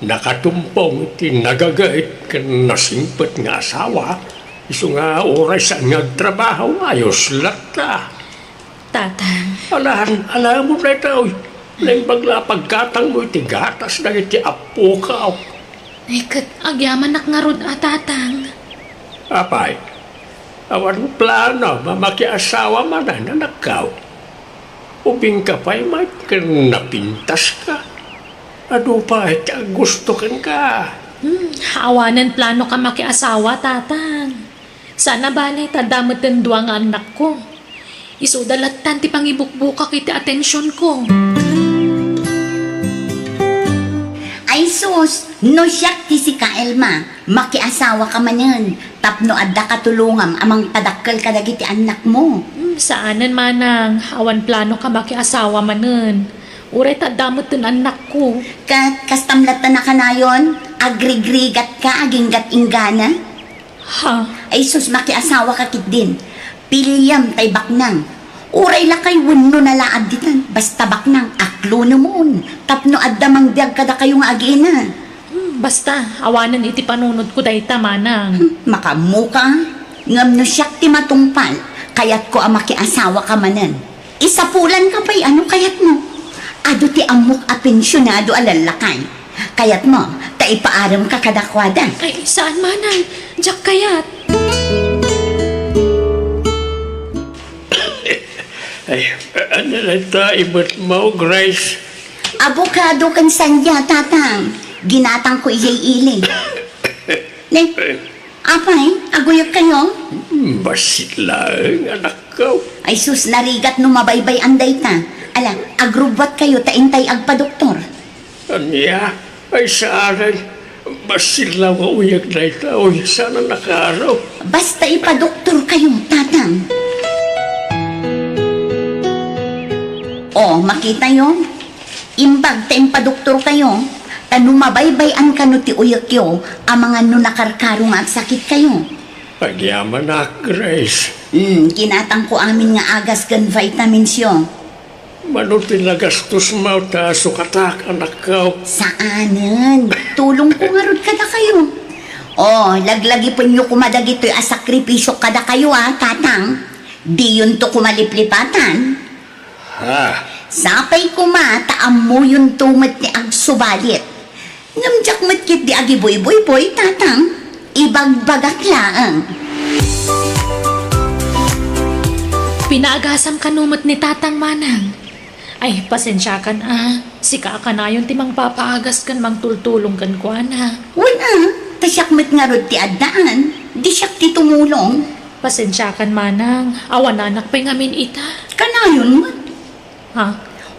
Nakatumpong ti nagagayt ken nasingpet nga asawa, isu nga uray saan nga agtrabaho, ayos latta. Tatang. Alan, alanmo daytoy. Naimbag la a paggatangmo iti gatas dagiti appokaw. Ay, ket agyamanak ngarud a, Tatang. Apay, awan plano a makiasawa manen, anakko? Ubingka pay met ken napintaska. Adu pay ti aggusto kenka. Hmm, awanen planoka makiasawa, Tatang. Saan a bali ta adda metten dua nga annakko. Isuda lattan ti pangibukbukak iti atensionko. Ay sus, no siak ti sika, Elma, makiasawaka manen tapno adda katulongam a mangpadakkel kadagiti annakmo. Hmm, saanen, manang, awan planoka makiasawa manen. Uray ta adda metten annakko. Ket kastam latta a kanayon, agrigrigatka aginggat inggana? Ha? Ay sus, makiasawaka ketdin. Piliam tay baknang. Uray lakay wenno nalaad ditan, basta baknang, aklonemon. Tapno adda mangbiag kadakayo nga agina. Hmm, basta, awanen iti panunotko dayta, manang. Hmm, makaammoka, a. Ngem no siak ti matungpal, kayatko a makiasawaka manen. Isapulanka pay a no kayatmo. Adu ti ammok a pensionado a lallakay. Kayatmo ta ipaaremka kadakuada? Ay, saan, manang. Diak kayat. Ay, ania dayta ibetmo, Grace? Abokado ken sandia, Tatang. Ginatangko idiay ili. Ne? Apay, aguyekkayo? Hmm, bassit laeng, anakko. Ay sus, narigat no mabaybay-an dayta. Ala, agrubbuatkayo ta intay agpadoktor. Ania? Ay, saan? Bassit la nga uyek dayta. Uy, saan a nakaro? Basta ipadoktorkayo, Tatang. O, makitayo? Imbag ta impadoktorkayo, ta no mabaybay-an kano ti uyekyo, amangan no nakarkaro nga agsakitkayo. Agyamanak, Grace. Hmm, ginatangko amin nga agas ken vitaminsyo. Mano ti nagastosmo ta sukatak, anakko? Saanen. Tulongko ngarud kadakayo. O, laglagipenyo koma dagitoy a sakripisiok kadakayo, a, Tatang. Diyonto koma liplipatan. Ah. Sapay koma ta ammoyonto met ti agsubalit. Ngem diak met ketdi agibuyboyboy, Tatang. Ibagbagak laeng. Pinaagasam kano met ni Tatang, Manang? Ay, pasensiakan a. Sika a kanayon ti mangpapaagas ken mangtultulong kenkuana. Wen a, ta siak met ngarud ti addaan. Di siak ti tumulong. Pasensiakan, Manang. Awananak pay ngamin ita. Kanayon met. Ha?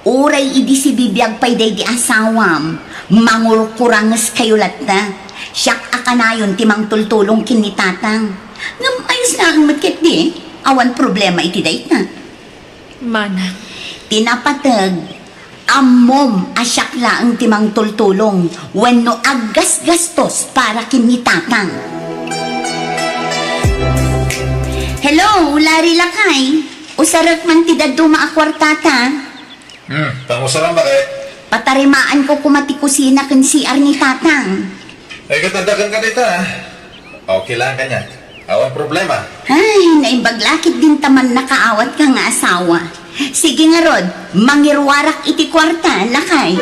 Uray idi sibibiag pay daydi asawam, mangurkurangeskayo latta. Siak a kanayon ti mangtultulong ken ni Tatang. Ngem ayos laeng met ketdi. Awan problema iti dayta. Manang. Ti napateg, ammom a siak laeng ti mangtultulong wenno aggasgastos para ken ni Tatang. Hello, Lari Lakay. Usarek man ti dadduma a kuartata. Hmm, pangusaran ba kay? Patarimaanko koma ti kusina ken C R ni Tatang. Ay, katadakan ka dita, ah. Okay lang kanya. Awan problema. Ay, naimbag la ketdin ta mannakaawatka nga asawa. Sige ngarud, mangiruarak iti kuarta, Lakay.